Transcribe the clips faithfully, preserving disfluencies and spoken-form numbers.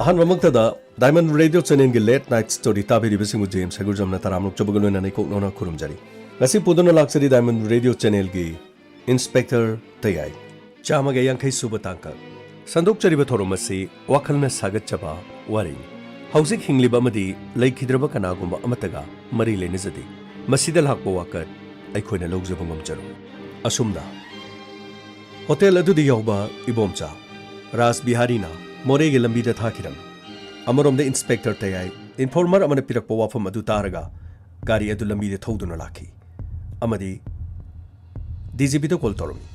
ꯑꯍꯥꯟꯕꯃꯛꯇꯗ Diamond Radio Channelꯒꯤ Late Night Story ꯇꯥꯕꯤꯔꯤꯕꯁꯤꯡꯕꯨ James ꯍꯩꯒꯨꯔꯖꯝꯅ ꯇꯔꯥꯝꯅ ꯑꯣꯛꯆꯕꯒ ꯂꯣꯏꯅꯅ ꯏꯀꯣꯛꯅꯧꯅ ꯈꯨꯔꯨꯝꯖꯔꯤ꯫ ꯉꯁꯤ ꯄꯨꯗꯨꯅ ꯂꯥꯛꯆꯔꯤ Diamond Radio Channelꯒꯤ Inspector ꯇꯌꯥꯏ꯫ ꯆꯥꯝꯃꯒ ꯌꯥꯡꯈꯩ ꯁꯨꯕ ꯇꯥꯡꯀꯛ꯫ ꯁꯟꯗꯣꯛꯆꯔꯤꯕ ꯊꯧꯔꯝ ꯑꯁꯤ ꯋꯥꯈꯜꯅ ꯁꯥꯒꯠꯆꯕ ꯋꯥꯔꯤꯅꯤ꯫ ꯍꯧꯖꯤꯛ ꯍꯤꯡꯂꯤꯕ ꯑꯃꯗꯤ ꯂꯩꯈꯤꯗ꯭ꯔꯕ ꯀꯅꯥꯒꯨꯝꯕ ꯑꯃꯠꯇꯒ ꯃꯔꯤ ꯂꯩꯅꯖꯗꯦ꯫ ꯃꯁꯤꯗ ꯂꯥꯛꯄ ꯋꯥꯀꯠ ꯑꯩꯈꯣꯏꯅ ꯂꯧꯖꯕ ꯉꯝꯖꯔꯣꯏ꯫ ꯑꯁꯨꯝꯅ ꯍꯣꯇꯦꯜ ꯑꯗꯨꯗ ꯌꯥꯎꯕ ꯏꯕꯣꯝꯆꯥ ꯔꯥꯖ ꯕꯤꯍꯥꯔꯤꯅ ꯃꯣꯔꯦꯒꯤ ꯂꯝꯕꯤꯗ ꯊꯥꯈꯤꯔꯝꯃꯤ꯫ ꯑꯃꯔꯣꯝꯗ ꯏꯟꯁꯄꯦꯛꯇꯔ ꯇꯌꯥꯏ ꯏꯟꯐꯣꯔꯃꯔ ꯑꯃꯅ ꯄꯤꯔꯛꯄ ꯋꯥꯐꯝ ꯑꯗꯨ ꯇꯥꯔꯒ ꯒꯥꯔꯤ ꯑꯗꯨ ꯂꯝꯕꯤꯗ ꯊꯧꯗꯨꯅ ꯂꯥꯛꯈꯤ ꯑꯃꯗꯤ ꯗꯤ ꯖꯤ ꯄꯤꯗ ꯀꯣꯜ ꯇꯧꯔꯝꯃꯤ꯫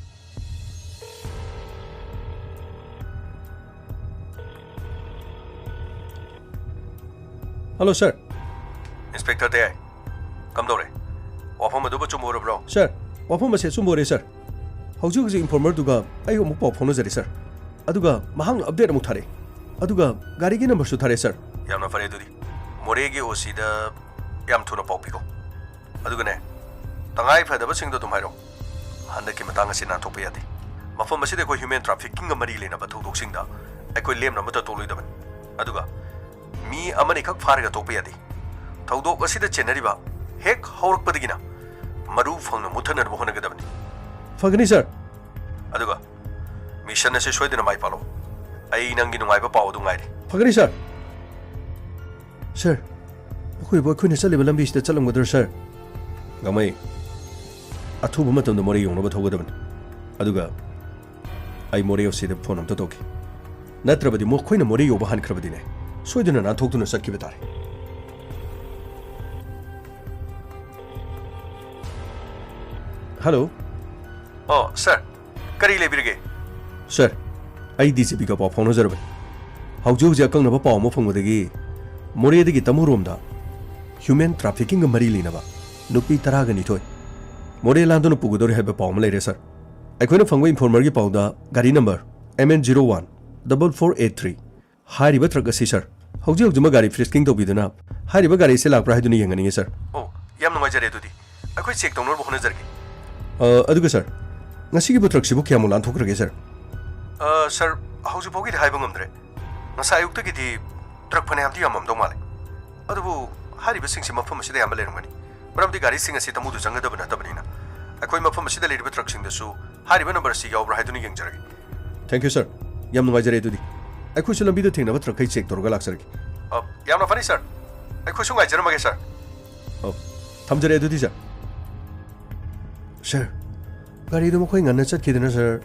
ꯍꯜꯂꯣ ꯁꯥꯔ꯫ ꯏꯟꯁꯄꯦꯛꯇꯔ ꯇꯌꯥꯏ, ꯀꯝꯗꯧꯔꯦ? ꯋꯥꯐꯝ ꯑꯗꯨꯕꯨ ꯑꯆꯨꯝꯕ ꯑꯣꯏꯔꯕ꯭ꯔꯣ? ꯁꯥꯔ, ꯋꯥꯐꯝ ꯑꯁꯤ ꯑꯆꯨꯝꯕ ꯑꯣꯏꯔꯦ ꯁꯥꯔ꯫ ꯍꯧꯖꯤꯛ ꯍꯧꯖꯤꯛ ꯏꯟꯐꯣꯔꯃꯔꯗꯨꯒ ꯑꯩ ꯑꯃꯨꯛ ꯄꯥꯎ ꯐꯥꯎꯅꯖꯔꯦ ꯁꯥꯔ꯫ ꯑꯗꯨꯒ ꯃꯍꯥꯛꯅ ꯑꯞꯗꯦꯠ ꯑꯃꯨꯛ ꯊꯥꯔꯛꯑꯦ꯫ ꯑꯗꯨꯒ ꯒꯥꯔꯤꯒꯤ ꯅꯝꯕꯔꯁꯨ ꯊꯥꯔꯛꯑꯦ ꯁꯥꯔ꯫ ꯌꯥꯝꯅ ꯐꯔꯦ ꯑꯗꯨꯗꯤ꯫ ꯃꯣꯔꯦꯒꯤ ꯑꯣ ꯁꯤꯗ ꯌꯥꯝ ꯊꯨꯅ ꯄꯥꯎ ꯄꯤꯈꯣ꯫ ꯑꯗꯨꯒꯅꯦ, ꯇꯉꯥꯏ ꯐꯗꯕꯁꯤꯡꯗꯣ ꯑꯗꯨꯝ ꯍꯥꯏꯔꯛꯑꯣ꯫ ꯍꯟꯗꯛꯀꯤ ꯃꯇꯥꯡ ꯑꯁꯤ ꯅꯥꯟꯊꯣꯛꯄ ꯌꯥꯗꯦ꯫ ꯃꯐꯝ ꯑꯁꯤꯗ ꯑꯩꯈꯣꯏ ꯍ꯭ꯌꯨꯃꯦꯟ ꯇ꯭ꯔꯥꯐꯤꯀꯤꯡꯒ ꯃꯔꯤ ꯂꯩꯅꯕ ꯊꯧꯗꯣꯛꯁꯤꯡꯗ ꯑꯩꯈꯣꯏ ꯂꯦꯝꯅ ꯑꯃꯠꯇ ꯇꯣꯛꯂꯣꯏꯗꯕꯅꯤ꯫ ꯑꯗꯨꯒ ꯃꯤ ꯑꯃꯅꯤꯈꯛ ꯐꯥꯔꯒ ꯇꯣꯛꯄ ꯌꯥꯗꯦ꯫ ꯊꯧꯗꯣꯛ ꯑꯁꯤꯗ ꯆꯦꯟꯅꯔꯤꯕ ꯍꯦꯛ ꯍꯧꯔꯛꯄꯗꯒꯤꯅ ꯃꯔꯨ ꯐꯪꯅ ꯃꯨꯠꯊꯅꯅꯕ ꯍꯣꯠꯅꯒꯗꯕꯅꯤ꯫ ꯐꯒꯅꯤ, ꯁꯥꯔ꯫ ꯑꯗꯨꯒ ꯃꯤꯁꯟ ꯑꯁꯤ ꯁꯣꯏꯗꯅ ꯃꯥꯏ ꯄꯥꯛꯂꯣ꯫ ꯑꯩ ꯅꯪꯒꯤ ꯅꯨꯡꯉꯥꯏꯕ ꯄꯥꯎ ꯑꯗꯨ ꯉꯥꯏꯔꯤ꯫ ꯐꯒꯅꯤ, ꯁꯥꯔ꯫ ꯁꯥꯔ, ꯑꯩꯈꯣꯏꯕꯨ ꯑꯩꯈꯣꯏꯅ ꯆꯠꯂꯤꯕ ꯂꯝꯕꯤꯁꯤꯗ ꯆꯠꯂꯝꯒꯗ꯭ꯔꯥ, ꯁꯥꯔ? ꯒꯥꯡꯃꯩ, ꯑꯊꯨꯕ ꯃꯇꯝꯗ ꯃꯣꯔꯦ ꯌꯧꯅꯕ ꯊꯧꯒꯗꯕꯅꯤ꯫ ꯑꯗꯨꯒ ꯑꯩ ꯃꯣꯔꯦ ꯑꯣ ꯁꯤꯗ ꯐꯣꯟ ꯑꯝꯇ ꯇꯧꯈꯤ꯫ ꯅꯠꯇ꯭ꯔꯕꯗꯤ ꯃꯈꯣꯏꯅ ꯃꯣꯔꯦ ꯌꯧꯕ ꯍꯟꯈ꯭ꯔꯕꯗꯤꯅꯦ, ꯁꯣꯏꯗꯅ ꯅꯥꯟꯊꯣꯛꯇꯨꯅ ꯆꯠꯈꯤꯕ ꯇꯥꯔꯦ꯫ ꯍꯜꯂꯣ꯫ ꯑꯣ, ꯁꯥꯔ, ꯀꯔꯤ ꯂꯩꯕꯤꯔꯒꯦ? ꯁꯥꯔ, ꯑꯩ ꯗꯤ ꯖꯤ ꯄꯤꯒ ꯄꯥꯎ ꯐꯥꯎꯅꯖꯔꯕꯅꯤ꯫ ꯍꯧꯖꯤꯛ ꯍꯧꯖꯤꯛ ꯑꯀꯛꯅꯕ ꯄꯥꯎ ꯑꯃ ꯐꯪꯕꯗꯒꯤ ꯃꯣꯔꯦꯗꯒꯤ ꯇꯃꯨꯔꯣꯝꯗ ꯍ꯭ꯌꯨꯃꯦꯟ ꯇ꯭ꯔꯥꯐꯤꯀꯤꯡꯒ ꯃꯔꯤ ꯂꯩꯅꯕ ꯅꯨꯄꯤ ꯇꯔꯥꯒ ꯅꯤꯊꯣꯏ ꯃꯣꯔꯦ ꯂꯥꯟꯗꯨꯅ ꯄꯨꯒꯗꯧꯔꯤ ꯍꯥꯏꯕ ꯄꯥꯎ ꯑꯃ ꯂꯩꯔꯦ, ꯁꯥꯔ꯫ ꯑꯩꯈꯣꯏꯅ ꯐꯪꯕ ꯏꯟꯐꯣꯔꯃꯔꯒꯤ ꯄꯥꯎꯗ ꯒꯥꯔꯤ number M N zero one double four eight three ꯍꯥꯏꯔꯤꯕ ꯇ꯭ꯔꯛ ꯑꯁꯤ, ꯁꯥꯔ, ꯍꯧꯖꯤꯛ ꯍꯧꯖꯤꯛꯃꯛ ꯒꯥꯔꯤ ꯐ꯭ꯔꯤꯁꯀꯤꯡ ꯇꯧꯕꯤꯗꯨꯅ ꯍꯥꯏꯔꯤꯕ ꯒꯥꯔꯤ ꯑꯁꯤ ꯂꯥꯛꯄ꯭ꯔꯥ ꯍꯥꯏꯗꯨꯅ ꯌꯦꯡꯍꯟꯅꯤꯡꯉꯤ, ꯁꯥꯔ꯫ ꯑꯣ, ꯌꯥꯝ ꯅꯨꯡꯉꯥꯏꯖꯔꯦ꯫ ꯑꯗꯨꯗꯤ ꯑꯩꯈꯣꯏ ꯆꯦꯛ ꯇꯧꯅꯕ ꯍꯣꯠꯅꯖꯔꯒꯦ꯫ ꯑ, ꯑꯗꯨꯒ, ꯁꯥꯔ, ꯉꯁꯤꯒꯤꯕꯨ ꯇ꯭ꯔꯛꯁꯤꯕꯨ ꯀꯌꯥꯃꯨꯛ ꯂꯥꯟꯊꯣꯛꯈ꯭ꯔꯒꯦ, ꯁꯥꯔ? ꯑ, ꯁꯥꯔ, ꯍꯧꯖꯤꯛ ꯐꯥꯎꯒꯤꯗꯤ ꯍꯥꯏꯕ ꯉꯝꯗ꯭ꯔꯦ꯫ ꯉꯁꯥꯏ ꯑꯌꯨꯛꯇꯒꯤꯗꯤ ꯇ꯭ꯔꯛ ꯐꯅꯌꯥꯝꯗꯤ ꯌꯥꯝꯃꯝꯗꯧ ꯃꯥꯜꯂꯦ꯫ ꯑꯗꯨꯕꯨ ꯍꯥꯏꯔꯤꯕꯁꯤꯡꯁꯦ ꯃꯐꯝ ꯑꯁꯤꯗ ꯑꯌꯥꯝꯕ ꯂꯩꯔꯝꯒꯅꯤ, ꯃꯔꯝꯗꯤ ꯒꯥꯔꯤꯁꯤꯡ ꯑꯁꯤ ꯇꯃꯨꯗꯨ ꯆꯪꯒꯗꯕ ꯅꯠꯇꯕꯅꯤꯅ꯫ ꯑꯩꯈꯣꯏ ꯃꯐꯝ ꯑꯁꯤꯗ ꯂꯩꯔꯤꯕ ꯇ꯭ꯔꯛꯁꯤꯡꯗꯁꯨ ꯍꯥꯏꯔꯤꯕ ꯅꯝꯕꯔ ꯑꯁꯤ ꯌꯥꯎꯕ꯭ꯔꯥ ꯍꯥꯏꯗꯨꯅ ꯌꯦꯡꯖꯔꯒꯦ꯫ Thank you, sir. ꯌꯥꯝ ꯅꯨꯡꯉꯥꯏꯖꯔꯦ꯫ ꯑꯗꯨꯗꯤ ꯑꯩꯈꯣꯏꯁꯨ ꯂꯝꯕꯤꯗ ꯊꯦꯡꯅꯕ ꯇ꯭ꯔꯛꯈꯩ ꯆꯦꯛ ꯇꯧꯔꯒ ꯂꯥꯛꯆꯔꯒꯦ꯫ ꯑ, ꯌꯥꯝꯅ ꯐꯅꯤ, ꯁꯥꯔ꯫ ꯑꯩꯈꯣꯏꯁꯨ ꯉꯥꯏꯖꯔꯝꯃꯒꯦ, ꯁꯥꯔ꯫ ꯑ, ꯊꯝꯖꯔꯦ ꯑꯗꯨꯗꯤ, ꯁꯥꯔ꯫ ꯁꯥꯔ, ꯒꯥꯔꯤꯗꯨ ꯃꯈꯣꯏ ꯉꯟꯅ ꯆꯠꯈꯤꯗꯅ, ꯁꯥꯔ꯫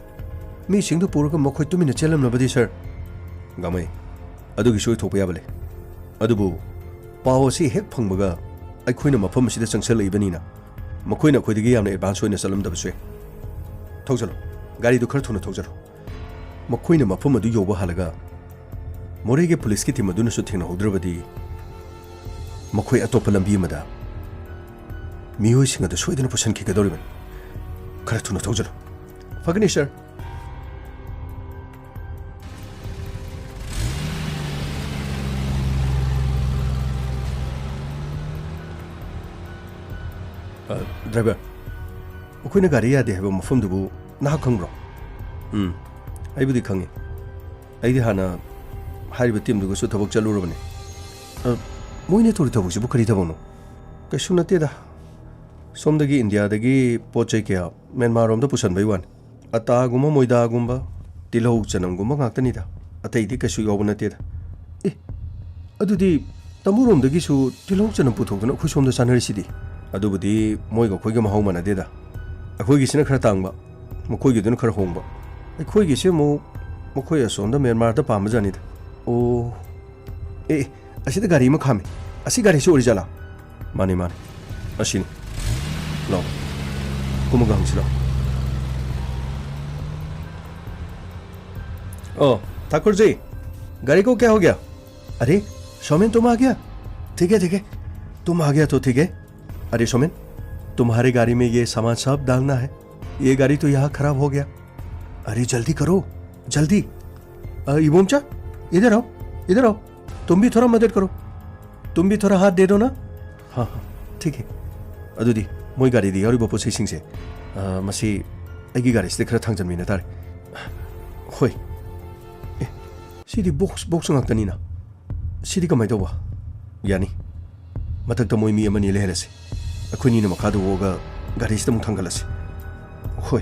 ꯃꯤꯁꯤꯡꯗꯨ ꯄꯨꯔꯒ ꯃꯈꯣꯏ ꯇꯨꯃꯤꯟꯅ ꯆꯦꯜꯂꯝꯂꯕꯗꯤ, ꯁꯥꯔ꯫ ꯒꯥꯃꯩ, ꯑꯗꯨꯒꯤꯁꯨ ꯑꯣꯏꯊꯣꯛꯄ ꯌꯥꯕ ꯂꯩ꯫ ꯑꯗꯨꯕꯨ ꯄꯥꯎ ꯑꯁꯤ ꯍꯦꯛ ꯐꯪꯕꯒ ꯑꯩꯈꯣꯏꯅ ꯃꯐꯝ ꯑꯁꯤꯗ ꯆꯪꯁꯤꯜꯂꯛꯏꯕꯅꯤꯅ ꯃꯈꯣꯏꯅ ꯑꯩꯈꯣꯏꯗꯒꯤ ꯌꯥꯝꯅ advance ꯑꯣꯏꯅ ꯆꯠꯂꯝꯗꯕꯁꯨ ꯌꯥꯏ꯫ ꯊꯧꯖꯜꯂꯨ, ꯒꯥꯔꯤꯗꯨ ꯈꯔ ꯊꯨꯅ ꯊꯧꯖꯜꯂꯨ꯫ ꯃꯈꯣꯏꯅ ꯃꯐꯝ ꯑꯗꯨ ꯌꯧꯕ ꯍꯥꯜꯂꯒ ꯃꯣꯔꯦꯒꯤ ꯄꯨꯂꯤꯁꯀꯤ ꯇꯤꯝ ꯑꯗꯨꯅꯁꯨ ꯊꯦꯡꯅꯍꯧꯗ꯭ꯔꯕꯗꯤ ꯃꯈꯣꯏ ꯑꯇꯣꯞꯄ ꯂꯝꯕꯤ ꯑꯃꯗ ꯃꯤꯑꯣꯏꯁꯤꯡ ꯑꯗꯨ ꯁꯣꯏꯗꯅ ꯄꯨꯁꯤꯟꯈꯤꯒꯗꯧꯔꯤꯕꯅꯤ꯫ ꯈꯔ ꯊꯨꯅ ꯊꯧꯖꯜꯂꯨ꯫ ꯐꯒꯅꯤ, ꯁꯥꯔ꯫ ꯑ, ꯗ꯭ꯔꯥꯏꯚꯔ, ꯑꯩꯈꯣꯏꯅ ꯒꯥꯔꯤ ꯌꯥꯗꯦ ꯍꯥꯏꯕ ꯃꯐꯝꯗꯨꯕꯨ ꯅꯍꯥꯛ ꯈꯪꯕ꯭ꯔꯣ? ꯎꯝ, ꯑꯩꯕꯨꯗꯤ ꯈꯪꯉꯤ꯫ ꯑꯩꯗꯤ ꯍꯥꯟꯅ ꯍꯥꯏꯔꯤꯕ ꯇꯤꯝꯗꯨꯒꯁꯨ ꯊꯕꯛ ꯆꯠꯂꯨꯔꯕꯅꯤ꯫ ꯑ, ꯃꯣꯏꯅ ꯇꯧꯔꯤ ꯊꯕꯛꯁꯤꯕꯨ ꯀꯔꯤ ꯊꯕꯛꯅꯣ? ꯀꯩꯁꯨ ꯅꯠꯇꯦꯗ꯫ ꯁꯣꯝꯗꯒꯤ ꯏꯟꯗꯤꯌꯥꯗꯒꯤ ꯄꯣꯠ ꯆꯩ ꯀꯌꯥ ꯃ꯭ꯌꯥꯟꯃꯥꯔꯔꯣꯝꯗ ꯄꯨꯁꯟꯕꯩ ꯋꯥꯅꯤ꯫ ꯑꯇꯥꯒꯨꯝꯕ, ꯃꯣꯏꯗꯥꯒꯨꯝꯕ, ꯇꯤꯜꯍꯧ ꯆꯅꯝꯒꯨꯝꯕ ꯉꯥꯛꯇꯅꯤꯗ꯫ ꯑꯇꯩꯗꯤ ꯀꯩꯁꯨ ꯌꯥꯎꯕ ꯅꯠꯇꯦꯗ꯫ ꯑꯦ, ꯑꯗꯨꯗꯤ ꯇꯥꯃꯣꯔꯣꯝꯗꯒꯤꯁꯨ ꯇꯤꯜꯍꯧ ꯆꯅꯝ ꯄꯨꯊꯣꯛꯇꯨꯅ ꯑꯩꯈꯣꯏ ꯁꯣꯝꯗ ꯆꯥꯅꯔꯤꯁꯤꯗꯤ? ꯑꯗꯨꯕꯨꯗꯤ ꯃꯣꯏꯒ ꯑꯩꯈꯣꯏꯒ ꯃꯍꯥꯎ ꯃꯥꯟꯅꯗꯦꯗ꯫ ꯑꯩꯈꯣꯏꯒꯤꯁꯤꯅ ꯈꯔ ꯇꯥꯡꯕ, ꯃꯈꯣꯏꯒꯤꯗꯨꯅ ꯈꯔ ꯍꯣꯡꯕ꯫ ꯑꯩꯈꯣꯏꯒꯤꯁꯦ ꯑꯃꯨꯛ ꯃꯈꯣꯏ ꯑꯁꯣꯝꯗ ꯃ꯭ꯌꯥꯟꯃꯥꯔꯗ ꯄꯥꯝꯕ ꯖꯥꯠꯅꯤꯗ꯫ ꯑꯣ, ꯑꯦ, ꯑꯦ, ꯑꯁꯤꯗ ꯒꯥꯔꯤ ꯑꯃ ꯈꯥꯝꯃꯤ꯫ ꯑꯁꯤ ꯒꯥꯔꯤꯁꯤ ꯑꯣꯏꯔꯤꯖꯥꯠꯂꯥ? ꯃꯥꯅꯤ, ꯃꯥꯅꯤ꯫ ꯑꯁꯤꯅꯤ꯫ ꯂꯥꯎ꯫ ꯀꯨꯝꯃꯒ ꯍꯪꯁꯤ ꯂꯥꯎ꯫ ओ, ठाकुर जी, गाड़ी को क्या हो गया? अरे, शौमिन, तुम आ गया? ठीक है, ठीक है। तुम आ गया तो ठीक है। अरे शौमिन, तुम्हारे गाड़ी में ये सामान सब डालना है। ये गाड़ी तो यहाँ खराब हो गया। अरे जल्दी करो, जल्दी। अ, इबोमचा, इधर आओ, इधर आओ। तुम भी थोड़ा मदद करो। तुम भी थोड़ा हाथ दे दो ना। हाँ, हाँ, ठीक है। ꯑꯗꯨꯗꯤ ꯃꯣꯏ ꯒꯥꯔꯤꯗ ꯌꯥꯎꯔꯤꯕ ꯄꯣꯠ ꯆꯩꯁꯤꯡꯁꯦ, ꯑ, ꯃꯁꯤ ꯑꯩꯒꯤ ꯒꯥꯔꯤꯁꯤꯗ ꯈꯔ ꯊꯥꯡꯖꯟꯃꯤꯟꯅ ꯇꯥꯔꯦ꯫ ꯍꯣꯏ꯫ ꯑꯦ, ꯁꯤꯗꯤ ꯕꯣꯛꯁ, ꯕꯣꯛꯁ ꯉꯥꯛꯇꯅꯤꯅ꯫ ꯁꯤꯗꯤ ꯀꯃꯥꯏ ꯇꯧꯕ? ꯌꯥꯅꯤ꯫ ꯃꯊꯛꯇ ꯃꯣꯏ ꯃꯤ ꯑꯃꯅꯤ ꯂꯩꯍꯜꯂꯁꯤ꯫ ꯑꯩꯈꯣꯏꯅꯤꯅ ꯃꯈꯥꯗ ꯑꯣꯛꯑꯒ ꯒꯥꯔꯤꯁꯤꯗ ꯑꯃꯨꯛ ꯊꯥꯡꯒꯠꯂꯁꯤ꯫ ꯍꯣꯏ꯫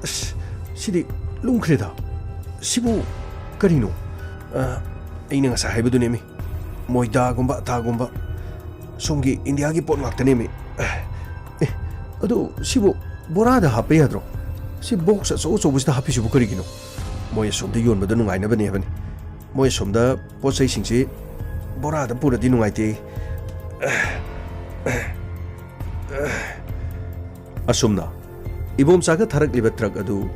ꯑꯁ, ꯁꯤꯗꯤ ꯂꯨꯝꯈ꯭ꯔꯦꯗ꯫ ꯁꯤꯕꯨ ꯀꯔꯤꯅꯣ? ꯑ, ꯑꯩꯅ ꯉꯁꯥꯏ ꯍꯥꯏꯕꯗꯨꯅꯦꯃꯤ꯫ ꯃꯣꯏꯗꯥꯒꯨꯝꯕ, ꯑꯇꯥꯒꯨꯝꯕ꯫ ꯁꯣꯝꯒꯤ ꯏꯟꯗꯤꯌꯥꯒꯤ ꯄꯣꯠ ꯉꯥꯛꯇꯅꯦꯃꯤ꯫ ꯑꯦ, ꯑꯗꯨ ꯁꯤꯕꯨ ꯕꯣꯔꯥꯗ ꯍꯥꯞꯄ ꯌꯥꯗ꯭ꯔꯣ? ꯁꯤ ꯕꯣꯛꯁ ꯑꯆꯧ ꯑꯆꯧꯕꯁꯤꯗ ꯍꯥꯞꯄꯤꯁꯤꯕꯨ ꯀꯔꯤꯒꯤꯅꯣ? ꯃꯣꯏ ꯑꯁꯣꯝꯗ ꯌꯣꯟꯕꯗ ꯅꯨꯡꯉꯥꯏꯅꯕꯅꯦ ꯍꯥꯏꯕꯅꯤ꯫ ꯃꯣꯏ ꯑꯁꯣꯝꯗ ꯄꯣꯠ ꯆꯩꯁꯤꯡꯁꯤ ꯕꯣꯔꯥꯗ ꯄꯨꯔꯗꯤ ꯅꯨꯡꯉꯥꯏꯇꯦ꯫ ꯑꯁꯨꯝꯅ ꯏꯕꯣꯝꯆꯥꯒ ꯊꯥꯔꯛꯂꯤꯕ ꯇ꯭ꯔꯛ ꯑꯗꯨ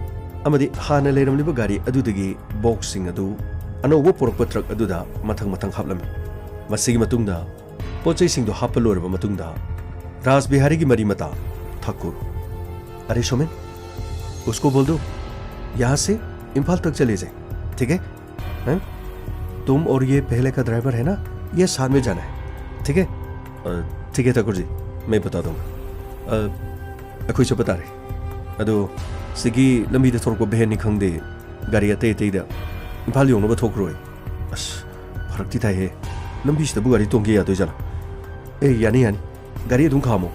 ꯑꯃꯗꯤ ꯍꯥꯟꯅ ꯂꯩꯔꯝꯂꯤꯕ ꯒꯥꯔꯤ ꯑꯗꯨꯗꯒꯤ ꯕꯣꯛꯁꯁꯤꯡ ꯑꯗꯨ ꯑꯅꯧꯕ ꯄꯨꯔꯛꯄ ꯇ꯭ꯔꯛ ꯑꯗꯨꯗ ꯃꯊꯪ ꯃꯊꯪ ꯍꯥꯞꯂꯝꯃꯤ꯫ ꯃꯁꯤꯒꯤ ꯃꯇꯨꯡꯗ ꯄꯣꯠ ꯆꯩꯁꯤꯡꯗꯨ ꯍꯥꯞꯄ ꯂꯣꯏꯔꯕ ꯃꯇꯨꯡꯗ ꯔꯥꯖ ꯕꯤꯍꯥꯔꯤꯒꯤ ꯃꯔꯤ ꯃꯇꯥ ठाकुर, अरे सोमेन, उसको बोल दो, यहाँ से इम्फाल तक चले जाए, ठीक है? हैं? तुम और ये पहले का ड्राइवर है ना, ये साथ में जाना है, ठीक है? अ, ठीक है ठाकुर जी, मैं बता दूंगा। ꯑ, ꯑꯩꯈꯣꯏ ꯆꯠꯄ ꯇꯥꯔꯦ꯫ ꯑꯗꯣ ꯁꯤꯒꯤ ꯂꯝꯕꯤꯗ ꯊꯣꯔꯛꯄ ꯚꯦꯟꯅꯤ ꯈꯪꯗꯦ, ꯒꯥꯔꯤ ꯑꯇꯩ ꯑꯇꯩꯗ ꯏꯝꯐꯥꯜ ꯌꯧꯅꯕ ꯊꯣꯛꯈ꯭ꯔꯣꯏ꯫ ꯑꯁ, ꯐꯔꯛꯇꯤ ꯇꯥꯏꯍꯦ꯫ ꯂꯝꯕꯤꯁꯤꯗꯕꯨ ꯒꯥꯔꯤ ꯇꯣꯡꯒꯦ ꯌꯥꯗꯣꯏꯖꯥꯠꯂꯣ? ꯑꯦ, ꯌꯥꯅꯤ, ꯌꯥꯅꯤ꯫ ꯒꯥꯔꯤ ꯑꯗꯨꯝ ꯈꯥꯝꯃꯣ꯫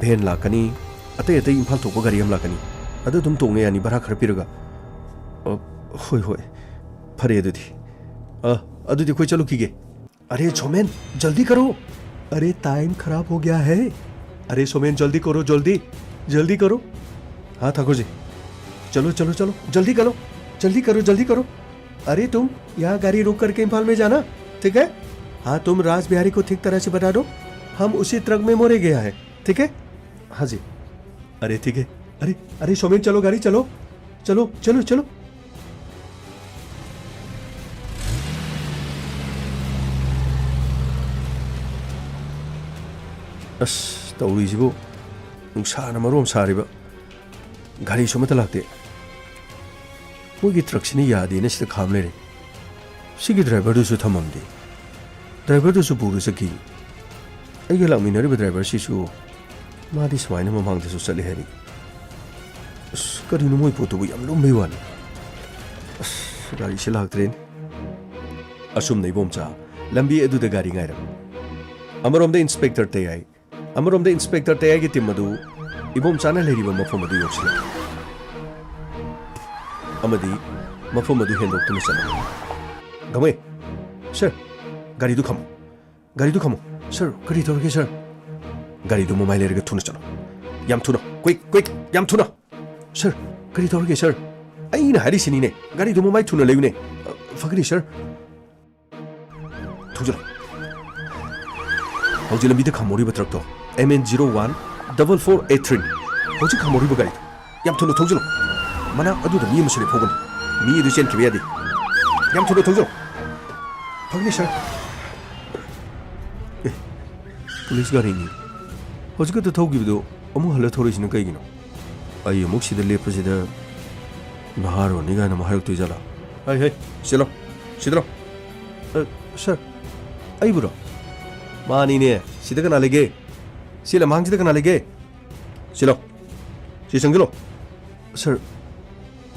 ꯚꯦꯟ ꯂꯥꯛꯀꯅꯤ, ꯑꯇꯩ ꯑꯇꯩ ꯏꯝꯐꯥꯜ ꯊꯣꯛꯄ ꯒꯥꯔꯤ ꯑꯃ ꯂꯥꯛꯀꯅꯤ꯫ ꯑꯗꯨ ꯑꯗꯨꯝ ꯇꯣꯡꯉꯦ ꯌꯥꯅꯤ, ꯚꯔꯥ ꯈꯔ ꯄꯤꯔꯒ꯫ ꯑ, ꯍꯣꯏ, ꯍꯣꯏ꯫ ꯐꯔꯦ ꯑꯗꯨꯗꯤ꯫ ꯑ, ꯑꯗꯨꯗꯤ ꯑꯩꯈꯣꯏ ꯆꯠꯂꯨꯈꯤꯒꯦ꯫ अरे सोमेन, जल्दी करो। अरे टाइम खराब हो गया है। अरे सोमेन, जल्दी करो, जल्दी, जल्दी करो। हाँ ठाकुर जी, चलो, चलो, चलो, जल्दी करो, जल्दी करो, जल्दी करो। अरे तुम यहाँ गाड़ी रोक करके इम्फाल में जाना, ठीक है? हाँ, तुम राज बिहारी को ठीक तरह से बता दो, हम उसी ट्रक में मोरे गया है, ठीक है? हाँ जी। अरे ठीक है। अरे, अरे सोमेन, चलो गाड़ी चलो, चलो, चलो, चलो। ꯑꯁ, ꯇꯧꯔꯤꯁꯤꯕꯨ, ꯅꯨꯡꯁꯥꯅ ꯃꯔꯣꯝ ꯁꯥꯔꯤꯕ, ꯒꯥꯔꯤꯁꯨ ꯑꯃꯠꯇ ꯂꯥꯛꯇꯦ꯫ ꯃꯣꯏꯒꯤ ꯇ꯭ꯔꯛꯁꯤꯅ ꯌꯥꯗꯦꯅ ꯁꯤꯗ ꯈꯥꯝ ꯂꯩꯔꯦ꯫ ꯁꯤꯒꯤ ꯗ꯭ꯔꯥꯏꯚꯔꯗꯨꯁꯨ ꯊꯝꯃꯝꯗꯦ꯫ ꯗ꯭ꯔꯥꯏꯚꯔꯗꯨꯁꯨ ꯄꯨꯔ ꯆꯠꯈꯤ꯫ ꯑꯩꯒ ꯂꯥꯛꯃꯤꯟꯅꯔꯤꯕ ꯗ꯭ꯔꯥꯏꯚꯔꯁꯤꯁꯨ ꯃꯥꯗꯤ ꯁꯨꯃꯥꯏꯅ ꯃꯃꯥꯡꯗꯁꯨ ꯆꯠꯂꯦ ꯍꯥꯏꯔꯤ꯫ ꯑꯁ, ꯀꯔꯤꯅꯣ ꯃꯣꯏ ꯄꯣꯠꯇꯨꯕꯨ ꯌꯥꯝ ꯂꯨꯝꯕꯩ ꯋꯥꯅꯤ꯫ ꯑꯁ, ꯒꯥꯔꯤꯁꯦ ꯂꯥꯛꯇ꯭ꯔꯦꯅꯦ꯫ ꯑꯁꯨꯝꯅ ꯏꯕꯣꯝꯆꯥ ꯂꯝꯕꯤ ꯑꯗꯨꯗ ꯒꯥꯔꯤ ꯉꯥꯏꯔꯝꯃꯤ꯫ ꯑꯃꯔꯣꯝꯗ ꯏꯟꯁꯄꯦꯛꯇꯔ ꯇꯌꯥꯏ, ꯑꯃꯔꯣꯝꯗ ꯏꯟꯁꯄꯦꯛꯇꯔ ꯇꯌꯥꯏꯒꯤ ꯇꯤꯝ ꯑꯗꯨ ꯏꯕꯣꯝꯆꯥꯅ ꯂꯩꯔꯤꯕ ꯃꯐꯝ ꯑꯗꯨ ꯌꯧꯁꯤꯜꯂꯛꯏ꯫ ꯑꯃꯗꯤ ꯃꯐꯝ ꯑꯗꯨ ꯍꯦꯟꯗꯣꯛꯇꯨꯅ ꯆꯠꯂꯝꯃꯤ꯫ ꯒꯃꯩ, ꯁꯔ, ꯒꯥꯔꯤꯗꯨ ꯈꯥꯝꯃꯨ꯫ ꯒꯥꯔꯤꯗꯨ ꯈꯥꯝꯃꯨ꯫ ꯁꯔ, ꯀꯔꯤ ꯇꯧꯔꯒꯦ, ꯁꯔ? ꯒꯥꯔꯤꯗꯨ ꯃꯃꯥꯏ ꯂꯩꯔꯒ ꯊꯨꯅ ꯆꯠꯂꯣ꯫ ꯌꯥꯝ ꯊꯨꯅ꯫ ꯀ꯭ꯋꯤꯛ, ꯀ꯭ꯋꯤꯛ, ꯌꯥꯝ ꯊꯨꯅ꯫ ꯁꯔ, ꯀꯔꯤ ꯇꯧꯔꯒꯦ, ꯁꯔ? ꯑꯩꯅ ꯍꯥꯏꯔꯤꯁꯤꯅꯤꯅꯦ, ꯒꯥꯔꯤꯗꯨ ꯃꯃꯥꯏ ꯊꯨꯅ ꯂꯩꯌꯨꯅꯦ꯫ ꯑ, ꯐꯒꯅꯤ, ꯁꯔ꯫ ꯊꯧꯖꯤꯜꯂꯣ꯫ ꯍꯧꯖꯤꯛ ꯂꯝꯕꯤꯗ ꯈꯥꯝꯍꯧꯔꯤꯕ tractor M N zero one double four eight ꯊ꯭ꯔꯤꯅꯤ꯫ ꯍꯧꯖꯤꯛ ꯈꯥꯝꯍꯧꯔꯤꯕ ꯒꯥꯔꯤꯗꯣ꯫ ꯌꯥꯝ ꯊꯨꯅ ꯊꯧꯖꯤꯜꯂꯣ꯫ ꯃꯅꯥꯛ ꯑꯗꯨꯗ ꯃꯤ ꯑꯃꯁꯨ ꯂꯦꯞꯍꯧꯕꯅꯤ꯫ ꯃꯤ ꯑꯗꯨ ꯆꯦꯟꯈꯤꯕ ꯌꯥꯗꯦ꯫ ꯌꯥꯝ ꯊꯨꯅ ꯊꯧꯖꯤꯜꯂꯣ꯫ ꯐꯒꯅꯤ, ꯁꯔ꯫ ꯑꯦ, ꯄꯨꯂꯤꯁ ꯒꯥꯔꯤꯅꯤ꯫ ꯍꯧꯖꯤꯛ ꯈꯛꯇ ꯊꯧꯈꯤꯕꯗꯨ ꯑꯃꯨꯛ ꯍꯜꯂ ꯊꯧꯔꯛꯏꯁꯤꯅ ꯀꯩꯒꯤꯅꯣ? ꯑꯩ ꯑꯃꯨꯛ ꯁꯤꯗ ꯂꯦꯞꯄꯁꯤꯗ ꯅꯍꯥꯔꯣꯟꯅꯤ ꯀꯥꯏꯅ ꯑꯃꯨꯛ ꯍꯥꯏꯔꯛꯇꯣꯏ ꯖꯥꯠꯂꯥ? ꯍꯩ, ꯍꯩ, ꯁꯤꯂꯣ, ꯁꯤꯗꯂꯣ꯫ ꯑ, ꯁꯔ, ꯑꯩꯕꯨꯔꯣ? ꯃꯥꯅꯤꯅꯦ, ꯁꯤꯗ ꯀꯅꯥ ꯂꯩꯒꯦ? ꯁꯤ ꯂꯝꯍꯥꯡꯁꯤꯗ ꯀꯅꯥ ꯂꯩꯒꯦ? ꯁꯤꯂꯣ, ꯁꯤ ꯆꯪꯁꯤꯜꯂꯣ꯫ ꯁꯔ,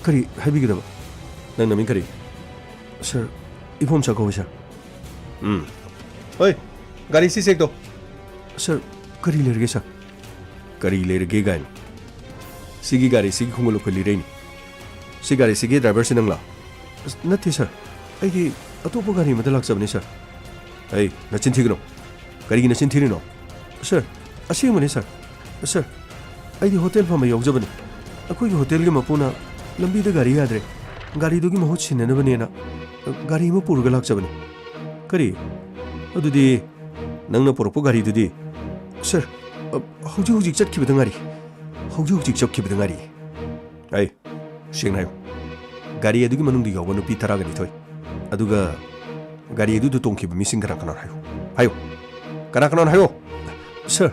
ꯀꯔꯤ ꯍꯥꯏꯕꯤꯒꯗꯕ? ꯅꯪ ꯅꯃꯤꯡ ꯀꯔꯤ? ꯁꯔ, ꯏꯕꯣꯝꯆꯥ ꯀꯧꯏ, ꯁꯔ꯫ ꯎꯝ꯫ ꯍꯣꯏ, ꯒꯥꯔꯤ ꯁꯤ ꯆꯦꯛ ꯇꯧ꯫ ꯁꯔ, ꯀꯔꯤ ꯂꯩꯔꯒꯦ, ꯁꯔ? ꯀꯔꯤ ꯂꯩꯔꯒꯦ ꯀꯥꯏꯅ? ꯁꯤꯒꯤ ꯒꯥꯔꯤꯁꯤꯒꯤ ꯈꯣꯡꯒꯨꯜ ꯑꯩꯈꯣꯏ ꯂꯤꯔꯩꯅꯤ꯫ ꯁꯤ ꯒꯥꯔꯤꯁꯤꯒꯤ ꯗ꯭ꯔꯥꯏꯚꯔꯁꯤ ꯅꯪꯂꯥ? ꯑꯁ, ꯅꯠꯇꯦ, ꯁꯔ꯫ ꯑꯩꯗꯤ ꯑꯇꯣꯞꯄ ꯒꯥꯔꯤ ꯑꯃꯗ ꯂꯥꯛꯆꯕꯅꯤ, ꯁꯔ꯫ ꯑꯩ, ꯅꯆꯤꯟ ꯊꯤꯒꯅꯨ꯫ ꯀꯔꯤꯒꯤ ꯅꯆꯤꯟ ꯊꯤꯔꯤꯅꯣ? ꯁꯔ, ꯑꯁꯦꯡꯕꯅꯤ, ꯁꯔ꯫ ꯁꯔ, ꯑꯩꯗꯤ ꯍꯣꯇꯦꯜ ꯐꯝꯕ ꯌꯥꯎꯖꯕꯅꯤ꯫ ꯑꯩꯈꯣꯏꯒꯤ ꯍꯣꯇꯦꯜꯒꯤ ꯃꯄꯨꯅ ꯂꯝꯕꯤꯗ ꯒꯥꯔꯤ ꯌꯥꯗ꯭ꯔꯦ, ꯒꯥꯔꯤꯗꯨꯒꯤ ꯃꯍꯨꯠ ꯁꯤꯟꯅꯅꯕꯅꯦꯅ, ꯑ, ꯒꯥꯔꯤ ꯑꯃ ꯄꯨꯔꯒ ꯂꯥꯛꯆꯕꯅꯤ꯫ ꯀꯔꯤ? ꯑꯗꯨꯗꯤ ꯅꯪꯅ ꯄꯨꯔꯛꯄ ꯒꯥꯔꯤꯗꯨꯗꯤ? ꯁꯔ, ꯑ, ꯍꯧꯖꯤꯛ ꯍꯧꯖꯤꯛ ꯆꯠꯈꯤꯕꯗ ꯉꯥꯏꯔꯤ꯫ ꯍꯧꯖꯤꯛ ꯍꯧꯖꯤꯛ ꯆꯠꯈꯤꯕꯗ ꯉꯥꯏꯔꯤ꯫ ꯑꯩ, ꯁꯦꯡꯅ ꯍꯥꯏꯌꯨ꯫ ꯒꯥꯔꯤ ꯑꯗꯨꯒꯤ ꯃꯅꯨꯡꯗ ꯌꯥꯎꯕ ꯅꯨꯄꯤ ꯇꯔꯥꯒ ꯅꯤꯊꯣꯏ, ꯑꯗꯨꯒ ꯒꯥꯔꯤ ꯑꯗꯨꯗ ꯇꯣꯡꯈꯤꯕ ꯃꯤꯁꯤꯡ ꯀꯅꯥ ꯀꯅꯥꯅꯣ ꯍꯥꯏꯌꯨ꯫ ꯍꯥꯏꯌꯨ꯫ ꯀꯅꯥ ꯀꯅꯥꯅꯣ ꯍꯥꯏꯌꯨ꯫ ꯁꯔ,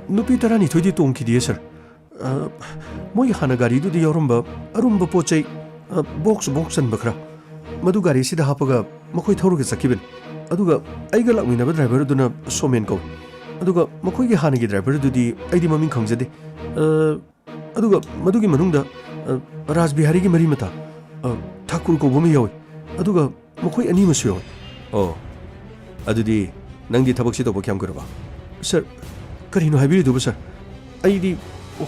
ꯅꯨꯄꯤ ꯇꯔꯥꯅꯤꯊꯣꯏꯗꯤ ꯇꯣꯡꯈꯤꯗꯦ, ꯁꯔ꯫ ꯑ, ꯃꯣꯏ ꯍꯥꯟꯅ ꯒꯥꯔꯤꯗꯨꯗ ꯌꯥꯎꯔꯝꯕ ꯑꯔꯨꯝꯕ ꯄꯣꯠ ꯆꯩ, ꯑ, ꯕꯣꯛꯁ ꯕꯣꯛꯁ ꯆꯟꯕ ꯈꯔ, ꯃꯗꯨ ꯒꯥꯔꯤꯁꯤꯗ ꯍꯥꯞꯄꯒ ꯃꯈꯣꯏ ꯊꯧꯔꯒ ꯆꯠꯈꯤꯕꯅꯤ꯫ ꯑꯗꯨꯒ ꯑꯩꯒ ꯂꯥꯛꯃꯤꯟꯅꯕ ꯗ꯭ꯔꯥꯏꯚꯔ ꯑꯗꯨꯅ ꯁꯣꯃꯦꯟ ꯀꯧꯏ꯫ ꯑꯗꯨꯒ ꯃꯈꯣꯏꯒꯤ ꯍꯥꯟꯅꯒꯤ ꯗ꯭ꯔꯥꯏꯚꯔꯗꯨꯗꯤ ꯑꯩꯗꯤ ꯃꯃꯤꯡ ꯈꯪꯖꯗꯦ꯫ ꯑ, ꯑꯗꯨꯒ ꯃꯗꯨꯒꯤ ꯃꯅꯨꯡꯗ, ꯑ, ꯔꯥꯖ ꯕꯤꯍꯥꯔꯤꯒꯤ ꯃꯔꯤ ꯃꯇꯥ, ꯑ, ꯊꯥꯀꯨꯔ ꯀꯧꯕ ꯑꯃ ꯌꯥꯎꯏ꯫ ꯑꯗꯨꯒ ꯃꯈꯣꯏ ꯑꯅꯤ ꯑꯃꯁꯨ ꯌꯥꯎꯏ꯫ ꯑꯣ, ꯑꯗꯨꯗꯤ ꯅꯪꯗꯤ ꯊꯕꯛꯁꯤ ꯇꯧꯕ ꯀꯌꯥꯝ ꯀꯨꯏꯔꯕ? ꯁꯥꯔ, ꯀꯔꯤꯅꯣ ꯍꯥꯏꯕꯤꯔꯤꯗꯨꯕꯨ, ꯁꯥꯔ? ꯑꯩꯗꯤ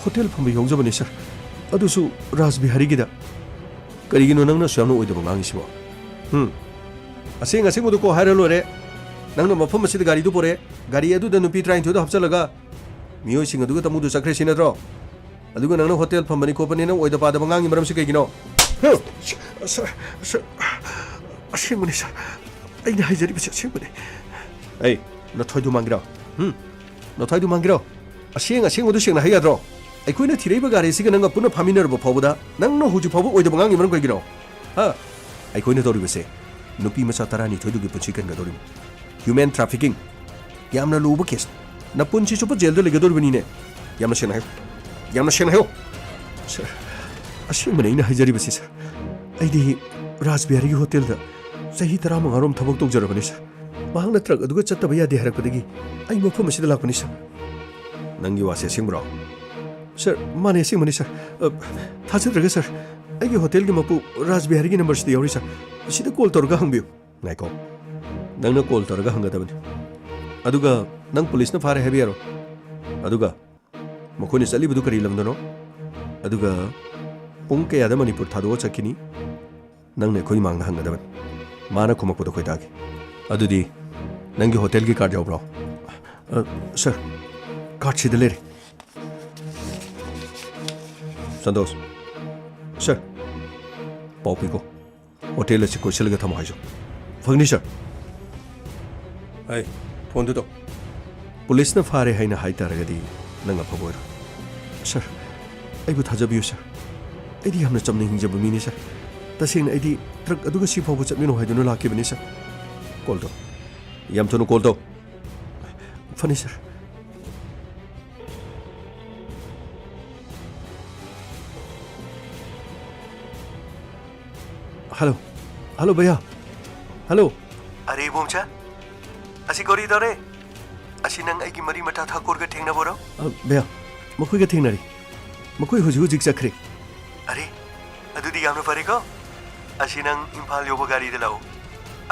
ꯍꯣꯇꯦꯜ ꯐꯝꯕ ꯌꯥꯎꯖꯕꯅꯤ, ꯁꯥꯔ꯫ ꯑꯗꯨꯁꯨ ꯔꯥꯖ ꯕꯤꯍꯥꯔꯤꯒꯤꯗ꯫ ꯀꯔꯤꯒꯤꯅꯣ ꯅꯪꯅ ꯑꯁꯨꯛ ꯌꯥꯝꯅ ꯑꯣꯏꯗꯕ ꯉꯥꯡꯉꯤꯁꯤꯕꯣ? ꯍꯨꯝ? ꯑꯁꯦꯡ ꯑꯁꯦꯡꯕꯗꯨ ꯀꯣ ꯍꯥꯏꯔ ꯂꯣꯏꯔꯦ꯫ ꯅꯪꯅ ꯃꯐꯝ ꯑꯁꯤꯗ ꯒꯥꯔꯤꯗꯨ ꯄꯨꯔꯛꯑꯦ, ꯒꯥꯔꯤ ꯑꯗꯨꯗ ꯅꯨꯄꯤ ꯇꯔꯥꯅꯤꯊꯣꯏꯗꯣ ꯍꯥꯞꯆꯜꯂꯒ ꯃꯤꯑꯣꯏꯁꯤꯡ ꯑꯗꯨꯒ ꯇꯃꯨꯗꯨ ꯆꯠꯈ꯭ꯔꯦ ꯁꯤ ꯅꯠꯇ꯭ꯔꯣ? ꯑꯗꯨꯒ ꯅꯪꯅ ꯍꯣꯇꯦꯜ ꯐꯝꯕꯅꯤ ꯈꯣꯠꯄꯅꯤ ꯅꯪ ꯑꯣꯏꯗ ꯄꯥꯗꯕ ꯉꯥꯡꯉꯤ ꯃꯔꯝꯁꯤ ꯀꯩꯒꯤꯅꯣ? ꯍꯨꯝ? ꯁꯥꯔ, ꯁꯥꯔ, ꯑꯁꯦꯡꯕꯅꯤ, ꯁꯥꯔ꯫ ꯑꯩꯅ ꯍꯥꯏꯖꯔꯤꯕꯁꯤ ꯑꯁꯦꯡꯕꯅꯤ꯫ ꯑꯩ, ꯅꯊ꯭ꯋꯥꯏꯗꯨ ꯃꯥꯡꯒꯦꯔꯣ? ꯍꯨꯝ? ꯅꯊ꯭ꯋꯥꯏꯗꯨ ꯃꯥꯡꯒꯦꯔꯣ? ꯑꯁꯦꯡ ꯑꯁꯦꯡꯕꯗꯨ ꯁꯦꯡꯅ ꯍꯥꯏ ꯌꯥꯗ꯭ꯔꯣ? ꯑꯩꯈꯣꯏꯅ ꯊꯤꯔꯛꯏꯕ ꯒꯥꯔꯤ ꯑꯁꯤꯒ ꯅꯪꯒ ꯄꯨꯟꯅ ꯐꯥꯃꯤꯟꯅꯔꯕ ꯐꯥꯎꯕꯗ ꯅꯪꯅ ꯍꯧꯖꯤꯛ ꯐꯥꯎꯕ ꯑꯣꯏꯗꯕ ꯉꯥꯡꯉꯤ ꯃꯔꯝ ꯀꯩꯒꯤꯅꯣ? ꯍꯥ? ꯑꯩꯈꯣꯏꯅ ꯇꯧꯔꯤꯕꯁꯦ ꯅꯨꯄꯤ ꯃꯆꯥ ꯇꯔꯥꯅꯤꯊꯣꯏꯗꯨꯒꯤ ꯄꯨꯟꯁꯤ ꯀꯟꯒꯗꯧꯔꯤꯕꯅꯤ꯫ Human trafficking꯫ ꯌꯥꯝꯅ ꯂꯨꯕ case꯫ ꯅꯄꯨꯟꯁꯤ ꯆꯨꯞꯄ ꯖꯦꯜꯗ ꯂꯩꯒꯗꯧꯔꯤꯕꯅꯤꯅꯦ꯫ ꯌꯥꯝꯅ ꯁꯦꯡꯅ ꯍꯥꯏꯌꯨ꯫ ꯌꯥꯝꯅ ꯁꯦꯡꯅ ꯍꯥꯏꯌꯨ꯫ ꯁꯥꯔ, ꯑꯁꯦꯡꯕꯅꯤ ꯑꯩꯅ ꯍꯥꯏꯖꯔꯤꯕꯁꯤ, ꯁꯥꯔ꯫ ꯑꯩꯗꯤ ꯔꯥꯖ ꯕꯤꯍꯥꯔꯤꯒꯤ ꯍꯣꯇꯦꯜꯗ ꯆꯍꯤ ꯇꯔꯥꯃꯉꯥꯔꯣꯝ ꯊꯕꯛ ꯇꯧꯖꯔꯕꯅꯤ, ꯁꯥꯔ꯫ ꯃꯍꯥꯛꯅ ꯇ꯭ꯔꯛ ꯑꯗꯨꯒ ꯆꯠꯇꯕ ꯌꯥꯗꯦ ꯍꯥꯏꯔꯛꯄꯗꯒꯤ ꯑꯩ ꯃꯐꯝ ꯑꯁꯤꯗ ꯂꯥꯛꯄꯅꯤ, ꯁꯥꯔ꯫ ꯅꯪꯒꯤ ꯋꯥꯁꯤ ꯑꯁꯦꯡꯕ꯭ꯔꯣ? ꯁꯥꯔ, ꯃꯥꯅꯦ, ꯑꯁꯦꯡꯕꯅꯤ, ꯁꯥꯔ꯫ ꯑ, ꯊꯥꯖꯗ꯭ꯔꯒ, ꯁꯥꯔ, ꯑꯩꯒꯤ ꯍꯣꯇꯦꯜꯒꯤ ꯃꯄꯨ ꯔꯥꯖ ꯕꯤꯍꯥꯔꯤꯒꯤ ꯅꯝꯕꯔꯁꯤꯗ ꯌꯥꯎꯔꯤ, ꯁꯥꯔ꯫ ꯑꯁꯤꯗ ꯀꯣꯜ ꯇꯧꯔꯒ ꯍꯪꯕꯤꯌꯨ꯫ ꯉꯥꯏꯈꯣ꯫ ꯅꯪꯅ ꯀꯣꯜ ꯇꯧꯔꯒ ꯍꯪꯒꯗꯕꯅꯤ꯫ ꯑꯗꯨꯒ ꯅꯪ ꯄꯨꯂꯤꯁꯅ ꯐꯥꯔꯦ ꯍꯥꯏꯕ ꯌꯥꯔꯣꯏ꯫ ꯑꯗꯨꯒ ꯃꯈꯣꯏꯅ ꯆꯠꯂꯤꯕꯗꯨ ꯀꯔꯤ ꯂꯝꯗꯅꯣ? ꯑꯗꯨꯒ ꯄꯨꯡ ꯀꯌꯥꯗ ꯃꯅꯤꯄꯨꯔ ꯊꯥꯗꯣꯛꯑ ꯆꯠꯈꯤꯅꯤ? ꯅꯪꯅ ꯑꯩꯈꯣꯏ ꯃꯥꯡꯗ ꯍꯪꯒꯗꯕꯅꯤ꯫ ꯃꯥꯅ ꯈꯨꯝꯃꯛꯄꯗꯣ ꯑꯩꯈꯣꯏ ꯇꯥꯒꯦ꯫ ꯑꯗꯨꯗꯤ ꯅꯪꯒꯤ ꯍꯣꯇꯦꯜꯒꯤ ꯀꯥꯔꯗ ꯌꯥꯎꯕ꯭ꯔꯣ? ꯑ, ꯁꯥꯔ, ꯀꯥꯔꯗꯁꯤꯗ ꯂꯩꯔꯦ꯫ ꯁꯟꯇꯣꯁ꯫ ꯁꯥꯔ꯫ ꯄꯥꯎ ꯄꯤꯈꯣ꯫ ꯍꯣꯇꯦꯜ ꯑꯁꯤ ꯀꯣꯏꯁꯤꯜꯂꯒ ꯊꯝꯃꯣ ꯍꯥꯏꯁꯨ꯫ ꯐꯪꯅꯤ, ꯁꯥꯔ꯫ ꯑꯩ, ꯐꯣꯟꯗꯨ ꯇꯧ꯫ ꯄꯨꯂꯤꯁꯅ ꯐꯥꯔꯦ ꯍꯥꯏꯅ ꯍꯥꯏ ꯇꯥꯔꯒꯗꯤ ꯅꯪ ꯑꯐꯕ ꯑꯣꯏꯔꯣꯏ꯫ ꯁꯥꯔ, ꯑꯩꯕꯨ ꯊꯥꯖꯕꯤꯌꯨ, ꯁꯥꯔ꯫ ꯑꯩꯗꯤ ꯌꯥꯝꯅ ꯆꯝꯅ ꯍꯤꯡꯖꯕ ꯃꯤꯅꯤ, ꯁꯥꯔ꯫ ꯇꯁꯦꯡꯅ ꯑꯩꯗꯤ ꯇ꯭ꯔꯛ ꯑꯗꯨꯒ ꯁꯤ ꯐꯥꯎꯕ ꯆꯠꯃꯤꯟꯅꯧ ꯍꯥꯏꯗꯨꯅ ꯂꯥꯛꯈꯤꯕꯅꯤ, ꯁꯥꯔ꯫ ꯀꯣꯜ ꯇꯧ꯫ ꯌꯥꯝ ꯊꯨꯅ ꯀꯣꯜ ꯇꯧ꯫ ꯐꯅꯤ, ꯁꯥꯔ꯫ ꯍꯜꯂꯣ꯫ ꯍꯜꯂꯣ, ꯚꯩꯌꯥ꯫ ꯍꯜꯂꯣ꯫ ꯑꯔꯦ, ꯏꯕꯣꯝꯆꯥ, ꯑꯁꯤ ꯀꯔꯤ ꯇꯧꯔꯦ? ꯑꯁꯤ ꯅꯪ ꯑꯩꯒꯤ ꯃꯔꯤ ꯃꯇꯥ ꯊꯥꯀꯨꯔꯒ ꯊꯦꯡꯅꯕꯔꯣ? ꯑ, ꯚꯩꯌꯥ, ꯃꯈꯣꯏꯒ ꯊꯦꯡꯅꯔꯦ꯫ ꯃꯈꯣꯏ ꯍꯧꯖꯤꯛ ꯍꯧꯖꯤꯛ ꯆꯠꯈ꯭ꯔꯦ꯫ ꯑꯔꯦ, ꯑꯗꯨꯗꯤ ꯌꯥꯝꯅ ꯐꯔꯦꯀꯣ꯫ ꯑꯁꯤ ꯅꯪ ꯏꯝꯐꯥꯜ ꯌꯧꯕ ꯒꯥꯔꯤꯗ ꯂꯥꯛꯑꯣ꯫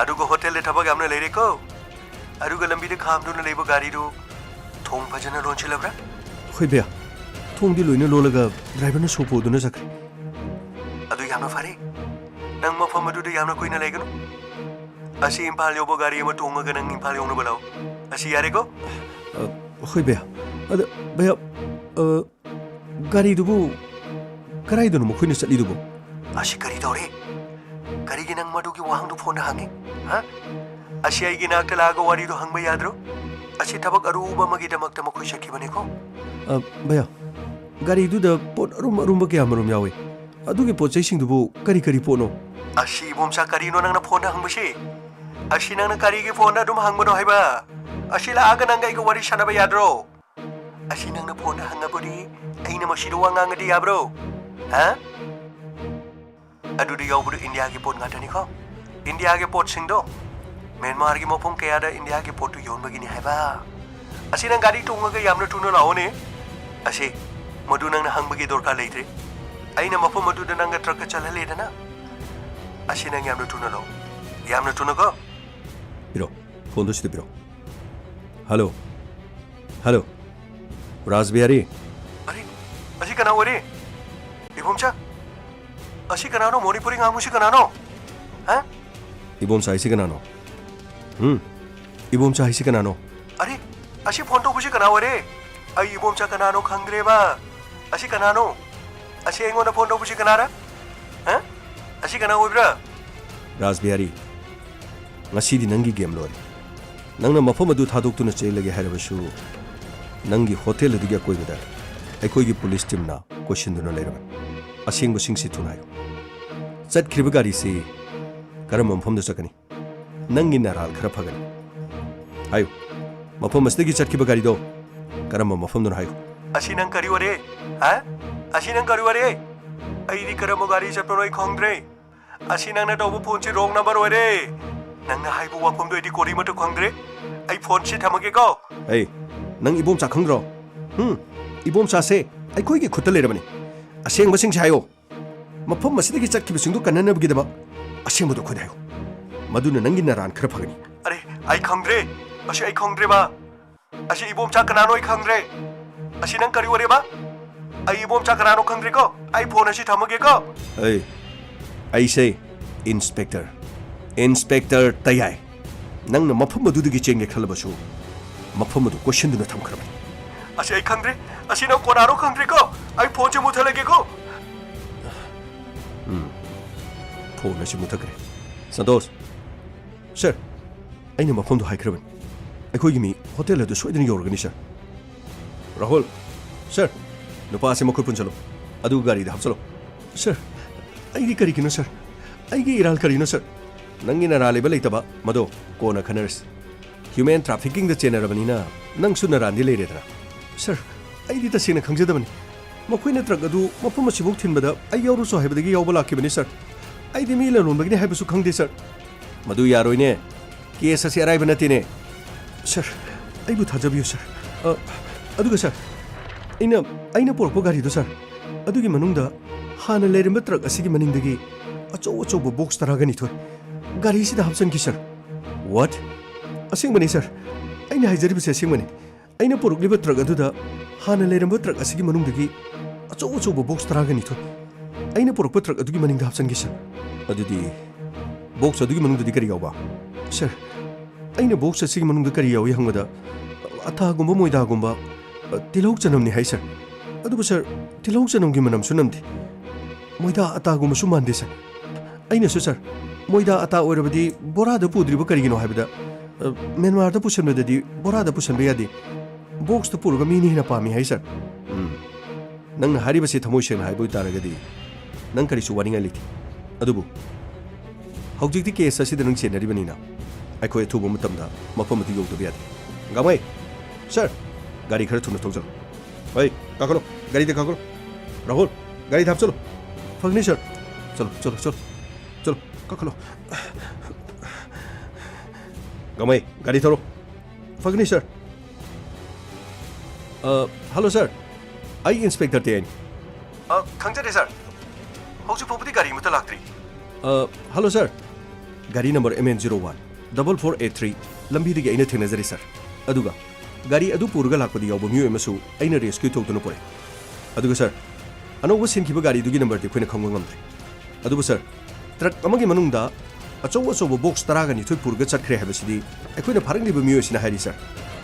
ꯑꯗꯨꯒ ꯍꯣꯇꯦꯜꯗ ꯊꯕꯛ ꯌꯥꯝꯅ ꯂꯩꯔꯦꯀꯣ꯫ ꯑꯗꯨꯒ ꯂꯝꯕꯤꯗ ꯈꯥꯝꯗꯨꯅ ꯂꯩꯕ ꯒꯥꯔꯤꯗꯨ ꯊꯣꯡ ꯐꯖꯅ ꯂꯣꯟꯁꯤꯜꯂꯕ꯭ꯔꯥ? ꯍꯣꯏ ꯚꯩꯌꯥ, ꯊꯣꯡꯗꯤ ꯂꯣꯏꯅ ꯂꯣꯜꯂꯒ ꯗ꯭ꯔꯥꯏꯚꯔꯅ ꯁꯣ ꯄꯨꯗꯨꯅ ꯆꯠꯈ꯭ꯔꯦ꯫ ꯑꯗꯨ ꯌꯥꯝꯅ ꯐꯔꯦ꯫ ꯅꯪ ꯃꯐꯝ ꯑꯗꯨꯗ ꯌꯥꯝꯅ ꯀꯨꯏꯅ ꯂꯩꯒꯅꯨ꯫ ꯑꯁꯤ ꯏꯝꯐꯥꯜ ꯌꯧꯕ ꯒꯥꯔꯤ ꯑꯃ ꯇꯣꯡꯉꯒ ꯅꯪ ꯏꯝꯐꯥꯜ ꯌꯧꯅꯕ ꯂꯥꯛꯑꯣ꯫ ꯑꯁꯤ ꯌꯥꯔꯦꯀꯣ? ꯑ, ꯍꯣꯏ ꯚꯩꯌꯥ꯫ ꯑꯗ ꯚꯩꯌꯥ, ꯑ, ꯒꯥꯔꯤꯗꯨꯕꯨ ꯀꯗꯥꯏꯗꯅꯣ ꯃꯈꯣꯏꯅ ꯆꯠꯂꯤꯗꯨꯕꯨ? ꯑꯁꯤ ꯀꯔꯤ ꯇꯧꯔꯦ? ꯀꯔꯤꯒꯤ ꯅꯪ ꯃꯗꯨꯒꯤ ꯋꯥꯍꯪꯗꯨ ꯐꯣꯟꯗ ꯍꯪꯉꯤ? ꯍꯥ? ꯑꯁꯤ ꯑꯩꯒꯤ ꯅꯥꯛꯇ ꯂꯥꯛꯑꯒ ꯋꯥꯔꯤꯗꯨ ꯍꯪꯕ ꯌꯥꯗ꯭ꯔꯣ? ꯑꯁꯤ ꯊꯕꯛ ꯑꯔꯨꯕ ꯑꯃꯒꯤꯗꯃꯛꯇ ꯃꯈꯣꯏ ꯆꯠꯈꯤꯕꯅꯤꯀꯣ꯫ ꯑ, ꯚꯩꯌꯥ, ꯒꯥꯔꯤꯗꯨꯗ ꯄꯣꯠ ꯑꯔꯨꯝ ꯑꯔꯨꯝꯕ ꯀꯌꯥ ꯃꯔꯨꯝ ꯌꯥꯎꯏ꯫ ꯑꯗꯨꯒꯤ ꯄꯣꯠ ꯆꯩꯁꯤꯡꯗꯨꯕꯨ ꯀꯔꯤ ꯀꯔꯤ ꯄꯣꯠꯅꯣ? ꯑꯁꯤ ꯏꯕꯣꯝꯆꯥ, ꯀꯔꯤꯅꯣ ꯅꯪꯅ ꯐꯣꯟꯗ ꯍꯪꯕꯁꯤ? ꯑꯁꯤ ꯅꯪꯅ ꯀꯔꯤꯒꯤ ꯐꯣꯟꯗ ꯑꯗꯨꯝ ꯍꯪꯕꯅꯣ ꯍꯥꯏꯕ? ꯑꯁꯤ ꯂꯥꯛꯑꯒ ꯅꯪꯒ ꯑꯩꯒ ꯋꯥꯔꯤ ꯁꯥꯟꯅꯕ ꯌꯥꯗ꯭ꯔꯣ? ꯑꯁꯤ ꯅꯪꯅ ꯐꯣꯟꯗ ꯍꯪꯉꯕꯨꯗꯤ ꯑꯩꯅ ꯃꯁꯤꯗ ꯋꯥ ꯉꯥꯡꯉꯗꯤ ꯌꯥꯕ꯭ꯔꯣ? ꯍꯥ? ꯑꯗꯨꯗ ꯌꯥꯎꯕꯗꯨ ꯏꯟꯗꯤꯌꯥꯒꯤ ꯄꯣꯠ ꯉꯥꯛꯇꯅꯤꯀꯣ꯫ ꯏꯟꯗꯤꯌꯥꯒꯤ ꯄꯣꯠꯁꯤꯡꯗꯣ ꯃ꯭ꯌꯥꯟꯃꯥꯔꯒꯤ ꯃꯐꯝ ꯀꯌꯥꯗ ꯏꯟꯗꯤꯌꯥꯒꯤ ꯄꯣꯠꯇꯨ ꯌꯣꯟꯕꯒꯤꯅꯤ ꯍꯥꯏꯕ꯫ ꯑꯁꯤ ꯅꯪ ꯒꯥꯔꯤ ꯇꯣꯡꯉꯒ ꯌꯥꯝꯅ ꯊꯨꯅ ꯂꯥꯛꯑꯣꯅꯦ꯫ ꯑꯁꯤ ꯃꯗꯨ ꯅꯪꯅ ꯍꯪꯕꯒꯤ ꯗꯔꯀꯥꯔ ꯂꯩꯇ꯭ꯔꯦ꯫ ꯑꯩꯅ ꯃꯐꯝ ꯑꯗꯨꯗ ꯅꯪꯒ ꯇ꯭ꯔꯛꯀ ꯆꯠꯍꯜꯂꯦꯗꯅ꯫ ꯑꯁꯤ ꯅꯪ ꯌꯥꯝꯅ ꯊꯨꯅ ꯂꯥꯛꯑꯣ꯫ ꯌꯥꯝꯅ ꯊꯨꯅꯀꯣ꯫ ꯄꯤꯔꯣ, ꯐꯣꯟꯗꯣ ꯁꯤꯗ ꯄꯤꯔꯣ꯫ ꯍꯜꯂꯣ꯫ ꯍꯜꯂꯣ꯫ ꯔꯥꯖꯕꯤꯍꯥꯔꯤ꯫ ꯑꯔꯦ, ꯑꯁꯤ ꯀꯅꯥ ꯑꯣꯏꯔꯦ? ꯏꯕꯣꯝꯆꯥ, ꯑꯁꯤ ꯀꯅꯥꯅꯣ? ꯃꯣꯅꯤꯄꯨꯔꯤ ꯉꯥꯡꯕꯁꯤ ꯀꯅꯥꯅꯣ? ꯍꯥ? ꯏꯕꯣꯝꯆꯥ ꯍꯥꯏꯁꯤ ꯀꯅꯥꯅꯣ? ꯎꯝ? ꯏꯕꯣꯝꯆꯥ ꯍꯥꯏꯁꯤ ꯀꯅꯥꯅꯣ? ꯑꯔꯦ, ꯑꯁꯤ ꯐꯣꯟ ꯇꯧꯕꯁꯤ ꯀꯅꯥ ꯑꯣꯏꯔꯦ? ꯑꯩ ꯏꯕꯣꯝꯆꯥ ꯀꯅꯥꯅꯣ ꯈꯪꯗ꯭ꯔꯦꯕ꯫ ꯑꯁꯤ ꯀꯅꯥꯅꯣ? ꯑꯁꯤ ꯑꯩꯉꯣꯟꯗ ꯐꯣꯟ ꯇꯧꯕꯁꯤ ꯀꯅꯥꯔ? ꯍꯥ? ꯑꯁꯤ ꯀꯅꯥ ꯑꯣꯏꯕ꯭ꯔꯥ? ꯔꯥꯖꯕꯤꯍꯥꯔꯤ, ꯉꯁꯤꯗꯤ ꯅꯪꯒꯤ ꯒꯦꯝ ꯂꯣꯏꯔꯦ꯫ ꯅꯪꯅ ꯃꯐꯝ ꯑꯗꯨ ꯊꯥꯗꯣꯛꯇꯨꯅ ꯆꯦꯜꯂꯒꯦ ꯍꯥꯏꯔꯕꯁꯨ, ꯅꯪꯒꯤ ꯍꯣꯇꯦꯜ ꯑꯗꯨꯒꯤ ꯑꯀꯣꯏꯕꯗ ꯑꯩꯈꯣꯏꯒꯤ ꯄꯨꯂꯤꯁ ꯇꯤꯝꯅ ꯀꯣꯏꯁꯤꯟꯗꯨꯅ ꯂꯩꯔꯕꯅꯤ꯫ ꯑꯁꯦꯡꯕꯁꯤꯡꯁꯤ ꯊꯨꯅ ꯍꯥꯏꯌꯨ꯫ ꯆꯠꯈ꯭ꯔꯤꯕ ꯒꯥꯔꯤꯁꯤ ꯀꯔꯝꯕ ꯃꯐꯝꯗ ꯆꯠꯀꯅꯤ? ꯅꯪꯒꯤ ꯅꯔꯥꯜ ꯈꯔ ꯐꯒꯅꯤ꯫ ꯍꯥꯏꯌꯨ, ꯃꯐꯝ ꯑꯁꯤꯗꯒꯤ ꯆꯠꯈꯤꯕ ꯒꯥꯔꯤꯗꯣ ꯀꯔꯝꯕ ꯃꯐꯝꯗꯅꯣ ꯍꯥꯏꯌꯨ꯫ ꯑꯁꯤ ꯅꯪ ꯀꯔꯤ ꯑꯣꯏꯔꯦ? ꯍꯥ? ꯑꯁꯤ ꯅꯪ ꯀꯔꯤ ꯑꯣꯏꯔꯦ? ꯑꯩꯗꯤ ꯀꯔꯝꯕ ꯒꯥꯔꯤ ꯆꯠꯄꯅꯣ ꯑꯩ ꯈꯪꯗ꯭ꯔꯦ꯫ ꯑꯁꯤ ꯅꯪꯅ ꯇꯧꯕ ꯐꯣꯟꯁꯤ ꯔꯣꯡ ꯅꯝꯕꯔ ꯑꯣꯏꯔꯦ꯫ ꯅꯪꯅ ꯍꯥꯏꯕ ꯋꯥꯐꯝꯗꯣ ꯑꯩꯗꯤ ꯀꯣꯔꯤꯃꯠꯇ ꯈꯪꯗ꯭ꯔꯦ꯫ ꯑꯩ ꯐꯣꯟꯁꯤ ꯊꯝꯃꯒꯦꯀꯣ꯫ ꯑꯩ, ꯅꯪ ꯏꯕꯣꯝꯆꯥ ꯈꯪꯗ꯭ꯔꯣ? ꯍꯨꯝ? ꯏꯕꯣꯝꯆꯥꯁꯦ ꯑꯩꯈꯣꯏꯒꯤ ꯈꯨꯠꯇ ꯂꯩꯔꯕꯅꯤ꯫ ꯑꯁꯦꯡꯕꯁꯤꯡꯁꯦ ꯍꯥꯏꯌꯣ꯫ ꯃꯐꯝ ꯑꯁꯤꯗꯒꯤ ꯆꯠꯈꯤꯕꯁꯤꯡꯗꯨ ꯀꯟꯅꯅꯕꯒꯤꯗꯃꯛ ꯑꯁꯦꯡꯕꯗꯣ ꯑꯩꯈꯣꯏꯗ ꯍꯥꯏꯌꯨ꯫ ꯃꯗꯨꯅ ꯅꯪꯒꯤ ꯅꯔꯥꯟ ꯈꯔ ꯐꯒꯅꯤ꯫ ꯑꯔꯦ, ꯑꯩ ꯈꯪꯗ꯭ꯔꯦ꯫ ꯑꯁꯤ ꯑꯩ ꯈꯪꯗ꯭ꯔꯦꯕ꯫ ꯑꯁꯤ ꯏꯕꯣꯝꯆꯥ ꯀꯅꯥꯅꯣ ꯑꯩ ꯈꯪꯗ꯭ꯔꯦ꯫ ꯑꯁꯤ ꯅꯪ ꯀꯔꯤ ꯑꯣꯏꯔꯦꯕ? ꯑꯩ ꯏꯕꯣꯝꯆꯥ ꯀꯅꯥꯅꯣ ꯈꯪꯗ꯭ꯔꯦꯀꯣ꯫ ꯑꯩ ꯐꯣꯟ ꯑꯁꯤ ꯊꯝꯃꯒꯦꯀꯣ꯫ ꯑꯩ, ꯑꯩꯁꯦ ꯏꯟꯁꯄꯦꯛꯇꯔ, ꯏꯟꯁꯄꯦꯛꯇꯔ ꯇꯌꯥꯏ꯫ ꯅꯪꯅ ꯃꯐꯝ ꯑꯗꯨꯗꯒꯤ ꯆꯦꯟꯒꯦ ꯈꯜꯂꯕꯁꯨ, ꯃꯐꯝ ꯑꯗꯨ ꯀꯣꯏꯁꯤꯟꯗꯨꯅ ꯊꯝꯈ꯭ꯔꯕꯅꯤ꯫ ꯑꯁꯤ ꯑꯩ ꯈꯪꯗ꯭ꯔꯦ꯫ ꯑꯁꯤ ꯅꯪ ꯀꯅꯥꯅꯣ ꯈꯪꯗ꯭ꯔꯦꯀꯣ꯫ ꯑꯩ ꯐꯣꯟꯁꯦ ꯃꯨꯠꯊꯠꯂꯒꯦꯀꯣ꯫ ꯎꯝ, ꯐꯣꯟ ꯑꯁꯤ ꯃꯨꯠꯊꯠꯈ꯭ꯔꯦ꯫ ꯁꯟꯇꯣꯁ, ꯁꯔ, ꯑꯩꯅ ꯃꯐꯝꯗꯨ ꯍꯥꯏꯈ꯭ꯔꯕꯅꯤ꯫ ꯑꯩꯈꯣꯏꯒꯤ ꯃꯤ ꯍꯣꯇꯦꯜ ꯑꯗꯨ ꯁꯣꯏꯗꯅ ꯌꯧꯔꯒꯅꯤ, ꯁꯔ꯫ ꯔꯥꯍꯨꯜ, ꯁꯔ, ꯅꯨꯄꯥ ꯑꯁꯤ ꯃꯈꯨꯠ ꯄꯨꯟꯁꯤꯜꯂꯨ, ꯑꯗꯨꯒ ꯒꯥꯔꯤꯗ ꯍꯥꯞꯆꯤꯜꯂꯨ꯫ ꯁꯔ, ꯑꯩꯒꯤ ꯀꯔꯤꯒꯤꯅꯣ, ꯁꯔ? ꯑꯩꯒꯤ ꯏꯔꯥꯜ ꯀꯔꯤꯅꯣ, ꯁꯔ? ꯅꯪꯒꯤ ꯅꯔꯥ ꯂꯩꯕ ꯂꯩꯇꯕ ꯃꯗꯣ ꯀꯣꯟꯅ ꯈꯟꯅꯔꯁꯤ꯫ ꯍ꯭ꯌꯨꯃꯦꯟ ꯇ꯭ꯔꯥꯐꯤꯀꯤꯡꯗ ꯆꯦꯟꯅꯔꯕꯅꯤꯅ ꯅꯪꯁꯨ ꯅꯔꯥꯟꯗꯤ ꯂꯩꯔꯦꯗꯅ꯫ ꯁꯔ, ꯑꯩꯗꯤ ꯇꯁꯦꯡꯅ ꯈꯪꯖꯗꯕꯅꯤ꯫ ꯃꯈꯣꯏꯅ ꯇ꯭ꯔꯛ ꯑꯗꯨ ꯃꯐꯝ ꯑꯁꯤꯐꯥꯎ ꯊꯤꯟꯕꯗ ꯑꯩ ꯌꯥꯎꯔꯨꯆꯣ ꯍꯥꯏꯕꯗꯒꯤ ꯌꯥꯎꯕ ꯂꯥꯛꯈꯤꯕꯅꯤ, ꯁꯔ꯫ ꯑꯩꯗꯤ ꯃꯤ ꯂꯂꯣꯟꯕꯒꯤꯅꯤ ꯍꯥꯏꯕꯁꯨ ꯈꯪꯗꯦ, ꯁꯔ꯫ ꯃꯗꯨ ꯌꯥꯔꯣꯏꯅꯦ꯫ ꯀꯦꯁ ꯑꯁꯤ ꯑꯔꯥꯏꯕ ꯅꯠꯇꯦꯅꯦ꯫ ꯁꯔ, ꯑꯩꯕꯨ ꯊꯥꯖꯕꯤꯌꯨ, ꯁꯔ꯫ ꯑ, ꯑꯗꯨꯒ, ꯁꯔ, ꯑꯩꯅ, ꯑꯩꯅ ꯄꯨꯔꯛꯄ ꯒꯥꯔꯤꯗꯣ, ꯁꯔ, ꯑꯗꯨꯒꯤ ꯃꯅꯨꯡꯗ ꯍꯥꯟꯅ ꯂꯩꯔꯝꯕ ꯇ꯭ꯔꯛ ꯑꯁꯤꯒꯤ ꯃꯅꯤꯡꯗꯒꯤ ꯑꯆꯧ ꯑꯆꯧꯕ ꯕꯣꯛꯁ ꯇꯔꯥꯒ ꯅꯤꯊꯣꯏ ꯒꯥꯔꯤꯁꯤꯗ ꯍꯥꯞꯆꯤꯟꯈꯤ, ꯁꯔ꯫ What? ꯑꯁꯦꯡꯕꯅꯤ, ꯁꯔ꯫ ꯑꯩꯅ ꯍꯥꯏꯖꯔꯤꯕꯁꯤ ꯑꯁꯦꯡꯕꯅꯤ꯫ ꯑꯩꯅ ꯄꯨꯔꯛꯂꯤꯕ ꯇ꯭ꯔꯛ ꯑꯗꯨꯗ ꯍꯥꯟꯅ ꯂꯩꯔꯝꯕ ꯇ꯭ꯔꯛ ꯑꯁꯤꯒꯤ ꯃꯅꯨꯡꯗꯒꯤ ꯑꯆꯧ ꯑꯆꯧꯕ ꯕꯣꯛꯁ ꯇꯔꯥꯒ ꯅꯤꯊꯣꯏ ꯑꯩꯅ ꯄꯨꯔꯛꯄ ꯇ꯭ꯔꯛ ꯑꯗꯨꯒꯤ ꯃꯅꯤꯡꯗ ꯍꯥꯞꯆꯤꯟꯈꯤ, ꯁꯔ꯫ ꯑꯗꯨꯗꯤ ꯕꯣꯛꯁ ꯑꯗꯨꯒꯤ ꯃꯅꯨꯡꯗꯗꯤ ꯀꯔꯤ ꯌꯥꯎꯕ? ꯁꯔ, ꯑꯩꯅ ꯕꯣꯛꯁ ꯑꯁꯤꯒꯤ ꯃꯅꯨꯡꯗ ꯀꯔꯤ ꯌꯥꯎꯏ ꯍꯪꯕꯗ, ꯑꯇꯥꯒꯨꯝꯕ, ꯃꯣꯏꯗꯥꯒꯨꯝꯕ, ꯑ, ꯇꯤꯜꯍꯧ ꯆꯅꯝꯅꯤ ꯍꯥꯏ, ꯁꯔ꯫ ꯑꯗꯨꯕꯨ, ꯁꯔ, ꯇꯤꯜꯍꯧ ꯆꯅꯝꯒꯤ ꯃꯅꯝꯁꯨ ꯅꯝꯗꯦ꯫ ꯃꯣꯏꯗꯥ ꯑꯇꯥꯒꯨꯝꯕꯁꯨ ꯃꯥꯟꯗꯦ, ꯁꯔ꯫ ꯑꯩꯅꯁꯨ, ꯁꯔ, ꯃꯣꯏꯗꯥ ꯑꯇꯥ ꯑꯣꯏꯔꯕꯗꯤ ꯕꯣꯔꯥꯗ ꯄꯨꯗ꯭ꯔꯤꯕ ꯀꯔꯤꯒꯤꯅꯣ ꯍꯥꯏꯕꯗ, ꯑ, ꯃ꯭ꯌꯥꯟꯃꯥꯔꯗ ꯄꯨꯁꯟꯕꯗꯗꯤ ꯕꯣꯔꯥꯗ ꯄꯨꯁꯟꯕ ꯌꯥꯗꯦ꯫ ꯕꯣꯛꯁꯇ ꯄꯨꯔꯒ ꯃꯤꯅ ꯍꯦꯟꯅ ꯄꯥꯝꯃꯤ ꯍꯥꯏ, ꯁꯔ꯫ ꯎꯝ꯫ ꯅꯪꯅ ꯍꯥꯏꯔꯤꯕꯁꯤ ꯊꯃꯣꯏ ꯁꯦꯡꯅ ꯍꯥꯏꯕ ꯑꯣꯏꯇꯥꯔꯒꯗꯤ ꯅꯪ ꯀꯔꯤꯁꯨ ꯋꯥꯅꯤꯡꯉꯥꯏ ꯂꯩꯇꯦ꯫ ꯑꯗꯨꯕꯨ ꯍꯧꯖꯤꯛꯇꯤ ꯀꯦꯁ ꯑꯁꯤꯗ ꯅꯪ ꯆꯦꯟꯅꯔꯤꯕꯅꯤꯅ ꯑꯩꯈꯣꯏ ꯑꯊꯨꯕ ꯃꯇꯝꯗ ꯃꯐꯝ ꯑꯗꯨ ꯌꯧꯗꯕ ꯌꯥꯗꯦ꯫ ꯒꯥꯡꯃꯩ, ꯁꯔ, ꯒꯥꯔꯤ ꯈꯔ ꯊꯨꯅ ꯊꯧꯖꯤꯜꯂꯨ꯫ ꯍꯣꯏ, ꯀꯥꯈꯠꯂꯣ, ꯒꯥꯔꯤꯗ ꯀꯥꯈꯠꯂꯣ꯫ ꯔꯥꯍꯨꯜ, ꯒꯥꯔꯤꯗ ꯍꯥꯞꯆꯜꯂꯨ꯫ ꯐꯒꯅꯤ, ꯁꯔ꯫ ꯆꯠꯂꯣ, ꯆꯠꯂꯣ, ꯆꯠꯂꯣ, ꯆꯠꯂꯣ, ꯀꯥꯈꯠꯂꯣ꯫ ꯒꯃꯩ, ꯒꯥꯔꯤ ꯊꯧꯔꯣ꯫ ꯐꯒꯅꯤ, ꯁꯔ꯫ ꯑ, ꯍꯜꯂꯣ, ꯁꯔ꯫ ꯑꯩ ꯏꯟꯁꯄꯦꯛꯇꯔ ꯇꯦꯟ꯫ ꯑ, ꯈꯪꯖꯔꯦ, ꯁꯔ꯫ ꯍꯧꯖꯤꯛ ꯐꯥꯎꯕꯗꯤ ꯒꯥꯔꯤ ꯑꯃꯠꯇ ꯂꯥꯛꯇ꯭ꯔꯤ꯫ ꯑ, ꯍꯜꯂꯣ, ꯁꯔ꯫ ꯒꯥꯔꯤ number M N zero one double four eight three ꯂꯝꯕꯤꯗꯒꯤ ꯑꯩꯅ ꯊꯦꯡꯅꯖꯔꯦ, ꯁꯔ꯫ ꯑꯗꯨꯒ ꯒꯥꯔꯤ ꯑꯗꯨ ꯄꯨꯔꯒ ꯂꯥꯛꯄꯗ ꯌꯥꯎꯕ ꯃꯤꯑꯣꯏ ꯑꯃꯁꯨ ꯑꯩꯅ ꯔꯦꯁꯀ꯭ꯌꯨ ꯇꯧꯗꯨꯅ ꯄꯨꯔꯛꯑꯦ꯫ ꯑꯗꯨꯒ, ꯁꯔ, ꯑꯅꯧꯕ ꯁꯤꯟꯈꯤꯕ ꯒꯥꯔꯤꯗꯨꯒꯤ ꯅꯝꯕꯔꯗꯤ ꯑꯩꯈꯣꯏꯅ ꯈꯪꯕ ꯉꯝꯗ꯭ꯔꯦ꯫ ꯑꯗꯨꯕꯨ, ꯁꯔ, ꯇ꯭ꯔꯛ ꯑꯃꯒꯤ ꯃꯅꯨꯡꯗ ꯑꯆꯧ ꯑꯆꯧꯕ ꯕꯣꯛꯁ ꯇꯔꯥꯒ ꯅꯤꯊꯣꯏ ꯄꯨꯔꯒ ꯆꯠꯈ꯭ꯔꯦ ꯍꯥꯏꯕꯁꯤꯗꯤ ꯑꯩꯈꯣꯏꯅ ꯐꯥꯔꯛꯂꯤꯕ ꯃꯤꯑꯣꯏꯁꯤꯅ ꯍꯥꯏꯔꯤ, ꯁꯔ꯫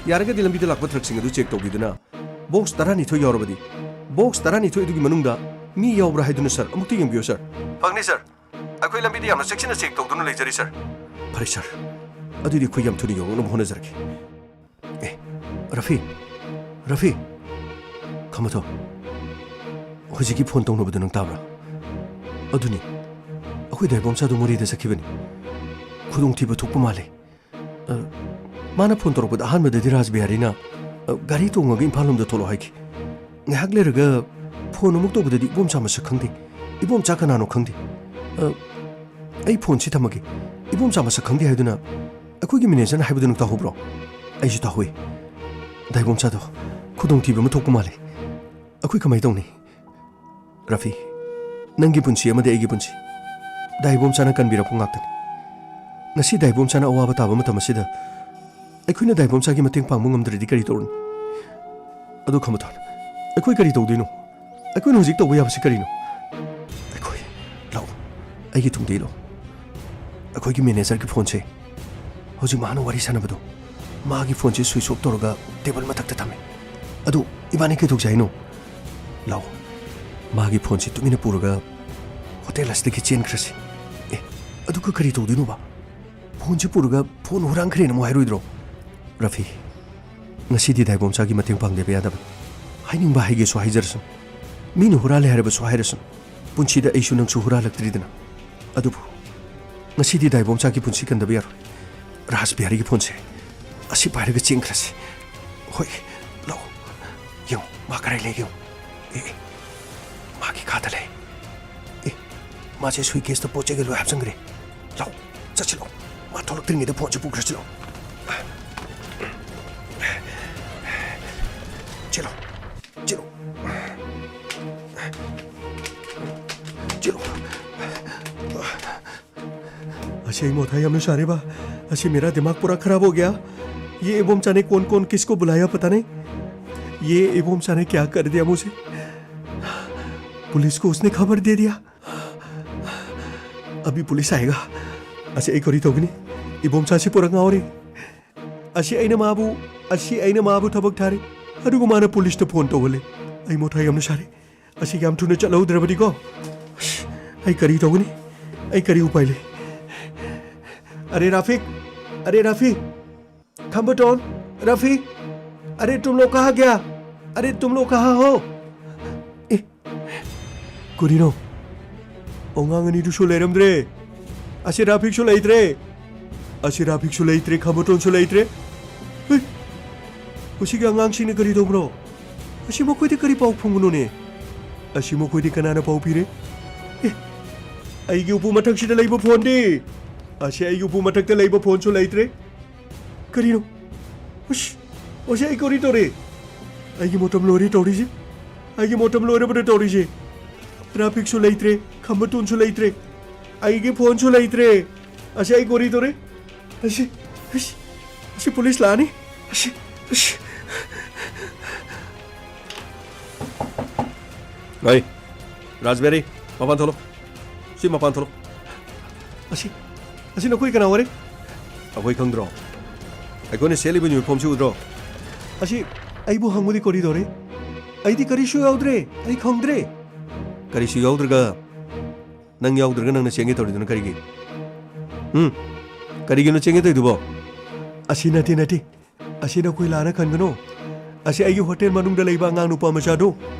ꯌꯥꯔꯒꯗꯤ ꯂꯝꯕꯤꯗ ꯂꯥꯛꯄ ꯇ꯭ꯔꯛꯁꯤꯡ ꯑꯗꯨ ꯆꯦꯛ ꯇꯧꯕꯤꯗꯨꯅ ꯕꯣꯛꯁ ꯇꯔꯥꯅꯤꯊꯣꯏ ꯌꯥꯎꯔꯕꯗꯤ, ꯕꯣꯛꯁ ꯇꯔꯥꯅꯤꯊꯣꯏ ꯑꯗꯨꯒꯤ ꯃꯅꯨꯡꯗ ꯃꯤ ꯌꯥꯎꯕ꯭ꯔꯥ ꯍꯥꯏꯗꯨꯅ, ꯁꯔ, ꯑꯃꯨꯛꯇ ꯌꯦꯡꯕꯤꯌꯨ, ꯁꯔ꯫ ꯐꯒꯅꯤ, ꯁꯔ꯫ ꯑꯩꯈꯣꯏ ꯂꯝꯕꯤꯗ ꯌꯥꯝꯅ ꯆꯦꯛꯁꯤꯟꯅ ꯆꯦꯛ ꯇꯧꯗꯨꯅ ꯂꯩꯖꯔꯤ, ꯁꯔ꯫ ꯐꯔꯦ, ꯁꯔ꯫ ꯑꯗꯨꯗꯤ ꯑꯩꯈꯣꯏ ꯌꯥꯝ ꯊꯨꯅ ꯌꯧꯔꯛꯅꯕ ꯍꯣꯠꯅꯖꯔꯒꯦ꯫ ꯑꯦ, ꯔꯐꯤ, ꯔꯐꯤ, ꯈꯝꯕꯊꯣꯏ, ꯍꯧꯖꯤꯛꯀꯤ ꯐꯣꯟ ꯇꯧꯅꯕꯗꯨ ꯅꯪ ꯇꯥꯕ꯭ꯔꯥ? ꯑꯗꯨꯅꯤ, ꯑꯩꯈꯣꯏ ꯗꯥꯏꯕꯣꯝꯆꯥꯗꯨ ꯃꯣꯔꯦꯗ ꯆꯠꯈꯤꯕꯅꯤ꯫ ꯈꯨꯗꯣꯡꯊꯤꯕ ꯊꯣꯛꯄ ꯃꯥꯜꯂꯦ꯫ ꯑ, ꯃꯥꯅ ꯐꯣꯟ ꯇꯧꯔꯛꯄꯗ ꯑꯍꯥꯟꯕꯗꯗꯤ ꯔꯥꯖ ꯕꯤꯍꯥꯔꯤꯅ, ꯑ, ꯒꯥꯔꯤ ꯇꯣꯡꯉꯒ ꯏꯝꯐꯥꯜ ꯂꯣꯝꯗ ꯊꯣꯛꯂꯛꯑꯣ ꯍꯥꯏꯈꯤ꯫ ꯉꯥꯏꯍꯥꯛ ꯂꯩꯔꯒ ꯐꯣꯟ ꯑꯃꯨꯛ ꯇꯧꯕꯗꯗꯤ ꯏꯕꯣꯝꯆꯥ ꯃꯁꯛ ꯈꯪꯗꯦ꯫ ꯏꯕꯣꯝꯆꯥ ꯀꯅꯥꯅꯣ ꯈꯪꯗꯦ꯫ ꯑ, ꯑꯩ ꯐꯣꯟꯁꯤ ꯊꯝꯃꯒꯦ꯫ ꯏꯕꯣꯝꯆꯥ ꯃꯁꯛ ꯈꯪꯗꯦ ꯍꯥꯏꯗꯨꯅ ꯑꯩꯈꯣꯏꯒꯤ ꯃꯦꯅꯦꯖꯔꯅ ꯍꯥꯏꯕꯗꯨ ꯅꯪ ꯇꯥꯍꯧꯕ꯭ꯔꯣ? ꯑꯩꯁꯨ ꯇꯥꯍꯧꯏ꯫ ꯗꯥꯏꯕꯣꯝꯆꯥꯗꯣ ꯈꯨꯗꯣꯡꯊꯤꯕ ꯑꯃ ꯊꯣꯛꯄ ꯃꯥꯜꯂꯦ꯫ ꯑꯩꯈꯣꯏ ꯀꯃꯥꯏ ꯇꯧꯅꯤ? ꯔꯐꯤ, ꯅꯪꯒꯤ ꯄꯨꯟꯁꯤ ꯑꯃꯗꯤ ꯑꯩꯒꯤ ꯄꯨꯟꯁꯤ ꯗꯥꯏꯕꯣꯝꯆꯥꯅ ꯀꯟꯕꯤꯔꯛꯄ ꯉꯥꯛꯇꯅꯤ꯫ ꯉꯁꯤ ꯗꯥꯏꯕꯣꯝꯆꯥꯅ ꯑꯋꯥꯕ ꯇꯥꯕ ꯃꯇꯝ ꯑꯁꯤꯗ ꯑꯩꯈꯣꯏꯅ ꯗꯥꯏꯕꯣꯝꯆꯥꯒꯤ ꯃꯇꯦꯡ ꯄꯥꯡꯕ ꯉꯝꯗ꯭ꯔꯗꯤ ꯀꯔꯤ ꯇꯧꯔꯨꯅꯤ? ꯑꯗꯨ ꯈꯝꯕꯊꯣꯏ, ꯑꯩꯈꯣꯏ ꯀꯔꯤ ꯇꯧꯗꯣꯏꯅꯣ? ꯑꯩꯈꯣꯏꯅ ꯍꯧꯖꯤꯛ ꯇꯧꯕ ꯌꯥꯕꯁꯤ ꯀꯔꯤꯅꯣ? ꯑꯩꯈꯣꯏ, ꯂꯥꯛꯑꯣ, ꯑꯩꯒꯤ ꯇꯨꯡꯗ ꯏꯜꯂꯣ꯫ ꯑꯩꯈꯣꯏꯒꯤ ꯃꯦꯅꯦꯖꯔꯒꯤ ꯐꯣꯟꯁꯦ ꯍꯧꯖꯤꯛ ꯃꯥꯅ ꯋꯥꯔꯤ ꯁꯥꯟꯅꯕꯗꯣ, ꯃꯥꯒꯤ ꯐꯣꯟꯁꯦ ꯁ꯭ꯋꯤꯆ ꯑꯣꯐ ꯇꯧꯔꯒ ꯇꯦꯕꯜ ꯃꯊꯛꯇ ꯊꯝꯃꯦ꯫ ꯑꯗꯨ ꯏꯕꯥꯅꯤ ꯀꯩꯗꯧꯁꯦ ꯍꯥꯏꯅꯣ? ꯂꯥꯛꯑꯣ, ꯃꯥꯒꯤ ꯐꯣꯟꯁꯦ ꯇꯨꯃꯤꯟꯅ ꯄꯨꯔꯒ ꯍꯣꯇꯦꯜ ꯑꯁꯤꯗꯒꯤ ꯆꯦꯟꯈ꯭ꯔꯁꯤ꯫ ꯑꯦ, ꯑꯗꯨꯒ ꯀꯔꯤ ꯇꯧꯗꯣꯏꯅꯣꯕ? ꯐꯣꯟꯁꯦ ꯄꯨꯔꯒ ꯐꯣꯟ ꯍꯨꯔꯥꯟꯈ꯭ꯔꯦꯅ ꯑꯃꯨꯛ ꯍꯥꯏꯔꯣꯏꯗ꯭ꯔꯣ? ꯔꯐꯤ, ꯉꯁꯤꯗꯤ ꯗꯥꯏꯕꯣꯝꯆꯥꯒꯤ ꯃꯇꯦꯡ ꯄꯥꯡꯗꯕ ꯌꯥꯗꯕꯅꯤ꯫ ꯍꯥꯏꯅꯤꯡꯕ ꯍꯥꯏꯒꯦꯁꯨ ꯍꯥꯏꯖꯔꯁꯅꯨ, ꯃꯤꯅ ꯍꯨꯔꯥꯜꯂꯦ ꯍꯥꯏꯔꯕꯁꯨ ꯍꯥꯏꯔꯁꯅꯨ, ꯄꯨꯟꯁꯤꯗ ꯑꯩꯁꯨ ꯅꯪꯁꯨ ꯍꯨꯔꯥꯜꯂꯛꯇ꯭ꯔꯤꯗꯅ꯫ ꯑꯗꯨꯕꯨ ꯉꯁꯤꯗꯤ ꯗꯥꯏꯕꯣꯝꯆꯥꯒꯤ ꯄꯨꯟꯁꯤ ꯀꯟꯗꯕ ꯌꯥꯔꯣꯏ꯫ ꯔꯥꯖ ꯕꯤꯍꯥꯔꯤꯒꯤ ꯐꯣꯟꯁꯦ ꯑꯁꯤ ꯄꯥꯏꯔꯒ ꯆꯦꯟꯈ꯭ꯔꯁꯤ꯫ ꯍꯣꯏ, ꯂꯥꯛꯑꯣ꯫ ꯌꯦꯡꯉꯨ, ꯃꯥ ꯀꯗꯥꯏ ꯂꯩꯒꯦ ꯌꯦꯡꯉꯨ꯫ ꯑꯦ, ꯑꯦ, ꯃꯥꯒꯤ ꯀꯥꯗ ꯂꯩ꯫ ꯑꯦ, ꯃꯥꯁꯦ ꯁꯨꯏꯠ ꯀꯦꯁꯇ ꯄꯣꯠ ꯆꯩꯒ ꯂꯣꯏ ꯍꯥꯞꯆꯤꯟꯈ꯭ꯔꯦ꯫ ꯂꯥꯛꯑꯣ, ꯆꯠꯁꯤ ꯂꯥꯛꯑꯣ꯫ ꯃꯥ ꯊꯣꯛꯂꯛꯇ꯭ꯔꯤꯉꯩꯗ ꯐꯣꯟꯁꯦ ꯄꯨꯈ꯭ꯔꯁꯤ ꯂꯥꯎ꯫ ꯆꯦꯜꯂꯣ꯫ ꯆꯦꯜꯂꯣ꯫ ꯆꯦꯜꯂꯣ꯫ ꯑꯁꯤ ꯑꯩ ꯃꯣꯊꯥ ꯌꯥꯝꯅ ꯁꯥꯔꯦꯕ꯫ ꯑꯁꯤ मेरा दिमाग पूरा खराब हो गया। ये इबोम चा ने कौन कौन किसको बुलाया पता नहीं। ये इबोम चा ने क्या कर दिया मुझे। पुलिस को उसने खबर दे दिया। अभी पुलिस आएगा। ꯑꯁꯤ ꯑꯩ ꯀꯔꯤ ꯇꯧꯒꯅꯤ? ꯏꯕꯣꯝꯆꯥꯁꯤ ꯄꯨꯔꯥ ꯉꯥꯎꯔꯦ꯫ ꯑꯁꯤ ꯑꯩꯅ ꯃꯥꯕꯨ, ꯑꯁꯤ ꯑꯩꯅ ꯃꯥꯕꯨ ꯊꯕꯛ ꯊꯥꯔꯦ꯫ ꯑꯗꯨꯒ ꯃꯥꯅ ꯄꯨꯂꯤꯁꯇ ꯐꯣꯟ ꯇꯧꯍꯜꯂꯦ꯫ ꯑꯩ ꯃꯣꯊꯥ ꯌꯥꯝꯅ ꯁꯥꯔꯦ꯫ ꯑꯁꯤ ꯌꯥꯝ ꯊꯨꯅ ꯆꯠꯍꯧꯗ꯭ꯔꯕꯗꯤꯀꯣ꯫ ꯑꯁ, ꯑꯩ ꯀꯔꯤ ꯇꯧꯒꯅꯤ? ꯑꯩ ꯀꯔꯤ ꯎꯄꯥꯏ ꯂꯩ? अरे राफिक, अरे राफी, खम्बटोन, रफी, अरे तुम लोग कहाँ गया? अरे तुम लोग कहाँ हो? ए, ꯀꯔꯤꯅꯣ? ꯑꯉꯥꯡ ꯑꯅꯤꯗꯨꯁꯨ ꯂꯩꯔꯝꯗ꯭ꯔꯦ꯫ ꯑꯁꯤ ꯔꯥꯐꯤꯛꯁꯨ ꯂꯩꯇ꯭ꯔꯦ꯫ ꯑꯁꯤ ꯔꯥꯐꯤꯛꯁꯨ ꯂꯩꯇ꯭ꯔꯦ, ꯈꯝꯕꯇꯣꯟꯁꯨ ꯂꯩꯇ꯭ꯔꯦ꯫ ꯍꯩ! ꯃꯁꯤꯒꯤ ꯑꯉꯥꯡꯁꯤꯡꯅ ꯀꯔꯤ ꯇꯧꯕꯅꯣ? ꯑꯁꯤ ꯃꯈꯣꯏꯗꯤ ꯀꯔꯤ ꯄꯥꯎ ꯐꯪꯕꯅꯣꯅꯦ? ꯑꯁꯤ ꯃꯈꯣꯏꯗꯤ ꯀꯅꯥꯅ ꯄꯥꯎ ꯄꯤꯔꯦ? ꯑꯦ! ꯑꯩꯒꯤ ꯎꯄꯨ ꯃꯊꯛꯁꯤꯗ ꯂꯩꯕ ꯐꯣꯟꯗꯤ? ꯑꯁꯤ ꯑꯩꯒꯤ ꯎꯄꯨ ꯃꯊꯛꯇ ꯂꯩꯕ ꯐꯣꯟꯁꯨ ꯂꯩꯇ꯭ꯔꯦ꯫ ꯀꯔꯤꯅꯣ? ꯑꯁ! ꯑꯁꯤ ꯑꯩ ꯀꯔꯤ ꯇꯧꯔꯦ? ꯑꯩꯒꯤ ꯃꯇꯝ ꯂꯣꯏꯔꯦ ꯇꯧꯔꯤꯁꯦ꯫ ꯑꯩꯒꯤ ꯃꯇꯝ ꯂꯣꯏꯔꯕꯅꯦ ꯇꯧꯔꯤꯁꯦ꯫ ꯔꯥꯐꯤꯛꯁꯨ ꯂꯩꯇ꯭ꯔꯦ, ꯈꯝꯕꯇꯣꯟꯁꯨ ꯂꯩꯇ꯭ꯔꯦ, ꯑꯩꯒꯤ ꯐꯣꯟꯁꯨ ꯂꯩꯇ꯭ꯔꯦ꯫ ꯑꯁꯤ ꯑꯩ ꯀꯔꯤ ꯇꯧꯔꯦ? ꯑꯁꯤ, ꯑꯁꯤ, ꯑꯁꯤ ꯄꯨꯂꯤꯁ ꯂꯥꯛꯑꯅꯤ꯫ ꯑꯁꯤ, ꯑꯁꯤ꯫ ꯂꯩ꯫ ꯔꯥꯖꯕꯦꯔꯤ, ꯃꯄꯥꯟ ꯊꯣꯛꯂꯣ꯫ ꯁꯤ ꯃꯄꯥꯟ ꯊꯣꯛꯂꯣ꯫ ꯑꯁꯤ, ꯑꯁꯤ ꯅꯈꯣꯏ ꯀꯅꯥ ꯑꯣꯏꯔꯦ? ꯑꯩꯈꯣꯏ ꯈꯪꯗ꯭ꯔꯣ? ꯑꯩꯈꯣꯏꯅ ꯁꯦꯠꯂꯤꯕ ꯌꯨꯅꯤꯐꯣꯔꯝꯁꯤ ꯎꯗ꯭ꯔꯣ? ꯑꯁꯤ ꯑꯩꯕꯨ ꯍꯪꯕꯗꯤ ꯀꯔꯤꯗꯧꯔꯦ? ꯑꯩꯗꯤ ꯀꯔꯤꯁꯨ ꯌꯥꯎꯗ꯭ꯔꯦ꯫ ꯑꯩ ꯈꯪꯗ꯭ꯔꯦ꯫ ꯀꯔꯤꯁꯨ ꯌꯥꯎꯗ꯭ꯔꯒ, ꯅꯪ ꯌꯥꯎꯗ꯭ꯔꯒ ꯅꯪꯅ ꯆꯦꯟꯒꯦ ꯇꯧꯔꯤꯗꯨꯅ ꯀꯔꯤꯒꯤ? ꯎꯝ? ꯀꯔꯤꯒꯤꯅꯣ ꯆꯦꯟꯒꯦ ꯇꯧꯔꯤꯗꯨꯕꯣ? ꯑꯁꯤ ꯅꯠꯇꯦ, ꯅꯠꯇꯦ꯫ ꯑꯁꯤ ꯅꯈꯣꯏ ꯂꯥꯟꯅ ꯈꯟꯒꯅꯨ꯫ ꯑꯁꯤ ꯑꯩꯒꯤ ꯍꯣꯇꯦꯜ ꯃꯅꯨꯡꯗ ꯂꯩꯕ ꯑꯉꯥꯡ ꯅꯨꯄꯥ ꯃꯆꯥꯗꯣ,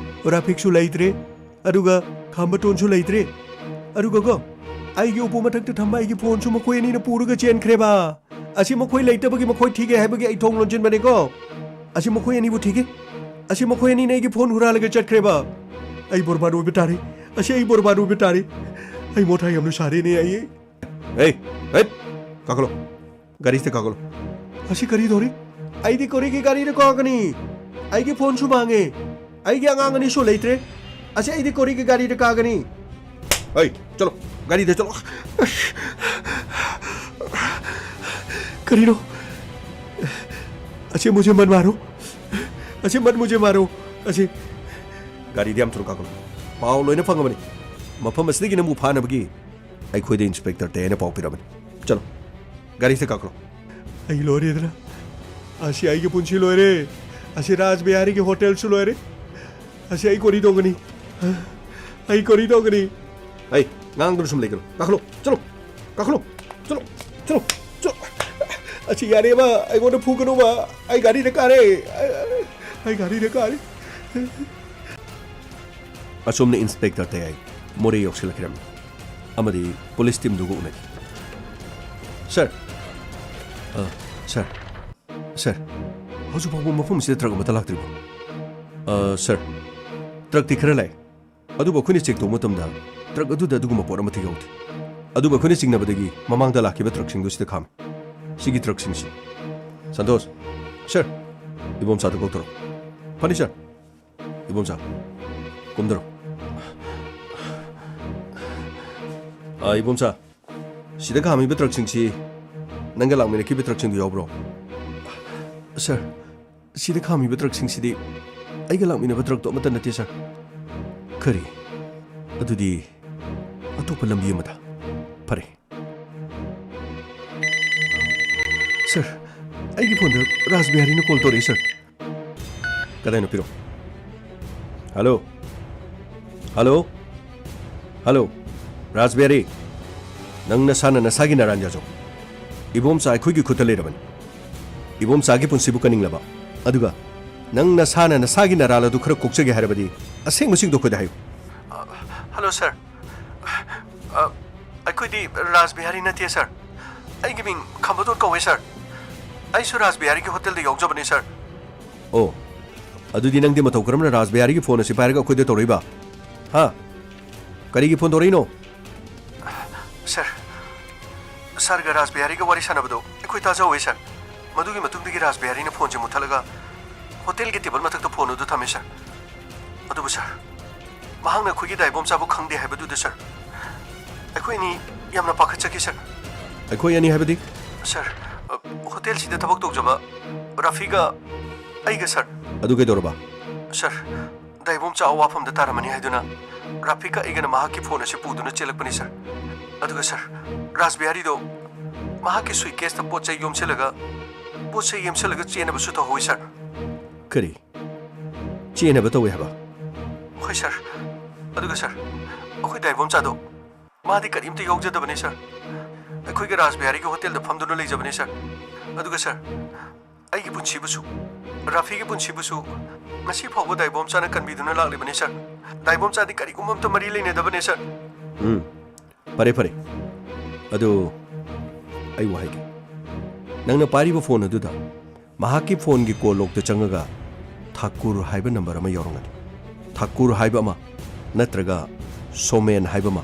ꯔꯥꯐꯤꯛꯁꯨ ꯂꯩꯇ꯭ꯔꯦ, ꯑꯗꯨꯒ ꯈꯥꯝꯕꯇꯣꯟꯁꯨ ꯂꯩꯇ꯭ꯔꯦ꯫ ꯑꯗꯨꯒꯀꯣ, ꯑꯩꯒꯤ ꯎꯄꯨ ꯃꯊꯛꯇ ꯊꯝꯕ ꯑꯩꯒꯤ ꯐꯣꯟꯁꯨ ꯃꯈꯣꯏ ꯑꯅꯤꯅ ꯄꯨꯔꯒ ꯆꯦꯟꯈ꯭ꯔꯦꯕ꯫ ꯑꯁꯤ ꯃꯈꯣꯏ ꯂꯩꯇꯕꯒꯤ ꯃꯈꯣꯏ ꯊꯤꯒꯦ ꯍꯥꯏꯕꯒꯤ ꯑꯩ ꯊꯣꯡ ꯂꯣꯟꯁꯤꯟꯕꯅꯤꯀꯣ꯫ ꯑꯁꯤ ꯃꯈꯣꯏ ꯑꯅꯤꯕꯨ ꯊꯤꯒꯦ꯫ ꯑꯁꯤ ꯃꯈꯣꯏ ꯑꯅꯤꯅ ꯑꯩꯒꯤ ꯐꯣꯟ ꯍꯨꯔꯥꯜꯂꯒ ꯆꯠꯈ꯭ꯔꯦꯕ꯫ ꯑꯩ ꯕꯣꯔꯕꯥꯗ ꯑꯣꯏꯕ ꯇꯥꯔꯦ꯫ ꯑꯁꯤ ꯑꯩ ꯕꯣꯔꯕꯥꯗ ꯑꯣꯏꯕ ꯇꯥꯔꯦ꯫ ꯑꯩ ꯃꯣꯊꯥ ꯌꯥꯝꯅ ꯁꯥꯔꯦꯅꯦ ꯑꯩ꯫ ꯑꯦ, ꯍꯦꯠ! ꯀꯥꯈꯠꯂꯣ꯫ ꯒꯥꯔꯤꯁꯤꯗ ꯀꯥꯈꯠꯂꯣ꯫ ꯑꯁꯤ ꯀꯔꯤ ꯇꯧꯔꯤ? ꯑꯩꯗꯤ ꯀꯣꯔꯤꯒꯤ ꯒꯥꯔꯤꯗ ꯀꯥꯒꯅꯤ꯫ ꯑꯩꯒꯤ ꯐꯣꯟꯁꯨ ꯃꯥꯡꯉꯦ꯫ ꯑꯩꯒꯤ ꯑꯉꯥꯡ ꯑꯅꯤꯁꯨ ꯂꯩꯇ꯭ꯔꯦ꯫ ꯑꯁꯤ ꯑꯩꯗꯤ ꯀꯣꯔꯤꯒꯤ ꯒꯥꯔꯤꯗ ꯀꯥꯒꯅꯤ꯫ ꯑꯩ, ꯆꯠꯂꯣ꯫ ꯒꯥꯔꯤꯗ ꯆꯠꯂꯣ꯫ ꯀꯔꯤꯅꯣ? ꯑꯁꯤ ꯃꯨꯖꯦ ꯃꯠ ꯃꯥꯔꯣ꯫ ꯑꯁꯤ ꯃꯠ ꯃꯨꯖꯦ ꯃꯥꯔꯣ꯫ ꯑꯁꯤ ꯒꯥꯔꯤꯗ ꯌꯥꯝ ꯊꯨꯅ ꯀꯥꯈꯠꯂꯣ꯫ ꯄꯥꯎ ꯂꯣꯏꯅ ꯐꯪꯉꯕꯅꯤ꯫ ꯃꯐꯝ ꯑꯁꯤꯗꯒꯤ ꯅꯪꯕꯨ ꯐꯥꯅꯕꯒꯤ ꯑꯩꯈꯣꯏꯗ ꯏꯟꯁꯄꯦꯛꯇꯔ ꯇꯦ ꯍꯥꯏꯅ ꯄꯥꯎ ꯄꯤꯔꯕꯅꯤ꯫ ꯆꯠꯂꯣ, ꯒꯥꯔꯤꯁꯤꯗ ꯀꯥꯈꯠꯂꯣ꯫ ꯑꯩ ꯂꯣꯏꯔꯦꯗꯅ꯫ ꯑꯁꯤ ꯑꯩꯒꯤ ꯄꯨꯟꯁꯤ ꯂꯣꯏꯔꯦ꯫ ꯑꯁꯤ ꯔꯥꯖ ꯕꯤꯍꯥꯔꯤꯒꯤ ꯍꯣꯇꯦꯜꯁꯨ ꯂꯣꯏꯔꯦ꯫ ꯑꯁꯤ ꯑꯩ ꯀꯣꯔꯤ ꯇꯧꯒꯅꯤ꯫ ꯑꯩ ꯀꯣꯔꯤ ꯇꯧꯒꯅꯤ꯫ ꯑꯩ ꯉꯥꯡꯗꯨꯅ ꯁꯨꯝ ꯂꯩꯒꯅꯨ꯫ ꯀꯥꯈꯠꯂꯣ, ꯆꯠꯂꯣ, ꯀꯥꯈꯠꯂꯣ, ꯆꯠꯂꯣ, ꯆꯠꯂꯣ, ꯆꯠꯂꯣ꯫ ꯑꯁꯤ ꯌꯥꯔꯦꯕ, ꯑꯩꯉꯣꯟꯗ ꯐꯨꯒꯅꯨꯕ꯫ ꯑꯩ ꯒꯥꯔꯤꯗ ꯀꯥꯔꯦ꯫ ꯑꯩ ꯒꯥꯔꯤꯗ ꯀꯥꯔꯦ꯫ ꯑꯁꯣꯝꯅ ꯏꯟꯁꯄꯦꯛꯇꯔ ꯇꯌꯥꯏ ꯃꯣꯔꯦ ꯌꯧꯁꯤꯜꯂꯛꯈꯤꯔꯝꯃꯤ ꯑꯃꯗꯤ ꯄꯨꯂꯤꯁ ꯇꯤꯝꯗꯨꯒ ꯎꯅꯈꯤ꯫ "ꯁꯥꯔ, ꯑ, ꯁꯥꯔ, ꯁꯥꯔ, ꯍꯧꯖꯤꯛ ꯐꯥꯎꯕ ꯃꯐꯝ ꯑꯁꯤꯗ ꯇ꯭ꯔꯛ ꯑꯃꯠꯇ ꯂꯥꯛꯇ꯭ꯔꯤꯕꯣ?" "ꯑ, ꯁꯥꯔ, ꯇ꯭ꯔꯛꯇꯤ ꯈꯔ ꯂꯥꯛꯑꯦ, ꯑꯗꯨꯕꯨ ꯑꯩꯈꯣꯏꯅ ꯆꯦꯛ ꯇꯧꯕ ꯃꯇꯝꯗ ꯇ꯭ꯔꯛ ꯑꯗꯨꯗ ꯑꯗꯨꯒꯨꯝꯕ ꯄꯣꯠ ꯑꯃꯠꯇ ꯌꯥꯎꯗꯦ꯫ ꯑꯗꯨꯕꯨ ꯑꯩꯈꯣꯏꯅ ꯆꯤꯡꯅꯕꯗꯒꯤ ꯃꯃꯥꯡꯗ ꯂꯥꯛꯈꯤꯕ ꯇ꯭ꯔꯛꯁꯤꯡꯗꯨ ꯁꯤꯗ ꯈꯥꯝꯃꯤ꯫ ꯁꯤꯒꯤ ꯇ꯭ꯔꯛꯁꯤꯡꯁꯤ꯫" "ꯁꯟꯇꯣꯁ, ꯁꯥꯔ, ꯏꯕꯣꯝꯆꯥꯗꯨ ꯀꯧꯊꯣꯔꯛꯑꯣ꯫" "ꯐꯅꯤ, ꯁꯥꯔ꯫" "ꯏꯕꯣꯝꯆꯥ, ꯀꯨꯝꯊꯔꯣ꯫" "ꯑ, ꯏꯕꯣꯝꯆꯥ, ꯁꯤꯗ ꯈꯥꯝꯃꯤꯕ ꯇ꯭ꯔꯛꯁꯤꯡꯁꯤ ꯅꯪꯒ ꯂꯥꯛꯃꯤꯟꯅꯈꯤꯕ ꯇ꯭ꯔꯛꯁꯤꯡꯗꯨ ꯌꯥꯎꯕ꯭ꯔꯣ?" "ꯁꯥꯔ, ꯁꯤꯗ ꯈꯥꯝꯃꯤꯕ ꯇ꯭ꯔꯛꯁꯤꯡꯁꯤꯗꯤ ꯑꯩꯒ ꯂꯥꯛꯃꯤꯟꯅꯕ ꯇ꯭ꯔꯛꯇꯣ ꯑꯃꯠꯇ ꯅꯠꯇꯦ, ꯁꯥꯔ꯫" "ꯀꯔꯤ? ꯑꯗꯨꯗꯤ ꯑꯇꯣꯞꯄ ꯂꯝꯕꯤ ꯑꯃꯗ꯫ ꯐꯔꯦ꯫" "ꯁꯥꯔ, ꯑꯩꯒꯤ ꯐꯣꯟꯗ ꯔꯥꯖ ꯕꯤꯍꯥꯔꯤꯅ ꯀꯣꯜ ꯇꯧꯔꯛꯏ, ꯁꯥꯔ꯫" "ꯀꯗꯥꯏꯅꯣ? ꯄꯤꯔꯛꯑꯣ꯫" "ꯍꯜꯂꯣ? ꯍꯜꯂꯣ? ꯍꯜꯂꯣ? ꯔꯥꯖ ꯕꯤꯍꯥꯔꯤ, ꯅꯪ ꯅꯁꯥꯅ ꯅꯁꯥꯒꯤ ꯅꯔꯥꯟ ꯌꯥꯖꯧ꯫ ꯏꯕꯣꯝꯆꯥ ꯑꯩꯈꯣꯏꯒꯤ ꯈꯨꯠꯇ ꯂꯩꯔꯕꯅꯤ꯫ ꯏꯕꯣꯝꯆꯥꯒꯤ ꯄꯨꯟꯁꯤꯕꯨ ꯀꯟꯅꯤꯡꯂꯕ, ꯑꯗꯨꯒ ꯅꯪ ꯅꯁꯥꯅ ꯅꯁꯥꯒꯤ ꯅꯔꯥꯜ ꯑꯗꯨ ꯈꯔ ꯀꯣꯛꯆꯒꯦ ꯍꯥꯏꯔꯕꯗꯤ ꯑꯁꯦꯡꯕꯁꯤꯡꯗꯣ ꯑꯩꯈꯣꯏꯗ ꯍꯥꯏꯌꯨ꯫" "ꯑ, ꯍꯜꯂꯣ, ꯁꯥꯔ꯫ ꯑ, ꯑꯩꯈꯣꯏꯗꯤ ꯔꯥꯖ ꯕꯤꯍꯥꯔꯤ ꯅꯠꯇꯦ, ꯁꯥꯔ꯫ ꯑꯩꯒꯤ ꯃꯤꯡ ꯈꯝꯕꯗꯣꯟ ꯀꯧꯋꯦ, ꯁꯥꯔ꯫ ꯑꯩꯁꯨ ꯔꯥꯖ ꯕꯤꯍꯥꯔꯤꯒꯤ ꯍꯣꯇꯦꯜꯗ ꯌꯥꯎꯖꯕꯅꯤ, ꯁꯥꯔ꯫" "ꯑꯣ, ꯑꯗꯨꯗꯤ ꯅꯪꯗꯤ ꯃꯇꯧ ꯀꯔꯝꯅ ꯔꯥꯖ ꯕꯤꯍꯥꯔꯤꯒꯤ ꯐꯣꯟ ꯑꯁꯤ ꯄꯥꯏꯔꯒ ꯑꯩꯈꯣꯏꯗ ꯇꯧꯔꯛꯏꯕ? ꯍꯥ? ꯀꯔꯤꯒꯤ ꯐꯣꯟ ꯇꯧꯔꯛꯏꯅꯣ?" "ꯁꯥꯔ, ꯁꯥꯔꯒ ꯔꯥꯖꯕꯤꯍꯥꯔꯤꯒ ꯋꯥꯔꯤ ꯁꯥꯟꯅꯕꯗꯣ ꯑꯩꯈꯣꯏ ꯇꯥꯖꯍꯧꯋꯦ, ꯁꯥꯔ꯫ ꯃꯗꯨꯒꯤ ꯃꯇꯨꯡꯗꯒꯤ ꯔꯥꯖꯕꯤꯍꯥꯔꯤꯅ ꯐꯣꯟꯁꯦ ꯃꯨꯠꯊꯠꯂꯒ ꯍꯣꯇꯦꯜꯒꯤ ꯇꯦꯕꯜ ꯃꯊꯛꯇ ꯐꯣꯟ ꯑꯗꯨ ꯊꯝꯃꯦ, ꯁꯥꯔ꯫ ꯑꯗꯨꯕꯨ, ꯁꯥꯔ, ꯃꯍꯥꯛꯅ ꯑꯩꯈꯣꯏꯒꯤ ꯗꯥꯏꯕꯣꯝꯆꯥꯕꯨ ꯈꯪꯗꯦ ꯍꯥꯏꯕꯗꯨꯗ, ꯁꯥꯔ, ꯑꯩꯈꯣꯏ ꯑꯅꯤ ꯌꯥꯝꯅ ꯄꯥꯈꯠꯆꯈꯤ, ꯁꯥꯔ꯫ ꯑꯩꯈꯣꯏ ꯑꯅꯤ ꯍꯥꯏꯕꯗꯤ? ꯁꯥꯔ, ꯑ, ꯍꯣꯇꯦꯜꯁꯤꯗ ꯊꯕꯛ ꯇꯧꯖꯕ ꯔꯥꯐꯤꯒ ꯑꯩꯒ, ꯁꯥꯔ꯫ ꯑꯗꯨ ꯀꯩꯗꯧꯔꯕ? ꯁꯥꯔ, ꯗꯥꯏꯕꯣꯝꯆꯥ ꯑꯋꯥꯐꯝꯗ ꯇꯥꯔꯝꯃꯅꯤ ꯍꯥꯏꯗꯨꯅ ꯔꯥꯐꯤꯛꯀ ꯑꯩꯒꯅ ꯃꯍꯥꯛꯀꯤ ꯐꯣꯟ ꯑꯁꯤ ꯄꯨꯗꯨꯅ ꯆꯦꯜꯂꯛꯄꯅꯤ, ꯁꯥꯔ꯫ ꯑꯗꯨꯒ, ꯁꯥꯔ, ꯔꯥꯖꯕꯤꯍꯥꯔꯤꯗꯣ ꯃꯍꯥꯛꯀꯤ ꯁꯨꯏꯠꯀꯦꯁꯇ ꯄꯣꯠ ꯆꯩ ꯌꯣꯝꯁꯤꯜꯂꯒ, ꯄꯣꯠ ꯆꯩ ꯌꯣꯝꯁꯤꯜꯂꯒ ꯆꯦꯟꯅꯕꯁꯨ ꯇꯧꯍꯧꯋꯤ, ꯁꯥꯔ꯫ ꯀꯔꯤ? ꯆꯦꯟꯅꯕ ꯇꯧꯋꯦ ꯍꯥꯏꯕ? ꯍꯣꯏ, ꯁꯥꯔ꯫ ꯑꯗꯨꯒ, ꯁꯥꯔ, ꯑꯩꯈꯣꯏ ꯗꯥꯏꯕꯣꯝꯆꯥꯗꯣ, ꯃꯥꯗꯤ ꯀꯔꯤꯝꯇ ꯌꯥꯎꯖꯗꯕꯅꯤ, ꯁꯥꯔ꯫ ꯑꯩꯈꯣꯏꯒ ꯔꯥꯖꯕꯤꯍꯥꯔꯤꯒꯤ ꯍꯣꯇꯦꯜꯗ ꯐꯝꯗꯨꯅ ꯂꯩꯖꯕꯅꯤ, ꯁꯥꯔ꯫ ꯑꯗꯨꯒ, ꯁꯥꯔ, ꯑꯩꯒꯤ ꯄꯨꯟꯁꯤꯕꯨꯁꯨ, ꯔꯥꯐꯤꯒꯤ ꯄꯨꯟꯁꯤꯕꯨꯁꯨ ꯉꯁꯤ ꯐꯥꯎꯕ ꯗꯥꯏꯕꯣꯝꯆꯥꯅ ꯀꯟꯕꯤꯗꯨꯅ ꯂꯥꯛꯂꯤꯕꯅꯤ, ꯁꯥꯔ꯫ ꯗꯥꯏꯕꯣꯝꯆꯥꯗꯤ ꯀꯔꯤꯒꯨꯝꯕ ꯑꯝꯇ ꯃꯔꯤ ꯂꯩꯅꯗꯕꯅꯦ, ꯁꯥꯔ꯫ ꯎꯝ, ꯐꯔꯦ, ꯐꯔꯦ꯫ ꯑꯗꯨ ꯑꯩ ꯋꯥ ꯍꯥꯏꯒꯦ꯫ ꯅꯪꯅ ꯄꯥꯏꯔꯤꯕ ꯐꯣꯟ ꯑꯗꯨꯗ ꯃꯍꯥꯛꯀꯤ ꯐꯣꯟꯒꯤ ꯀꯣꯜ ꯂꯣꯛꯇ ꯆꯪꯉꯒ ꯊꯥꯀꯨꯔ ꯍꯥꯏꯕ ꯅꯝꯕꯔ ꯑꯃ ꯌꯥꯎꯔꯝꯒꯅꯤ꯫ ꯊꯥꯀꯨꯔ ꯍꯥꯏꯕ ꯑꯃ ꯅꯠꯇ꯭ꯔꯒ ꯁꯣꯃꯦꯟ ꯍꯥꯏꯕ ꯑꯃ,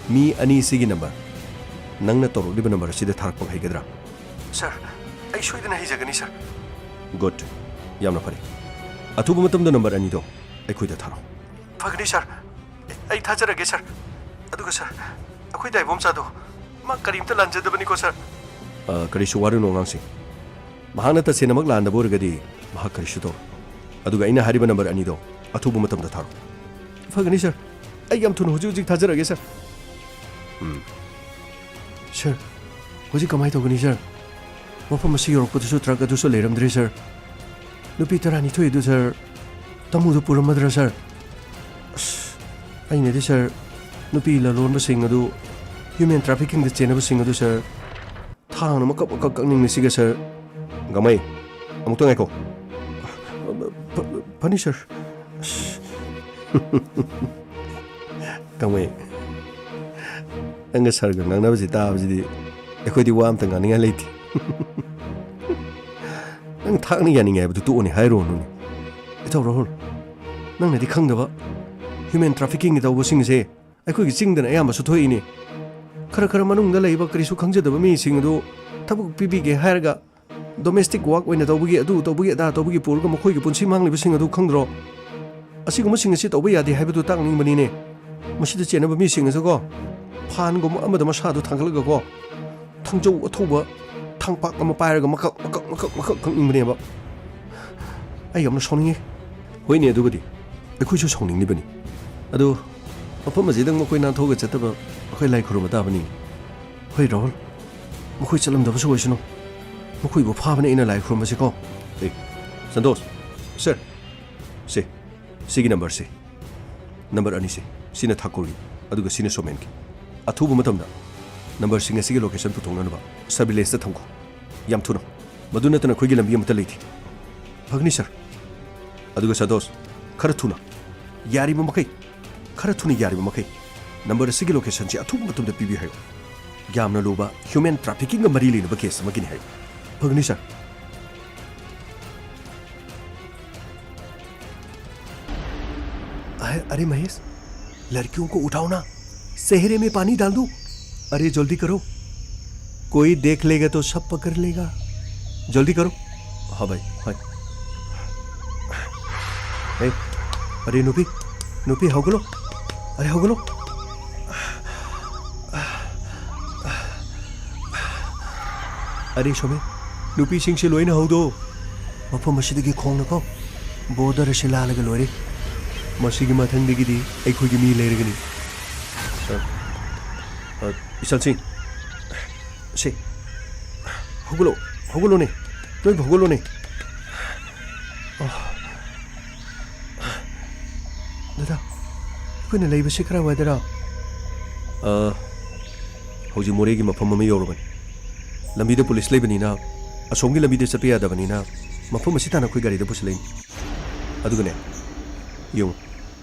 ꯃꯤ ꯑꯅꯤꯁꯤꯒꯤ ꯅꯝꯕꯔ, ꯅꯪꯅ ꯇꯧꯔꯛꯂꯤꯕ ꯅꯝꯕꯔ ꯑꯁꯤꯗ ꯊꯥꯔꯛꯄ ꯍꯩꯒꯗ꯭ꯔꯥ? ꯁꯥꯔ, ꯑꯩ ꯁꯣꯏꯗꯅ ꯍꯩꯖꯒꯅꯤ, ꯁꯥꯔ꯫ ꯒꯨꯗ, ꯌꯥꯝꯅ ꯐꯔꯦ꯫ ꯑꯊꯨꯕ ꯃꯇꯝꯗ ꯅꯝꯕꯔ ꯑꯅꯤꯗꯣ ꯑꯩꯈꯣꯏꯗ ꯊꯥꯔꯛꯑꯣ꯫ ꯐꯒꯅꯤ, ꯁꯥꯔ꯫ ꯑꯩ ꯊꯥꯖꯔꯒꯦ, ꯁꯥꯔ꯫ ꯑꯗꯨꯒ, ꯁꯥꯔ, ꯑꯩꯈꯣꯏ ꯗꯥꯏꯕꯣꯝꯆꯥꯗꯣ ꯃꯥ ꯀꯔꯤꯝꯇ ꯂꯥꯟꯖꯗꯕꯅꯤꯀꯣ, ꯁꯥꯔ꯫ ꯑ, ꯀꯔꯤꯁꯨ ꯋꯥꯔꯨꯅꯨ, ꯑꯉꯥꯡꯁꯤꯡ꯫ ꯃꯍꯥꯛꯅ ꯇꯁꯦꯡꯅꯃꯛ ꯂꯥꯟꯗꯕ ꯑꯣꯏꯔꯒꯗꯤ ꯃꯍꯥꯛ ꯀꯔꯤꯁꯨ ꯇꯧꯔꯣꯏ꯫ ꯑꯗꯨꯒ ꯑꯩꯅ ꯍꯥꯏꯔꯤꯕ ꯅꯝꯕꯔ ꯑꯅꯤꯗꯣ ꯑꯊꯨꯕ ꯃꯇꯝꯗ ꯊꯥꯔꯛꯑꯣ꯫ ꯐꯒꯅꯤ, ꯁꯥꯔ꯫ ꯑꯩ ꯌꯥꯝ ꯊꯨꯅ ꯍꯧꯖꯤꯛ ꯍꯧꯖꯤꯛ ꯊꯥꯖꯔꯛꯑꯒꯦ, ꯁꯥꯔ꯫ ꯎꯝ꯫ ꯁꯥꯔ, ꯍꯧꯖꯤꯛ ꯀꯃꯥꯏꯅ ꯇꯧꯒꯅꯤ, ꯁꯥꯔ? ꯃꯐꯝ ꯑꯁꯤ ꯌꯧꯔꯛꯄꯗꯁꯨ ꯇ꯭ꯔꯛ ꯑꯗꯨꯁꯨ ꯂꯩꯔꯝꯗ꯭ꯔꯦ, ꯁꯥꯔ꯫ ꯅꯨꯄꯤ ꯇꯔꯥꯅꯤꯊꯣꯏ ꯑꯗꯨ, ꯁꯥꯔ, ꯇꯃꯨꯗꯨ ꯄꯨꯔꯝꯃꯗ꯭ꯔꯥ, ꯁꯥꯔ? ꯑꯁ, ꯑꯩꯅꯗꯤ, ꯁꯥꯔ, ꯅꯨꯄꯤ ꯂꯂꯣꯟꯕꯁꯤꯡ ꯑꯗꯨ, ꯍ꯭ꯌꯨꯃꯦꯟ ꯇ꯭ꯔꯥꯐꯤꯀꯤꯡꯗ ꯆꯦꯟꯅꯕꯁꯤꯡ ꯑꯗꯨ, ꯁꯥꯔ, ꯊꯥꯡꯅ ꯃꯀꯛ ꯃꯀꯛ ꯀꯛꯅꯤꯡꯂꯤꯁꯤꯒ, ꯁꯥꯔ꯫ ꯒꯃꯩ, ꯑꯃꯨꯛꯇ ꯉꯥꯏꯈꯣ꯫ ꯐ-, ꯐꯅꯤ, ꯁꯥꯔ꯫ ꯑꯁ꯫ ꯒꯃꯩ, ꯅꯪꯒ ꯁꯥꯔꯒ ꯉꯥꯡꯅꯕꯁꯤ ꯇꯥꯕꯁꯤꯗꯤ ꯑꯩꯈꯣꯏꯗꯤ ꯋꯥ ꯑꯝꯇ ꯉꯥꯡꯅꯤꯡꯉꯥꯏ ꯂꯩꯇꯦ꯫ ꯅꯪ ꯊꯥꯡꯅ ꯌꯥꯅꯤꯡꯉꯦ ꯍꯥꯏꯕꯗꯨ ꯇꯣꯛꯑꯣꯅꯦ, ꯍꯥꯏꯔꯨꯔꯅꯨꯅꯦ꯫ ꯏꯇꯥꯎ ꯔꯥꯍꯨꯜ, ꯅꯪꯅꯗꯤ ꯈꯪꯗꯕ, ꯍ꯭ꯌꯨꯃꯦꯟ ꯇ꯭ꯔꯥꯐꯤꯀꯤꯡꯒꯤ ꯇꯧꯕꯁꯤꯡꯁꯦ ꯑꯩꯈꯣꯏꯒꯤ ꯆꯤꯡꯗꯅ ꯑꯌꯥꯝꯕꯁꯨ ꯊꯣꯛꯏꯅꯦ꯫ ꯈꯔ ꯈꯔ ꯃꯅꯨꯡꯗ ꯂꯩꯕ ꯀꯔꯤꯁꯨ ꯈꯪꯖꯗꯕ ꯃꯤꯁꯤꯡ ꯑꯗꯨ ꯊꯕꯛ ꯄꯤꯕꯤꯒꯦ ꯍꯥꯏꯔꯒ domestic work ꯑꯣꯏꯅ ꯇꯧꯕꯒꯤ, ꯑꯗꯨ ꯇꯧꯕꯒꯤ, ꯑꯗꯥ ꯇꯧꯕꯒꯤ ꯄꯨꯔꯒ ꯃꯈꯣꯏꯒꯤ ꯄꯨꯟꯁꯤ ꯃꯥꯡꯂꯤꯕꯁꯤꯡ ꯑꯗꯨ ꯈꯪꯗ꯭ꯔꯣ? ꯑꯁꯤꯒꯨꯝꯕꯁꯤꯡ ꯑꯁꯤ ꯇꯧꯕ ꯌꯥꯗꯦ ꯍꯥꯏꯕꯗꯨ ꯇꯥꯛꯅꯤꯡꯕꯅꯤꯅꯦ꯫ ꯃꯁꯤꯗ ꯆꯦꯟꯅꯕ ꯃꯤꯁꯤꯡ ꯑꯁꯤꯀꯣ, ꯐꯥꯟꯒꯨꯝꯕ ꯑꯃꯗ ꯃꯁꯥꯗꯨ ꯊꯥꯡꯒꯠꯂꯒꯀꯣ, ꯊꯥꯡꯖꯧ ꯑꯊꯧꯕ ꯊꯥꯡꯄꯥꯛ ꯑꯃ ꯄꯥꯏꯔꯒ ꯃꯀꯛ ꯃꯀꯛ ꯃꯀꯛ ꯃꯀꯛ ꯀꯛꯅꯤꯡꯕꯅꯦꯕ꯫ ꯑꯩ ꯌꯥꯝꯅ ꯁꯥꯎꯅꯤꯡꯉꯤ꯫ ꯍꯣꯏꯅꯦ, ꯑꯗꯨꯕꯨꯗꯤ ꯑꯩꯈꯣꯏꯁꯨ ꯁꯥꯎꯅꯤꯡꯂꯤꯕꯅꯤ꯫ ꯑꯗꯨ ꯃꯐꯝ ꯑꯁꯤꯗꯪ ꯃꯈꯣꯏ ꯅꯥꯟꯊꯣꯛꯑꯒ ꯆꯠꯇꯕ ꯑꯩꯈꯣꯏ ꯂꯥꯏ ꯈꯨꯔꯨꯝꯕ ꯇꯥꯕꯅꯤ꯫ ꯍꯣꯏ ꯔꯥꯍꯨꯜ, ꯃꯈꯣꯏ ꯆꯠꯂꯝꯗꯕꯁꯨ ꯑꯣꯏꯁꯅꯨ꯫ ꯃꯈꯣꯏꯕꯨ ꯐꯥꯕꯅꯦ ꯑꯩꯅ ꯂꯥꯏ ꯈꯨꯔꯨꯝꯕꯁꯤꯀꯣ꯫ ꯑꯦ, ꯁꯟꯇꯣꯁ, ꯁꯔ, ꯁꯦ, ꯁꯤꯒꯤ ꯅꯝꯕꯔꯁꯦ, ꯅꯝꯕꯔ ꯑꯅꯤꯁꯦ, ꯁꯤꯅ ꯊꯥꯀꯨꯔꯒꯤ, ꯑꯗꯨꯒ ꯁꯤꯅ ꯁꯣꯃꯦꯟꯒꯤ꯫ ꯑꯊꯨꯕ ꯃꯇꯝꯗ ꯅꯝꯕꯔꯁꯤꯡ ꯑꯁꯤꯒꯤ location ꯄꯨꯊꯣꯛꯅꯅꯕ surveillance ꯇ ꯊꯝꯈꯣ꯫ ꯌꯥꯝ ꯊꯨꯅ꯫ ꯃꯗꯨ ꯅꯠꯇꯅ ꯑꯩꯈꯣꯏꯒꯤ ꯂꯝꯕꯤ ꯑꯃꯠꯇ ꯂꯩꯇꯦ꯫ ꯐꯒꯅꯤ, ꯁꯔ꯫ ꯑꯗꯨꯒ ꯁꯟꯇꯣꯁ, ꯈꯔ ꯊꯨꯅ, ꯌꯥꯔꯤꯕ ꯃꯈꯩ, ꯈꯔ ꯊꯨꯅ ꯌꯥꯔꯤꯕ ꯃꯈꯩ ꯅꯝꯕꯔ ꯑꯁꯤꯒꯤ location ꯁꯤ ꯑꯊꯨꯕ ꯃꯇꯝꯗ ꯄꯤꯕꯤꯌꯨ ꯍꯥꯏꯌꯨ꯫ ꯌꯥꯝꯅ ꯂꯨꯕ human trafficking ꯒ ꯃꯔꯤ ꯂꯩꯅꯕ case ꯑꯃꯒꯤꯅꯤ ꯍꯥꯏꯌꯨ꯫ ꯐꯒꯅꯤ, ꯁꯔ꯫ अरे, अरे महेश, लड़कियों को उठाओ ना, सेहरे में पानी डाल दो। अरे जल्दी करो, कोई देख लेगा तो सब पकड़ लेगा। जल्दी करो। हाँ भाई, हाँ। ए, अरे नुपी, नुपी, ꯍꯧꯒꯠꯂꯣ꯫ ꯑꯔꯦ, ꯍꯧꯒꯠꯂꯣ꯫ ꯑꯔꯦ ꯁꯣꯃꯦ, ꯅꯨꯄꯤꯁꯤꯡꯁꯦ ꯂꯣꯏꯅ ꯍꯧꯗꯣꯛꯑꯣ꯫ ꯃꯐꯝ ꯑꯁꯤꯗꯒꯤ ꯈꯣꯡꯅꯀꯣ border ꯑꯁꯤ ꯂꯥꯜꯂꯒ ꯂꯣꯏꯔꯦ꯫ ꯃꯁꯤꯒꯤ ꯃꯊꯪꯗꯒꯤꯗꯤ ꯑꯩꯈꯣꯏꯒꯤ ꯃꯤ ꯂꯩꯔꯒꯅꯤ꯫ ꯑ, ꯑ, ꯏꯁꯥꯟꯁꯤꯡ, ꯁꯦ, ꯍꯧꯒꯠꯂꯣ, ꯍꯧꯒꯠꯂꯣꯅꯦ, ꯅꯣꯏꯕꯨ ꯍꯧꯒꯠꯂꯣꯅꯦ꯫ ꯑ, ꯗꯗꯥ, ꯑꯩꯈꯣꯏꯅ ꯂꯩꯕꯁꯤ ꯀꯔꯥꯏꯋꯥꯏꯗꯔꯥ? ꯑ, ꯍꯧꯖꯤꯛ ꯃꯣꯔꯦꯒꯤ ꯃꯐꯝ ꯑꯃ ꯌꯧꯔꯕꯅꯤ꯫ ꯂꯝꯕꯤꯗ ꯄꯨꯂꯤꯁ ꯂꯩꯕꯅꯤꯅ, ꯑꯁꯣꯝꯒꯤ ꯂꯝꯕꯤꯗ ꯆꯠꯄ ꯌꯥꯗꯕꯅꯤꯅ, ꯃꯐꯝ ꯑꯁꯤ ꯇꯥꯟꯅ ꯑꯩꯈꯣꯏ ꯒꯥꯔꯤꯗ ꯄꯨꯁꯤꯜꯂꯛꯏꯅꯤ꯫ ꯑꯗꯨꯒꯅꯦ, ꯌꯦꯡꯉꯨ,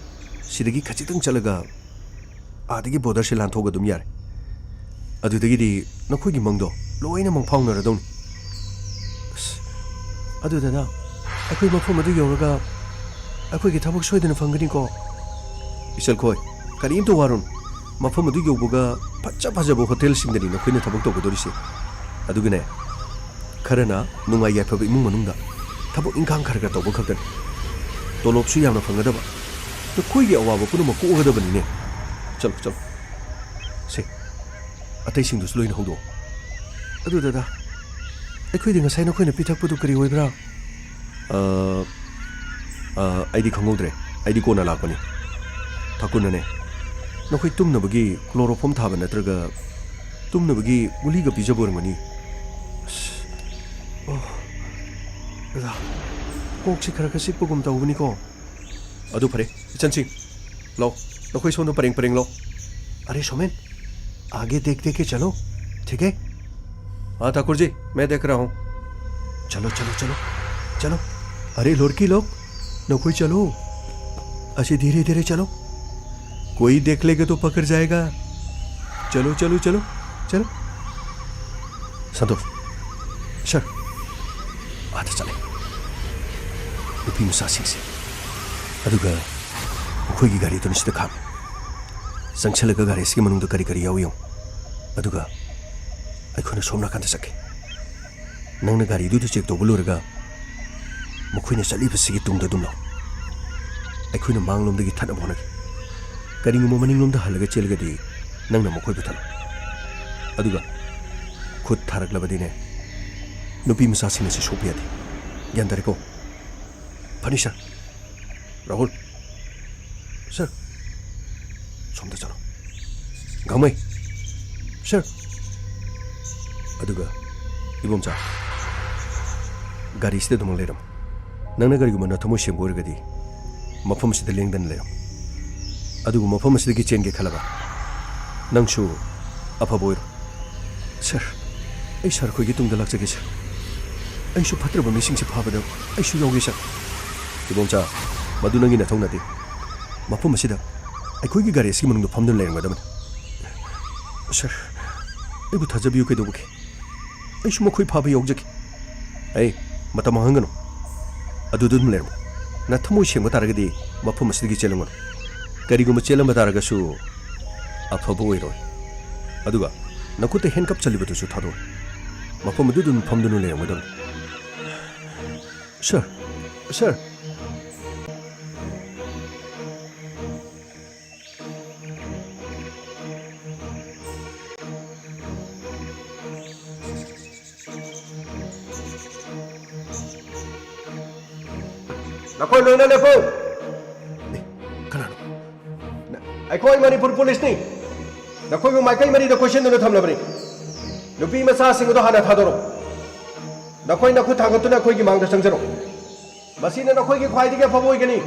ꯁꯤꯗꯒꯤ ꯈꯖꯤꯛꯇꯪ ꯆꯠꯂꯒ ꯑꯥꯗꯒꯤ border ꯁꯦ ꯂꯥꯟꯊꯣꯛꯑꯒ ꯑꯗꯨꯝ ꯌꯥꯔꯦ꯫ ꯑꯗꯨꯗꯒꯤꯗꯤ ꯅꯈꯣꯏꯒꯤ ꯃꯪꯗꯣ ꯂꯣꯏꯅ ꯃꯪꯐꯥꯎꯅꯔꯗꯧꯅꯤ꯫ ꯑꯁ, ꯑꯗꯨ ꯗꯗꯥ, ꯑꯩꯈꯣꯏ ꯃꯐꯝ ꯑꯗꯨ ꯌꯧꯔꯒ ꯑꯩꯈꯣꯏꯒꯤ ꯊꯕꯛ ꯁꯣꯏꯗꯅ ꯐꯪꯒꯅꯤꯀꯣ? ꯏꯆꯜꯈꯣꯏ, ꯀꯔꯤꯝꯇ ꯋꯥꯔꯨꯅꯨ꯫ ꯃꯐꯝ ꯑꯗꯨ ꯌꯧꯕꯒ ꯐꯖ ꯐꯖꯕ ꯍꯣꯇꯦꯜꯁꯤꯡꯗꯅꯤ ꯅꯈꯣꯏꯅ ꯊꯕꯛ ꯇꯧꯒꯗꯧꯔꯤꯁꯦ꯫ ꯑꯗꯨꯒꯅꯦ, ꯈꯔꯅ ꯅꯨꯡꯉꯥꯏ ꯌꯥꯏꯐꯕ ꯏꯃꯨꯡ ꯃꯅꯨꯡꯗ ꯊꯕꯛ ꯏꯪꯈꯥꯡ ꯈꯔ ꯈꯔ ꯇꯧꯕ ꯈꯛꯇꯅꯤ꯫ ꯇꯣꯂꯣꯞꯁꯨ ꯌꯥꯝꯅ ꯐꯪꯒꯗꯕ꯫ ꯅꯈꯣꯏꯒꯤ ꯑꯋꯥꯕ ꯄꯨꯝꯅꯃꯛ ꯀꯣꯛꯑꯒꯗꯕꯅꯤꯅꯦ꯫ ꯆꯠꯂꯣ, ꯆꯠꯂꯣ꯫ ꯁꯦ, ꯑꯇꯩꯁꯤꯡꯗꯨꯁꯨ ꯂꯣꯏꯅ ꯍꯧꯗꯣꯛꯑꯣ꯫ ꯑꯗꯨ ꯗꯗꯥ, ꯑꯩꯈꯣꯏꯗꯤ ꯉꯁꯥꯏ ꯅꯈꯣꯏꯅ ꯄꯤꯊꯛꯄꯗꯨ ꯀꯔꯤ ꯑꯣꯏꯕ꯭ꯔꯥ? ꯑ, ꯑ, ꯑꯩꯗꯤ ꯈꯪꯍꯧꯗ꯭ꯔꯦ꯫ ꯑꯩꯗꯤ ꯀꯣꯟꯅ ꯂꯥꯛꯄꯅꯤ꯫ ꯊꯥꯀꯨꯔꯅꯅꯦ, ꯅꯈꯣꯏ ꯇꯨꯝꯅꯕꯒꯤ ꯀ꯭ꯂꯣꯔꯣꯐꯣꯝ ꯊꯥꯕ ꯅꯠꯇ꯭ꯔꯒ ꯇꯨꯝꯅꯕꯒꯤ ꯒꯨꯂꯤꯒ ꯄꯤꯖꯕ ꯑꯣꯏꯔꯝꯒꯅꯤ꯫ ꯑꯁ, ꯑꯣ, ꯗꯗꯥ, ꯀꯣꯛꯁꯤ ꯈꯔ ꯈꯔ ꯆꯤꯛꯄꯒꯨꯝ ꯇꯧꯕꯅꯤꯀꯣ꯫ ꯑꯗꯨ ꯐꯔꯦ, ꯏꯆꯟꯁꯤꯡ, ꯂꯥꯛꯑꯣ, ꯅꯈꯣꯏ ꯁꯣꯝꯗ ꯄꯔꯦꯡ ꯄꯔꯦꯡ ꯂꯥꯛꯑꯣ꯫ ꯑꯔꯦ ꯁꯣꯃꯦꯟ, आगे देख देख के चलो, ठीक है? हाँ ठाकुर जी, मैं देख रहा हूँ। चलो चलो चलो चलो। अरे लड़की लोग, नखोई चलो, ऐसे धीरे धीरे चलो, कोई देख लेगा तो पकड़ जाएगा। चलो चलो चलो चलो। संतोष, सर, आधा चले, ꯅꯨꯄꯤ ꯃꯆꯥꯁꯤꯡꯁꯦ꯫ ꯑꯗꯨꯒ ꯃꯈꯣꯏꯒꯤ ꯒꯥꯔꯤꯗꯨꯅ ꯁꯤꯗ ꯈꯥꯝꯃꯤ꯫ ꯆꯪꯁꯤꯜꯂꯒ ꯒꯥꯔꯤ ꯑꯁꯤꯒꯤ ꯃꯅꯨꯡꯗ ꯀꯔꯤ ꯀꯔꯤ ꯌꯥꯎꯏ ꯌꯦꯡꯉꯨ꯫ ꯑꯗꯨꯒ ꯑꯩꯈꯣꯏꯅ ꯁꯣꯝ ꯅꯥꯀꯟꯗ ꯆꯠꯀꯦ꯫ ꯅꯪꯅ ꯒꯥꯔꯤꯗꯨꯗ ꯆꯦꯛ ꯇꯧꯕ ꯂꯣꯏꯔꯒ ꯃꯈꯣꯏꯅ ꯆꯠꯂꯤꯕꯁꯤꯒꯤ ꯇꯨꯡꯗ ꯑꯗꯨꯝ ꯂꯥꯛꯑꯣ꯫ ꯑꯩꯈꯣꯏꯅ ꯃꯥꯡꯂꯣꯝꯗꯒꯤ ꯊꯠꯅꯕ ꯍꯣꯠꯅꯒꯦ꯫ ꯀꯔꯤꯒꯨꯝꯕ ꯃꯅꯤꯡꯂꯣꯝꯗ ꯍꯜꯂꯒ ꯆꯦꯜꯂꯒꯗꯤ ꯅꯪꯅ ꯃꯈꯣꯏꯕꯨ ꯊꯠꯂꯣ꯫ ꯑꯗꯨꯒ ꯈꯨꯠ ꯊꯥꯔꯛꯂꯕꯗꯤꯅꯦ, ꯅꯨꯄꯤ ꯃꯆꯥꯁꯤꯡ ꯑꯁꯤ ꯁꯣꯛꯄ ꯌꯥꯗꯦ꯫ ꯒ꯭ꯌꯥꯟ ꯇꯥꯔꯦꯀꯣ? ꯐꯅꯤ ꯁꯥꯔ꯫ ꯔꯥꯍꯨꯜ, ꯁꯥꯔ, ꯁꯣꯝꯗ ꯆꯠꯂꯣ꯫ ꯒꯥꯡꯃꯩ, ꯁꯥꯔ꯫ ꯑꯗꯨꯒ ꯏꯕꯣꯝꯆꯥ, ꯒꯥꯔꯤꯁꯤꯗ ꯑꯗꯨꯃꯛ ꯂꯩꯔꯝꯃꯨ꯫ ꯅꯪꯅ ꯀꯔꯤꯒꯨꯝꯕ ꯅꯊꯃꯣꯏ ꯁꯦꯡꯕ ꯑꯣꯏꯔꯒꯗꯤ ꯃꯐꯝ ꯑꯁꯤꯗ ꯂꯦꯡꯗꯅ ꯂꯩꯔꯝꯃꯨ꯫ ꯑꯗꯨꯒ ꯃꯐꯝ ꯑꯁꯤꯗꯒꯤ ꯆꯦꯟꯒꯦ ꯈꯜꯂꯕ ꯅꯪꯁꯨ ꯑꯐꯕ ꯑꯣꯏꯔꯣ꯫ ꯁꯥꯔ, ꯑꯩ ꯁꯥꯔ ꯈꯣꯏꯒꯤ ꯇꯨꯡꯗ ꯂꯥꯛꯆꯒꯦ, ꯁꯥꯔ꯫ ꯑꯩꯁꯨ ꯐꯠꯇ꯭ꯔꯕ ꯃꯤꯁꯤꯡꯁꯦ ꯐꯥꯕꯗ ꯑꯩꯁꯨ ꯌꯥꯎꯒꯦ, ꯁꯥꯔ꯫ ꯏꯕꯣꯝꯆꯥ, ꯃꯗꯨ ꯅꯪꯒꯤ ꯅꯊꯧ ꯅꯠꯇꯦ꯫ ꯃꯐꯝ ꯑꯁꯤꯗ ꯑꯩꯈꯣꯏꯒꯤ ꯒꯥꯔꯤ ꯑꯁꯤꯒꯤ ꯃꯅꯨꯡꯗ ꯐꯝꯗꯨꯅ ꯂꯩꯔꯝꯒꯗꯕꯅꯤ꯫ ꯁꯥꯔ, ꯑꯩꯕꯨ ꯊꯥꯖꯕꯤꯌꯨ, ꯀꯩꯗꯧꯕꯒꯤ? ꯑꯩꯁꯨ ꯃꯈꯣꯏ ꯐꯥꯕ ꯌꯥꯎꯖꯒꯦ꯫ ꯑꯩ, ꯃꯇꯝ ꯃꯥꯡꯍꯟꯒꯅꯨ꯫ ꯑꯗꯨꯗ ꯑꯗꯨꯝ ꯂꯩꯔꯝꯃꯨ꯫ ꯅꯊꯃꯣꯏ ꯁꯦꯡꯕ ꯇꯥꯔꯒꯗꯤ ꯃꯐꯝ ꯑꯁꯤꯗꯒꯤ ꯆꯦꯜꯂꯝꯒꯅꯨ꯫ ꯀꯔꯤꯒꯨꯝꯕ ꯆꯦꯜꯂꯝꯕ ꯇꯥꯔꯒꯁꯨ, ꯑꯐꯕ ꯑꯣꯏꯔꯣꯏ꯫ ꯑꯗꯨꯒ ꯅꯈꯨꯠꯇ ꯍꯦꯟꯀꯞ ꯆꯜꯂꯤꯕꯗꯨꯁꯨ ꯊꯥꯗꯣꯛꯎ꯫ ꯃꯐꯝ ꯑꯗꯨꯗ ꯑꯗꯨꯝ ꯐꯝꯗꯨꯅ ꯂꯩꯔꯝꯒꯗꯕꯅꯤ꯫ ꯁꯥꯔ, ꯁꯥꯔ꯫ ꯅꯈꯣꯏ ꯂꯣꯏꯅ ꯂꯦꯞꯄꯨ꯫ ꯑꯦ, ꯀꯅꯥꯅꯣ? ꯅ-, ꯑꯩꯈꯣꯏ ꯃꯅꯤꯄꯨꯔ ꯄꯨꯂꯤꯁꯅꯤ꯫ ꯅꯈꯣꯏꯕꯨ ꯃꯥꯏꯀꯩ ꯃꯔꯤꯗ ꯀꯣꯏꯁꯤꯟꯗꯨꯅ ꯊꯝꯂꯕꯅꯤ꯫ ꯅꯨꯄꯤ ꯃꯆꯥꯁꯤꯡ ꯑꯗꯨ ꯍꯥꯟꯅ ꯊꯥꯗꯣꯔꯛꯎ꯫ ꯅꯈꯣꯏ ꯅꯈꯨꯠ ꯊꯥꯡꯒꯠꯇꯨꯅ ꯑꯩꯈꯣꯏꯒꯤ ꯃꯥꯡꯗ ꯆꯪꯖꯔꯛꯎ꯫ ꯃꯁꯤꯅ ꯅꯈꯣꯏꯒꯤ ꯈ꯭ꯋꯥꯏꯗꯒꯤ ꯑꯐꯕ ꯑꯣꯏꯒꯅꯤ꯫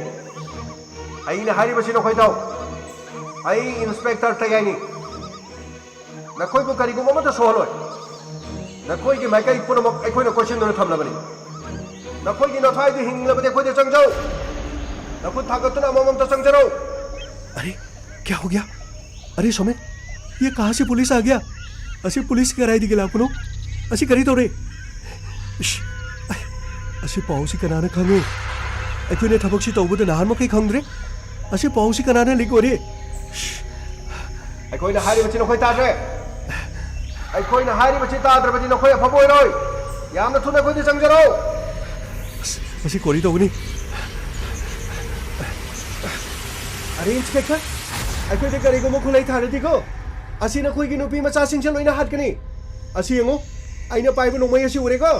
ꯑꯩꯅ ꯍꯥꯏꯔꯤꯕꯁꯤ ꯅꯈꯣꯏ ꯇꯥꯎ꯫ ꯑꯩ ꯏꯟꯁꯄꯦꯛꯇꯔ ꯇꯌꯥꯏꯅꯤ꯫ ꯅꯈꯣꯏꯕꯨ ꯀꯔꯤꯒꯨꯝꯕ ꯑꯃꯠꯇ ꯁꯣꯛꯍꯜꯂꯣꯏ꯫ ꯅꯈꯣꯏꯒꯤ ꯃꯥꯏꯀꯩ ꯄꯨꯝꯅꯃꯛ ꯑꯩꯈꯣꯏꯅ ꯀꯣꯏꯁꯤꯟꯗꯨꯅ ꯊꯝꯂꯕꯅꯤ꯫ ꯅꯈꯣꯏꯒꯤ ꯅꯊ꯭ꯋꯥꯏꯗꯨ ꯍꯤꯡꯂꯕꯗꯤ ꯑꯩꯈꯣꯏꯗ ꯆꯪꯖꯧ꯫ ꯅꯈꯨꯠ ꯊꯥꯡꯒꯠꯇꯨꯅ ꯑꯃꯃꯝꯇ ꯆꯪꯖꯔꯧ꯫ अरे, क्या हो गया? अरे सोमेन, ये कहाँ से पुलिस आ गया? ꯑꯁꯤ ꯄꯨꯂꯤꯁ ꯀꯗꯥꯏꯗꯒꯤ ꯂꯥꯛꯄꯅꯣ? ꯑꯁꯤ ꯀꯔꯤ ꯇꯧꯔꯦ? ꯏꯁ, ꯑꯩ, ꯑꯁꯤ ꯄꯥꯎꯁꯤ ꯀꯅꯥꯅ ꯈꯪꯉꯤ? ꯑꯩꯈꯣꯏꯅ ꯊꯕꯛꯁꯤ ꯇꯧꯕꯗ ꯅꯍꯥꯟ ꯃꯈꯩ ꯈꯪꯗ꯭ꯔꯦ꯫ ꯑꯁꯤ ꯄꯥꯎꯁꯤ ꯀꯅꯥꯅ ꯂꯤꯛ ꯑꯣꯏꯔꯤ? ꯑꯩꯈꯣꯏꯅ ꯍꯥꯏꯔꯤꯕꯁꯤ ꯅꯈꯣꯏ ꯇꯥꯗ꯭ꯔꯦ꯫ ꯑꯩꯈꯣꯏꯅ ꯍꯥꯏꯔꯤꯕꯁꯤ ꯇꯥꯗ꯭ꯔꯕꯗꯤ ꯅꯈꯣꯏ ꯑꯐꯕ ꯑꯣꯏꯔꯣꯏ꯫ ꯌꯥꯝꯅ ꯊꯨꯅ ꯑꯩꯈꯣꯏꯗ ꯆꯪꯖꯔꯛꯎ꯫ ꯑꯁ, ꯃꯁꯤ ꯀꯣꯔꯤ ꯇꯧꯒꯅꯤ꯫ ꯑꯔꯦ, ꯏꯟꯁꯄꯦꯛꯇꯔ, ꯑꯩꯈꯣꯏꯗ ꯀꯔꯤꯒꯨꯝꯕ ꯈꯨꯠꯂꯥꯏ ꯊꯥꯔꯗꯤꯀꯣ, ꯑꯁꯤ ꯅꯈꯣꯏꯒꯤ ꯅꯨꯄꯤ ꯃꯆꯥꯁꯤꯡꯁꯦ ꯂꯣꯏꯅ ꯍꯥꯠꯀꯅꯤ꯫ ꯑꯁꯤ ꯌꯦꯡꯉꯨ, ꯑꯩꯅ ꯄꯥꯏꯕ ꯅꯣꯡꯃꯩ ꯑꯁꯤ ꯎꯔꯦꯀꯣ?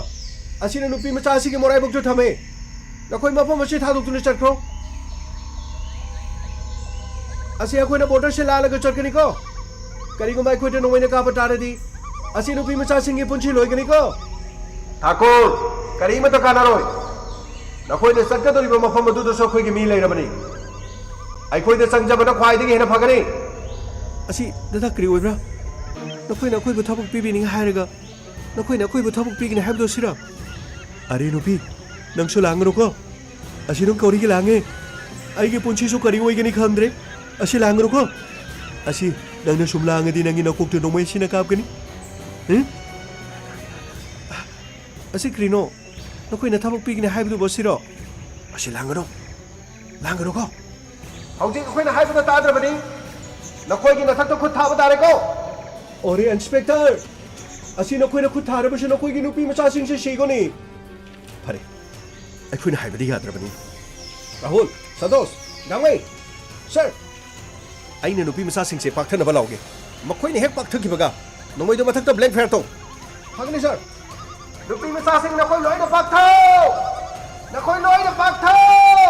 ꯑꯁꯤꯅ ꯅꯨꯄꯤ ꯃꯆꯥ ꯑꯁꯤꯒꯤ ꯃꯔꯥꯏꯕꯛꯁꯨ ꯊꯝꯃꯦ꯫ ꯅꯈꯣꯏ ꯃꯐꯝ ꯑꯁꯤ ꯊꯥꯗꯣꯛꯇꯨꯅ ꯆꯠꯈ꯭ꯔꯣ꯫ ꯑꯁꯤ ꯑꯩꯈꯣꯏꯅ ꯕꯣꯔꯗꯔꯁꯦ ꯂꯥꯜꯂꯒ ꯆꯠꯀꯅꯤꯀꯣ꯫ ꯀꯔꯤꯒꯨꯝꯕ ꯑꯩꯈꯣꯏꯗ ꯅꯣꯡꯃꯩꯅ ꯀꯥꯞꯄ ꯇꯥꯔꯗꯤ, ꯑꯁꯤ ꯅꯨꯄꯤ ꯃꯆꯥꯁꯤꯡꯒꯤ ꯄꯨꯟꯁꯤ ꯂꯣꯏꯒꯅꯤꯀꯣ꯫ ꯊꯥꯀꯨꯔ, ꯀꯔꯤꯃꯠꯇ ꯀꯥꯟꯅꯔꯣꯏ꯫ ꯅꯈꯣꯏꯅ ꯆꯠꯀꯗꯧꯔꯤꯕ ꯃꯐꯝ ꯑꯗꯨꯗꯁꯨ ꯑꯩꯈꯣꯏꯒꯤ ꯃꯤ ꯂꯩꯔꯕꯅꯤ꯫ ꯑꯩꯈꯣꯏꯗ ꯆꯪꯖꯕꯅ ꯈ꯭ꯋꯥꯏꯗꯒꯤ ꯍꯦꯟꯅ ꯐꯒꯅꯤ꯫ ꯑꯁꯤ ꯗꯗꯥ ꯀꯔꯤ ꯑꯣꯏꯕ꯭ꯔꯥ? ꯅꯈꯣꯏꯅ ꯑꯩꯈꯣꯏꯕꯨ ꯊꯕꯛ ꯄꯤꯕꯤꯅꯤꯡꯉꯤ ꯍꯥꯏꯔꯒ, ꯅꯈꯣꯏꯅ ꯑꯩꯈꯣꯏꯕꯨ ꯊꯕꯛ ꯄꯤꯒꯅꯤ ꯍꯥꯏꯕꯗꯨ ꯑꯁꯤꯔꯥ? ꯑꯔꯦ ꯅꯨꯄꯤ, ꯅꯪꯁꯨ ꯂꯥꯡꯒꯅꯨꯀꯣ꯫ ꯑꯁꯤ ꯅꯪ ꯀꯧꯔꯤꯒꯤ ꯂꯥꯡꯉꯦ꯫ ꯑꯩꯒꯤ ꯄꯨꯟꯁꯤꯁꯨ ꯀꯔꯤ ꯑꯣꯏꯒꯅꯤ ꯈꯪꯗ꯭ꯔꯦ꯫ ꯑꯁꯤ ꯂꯥꯡꯒꯅꯨꯀꯣ꯫ ꯑꯁꯤ ꯅꯪꯅ ꯁꯨꯝ ꯂꯥꯡꯉꯗꯤ ꯅꯪꯒꯤ ꯅꯀꯣꯛꯇ ꯅꯣꯡꯃꯩ ꯑꯁꯤꯅ ꯀꯥꯞꯀꯅꯤ꯫ ꯍꯨꯝ? ꯑꯁꯤ ꯀꯔꯤꯅꯣ? ꯅꯈꯣꯏꯅ ꯊꯕꯛ ꯄꯤꯒꯅꯤ ꯍꯥꯏꯕꯗꯨꯕꯨ ꯑꯁꯤꯔꯣ? ꯑꯁꯤ ꯂꯥꯡꯒꯅꯨ꯫ ꯂꯥꯡꯒꯅꯨꯀꯣ꯫ ꯍꯧꯖꯤꯛ ꯑꯩꯈꯣꯏꯅ ꯍꯥꯏꯕꯗ ꯇꯥꯗ꯭ꯔꯕꯅꯤ꯫ ꯅꯈꯣꯏꯒꯤ ꯅꯊꯛꯇ ꯈꯨꯠ ꯊꯥꯕ ꯇꯥꯔꯦꯀꯣ꯫ ꯑꯣꯔꯦ, ꯏꯟꯁꯄꯦꯛꯇꯔ, ꯑꯁꯤ ꯅꯈꯣꯏꯅ ꯈꯨꯠ ꯊꯥꯔꯕꯁꯨ ꯅꯈꯣꯏꯒꯤ ꯅꯨꯄꯤ ꯃꯆꯥꯁꯤꯡꯁꯦ ꯁꯤꯒꯅꯤ꯫ ꯐꯔꯦ, ꯑꯩꯈꯣꯏꯅ ꯍꯥꯏꯕꯗꯤ ꯌꯥꯗ꯭ꯔꯕꯅꯤ꯫ ꯔꯥꯍꯨꯜ, ꯁꯟꯇꯣꯁ, ꯒꯥꯡꯃꯩ, ꯁꯔ, ꯑꯩꯅ ꯅꯨꯄꯤ ꯃꯆꯥꯁꯤꯡꯁꯦ ꯄꯥꯛꯊꯅꯕ ꯂꯥꯎꯒꯦ꯫ ꯃꯈꯣꯏꯅ ꯍꯦꯛ ꯄꯥꯛꯊꯈꯤꯕꯒ ꯅꯣꯡꯃꯩꯗꯣ ꯃꯊꯛꯇ ꯕ꯭ꯂꯦꯡ ꯐꯥꯌꯔ ꯇꯧ꯫ ꯐꯒꯅꯤ, ꯁꯔ꯫ ꯅꯨꯄꯤ ꯃꯆꯥꯁꯤꯡ, ꯅꯈꯣꯏ ꯂꯣꯏꯅ ꯄꯥꯛꯊꯧ! ꯅꯈꯣꯏ ꯂꯣꯏꯅ ꯄꯥꯛꯊꯧ!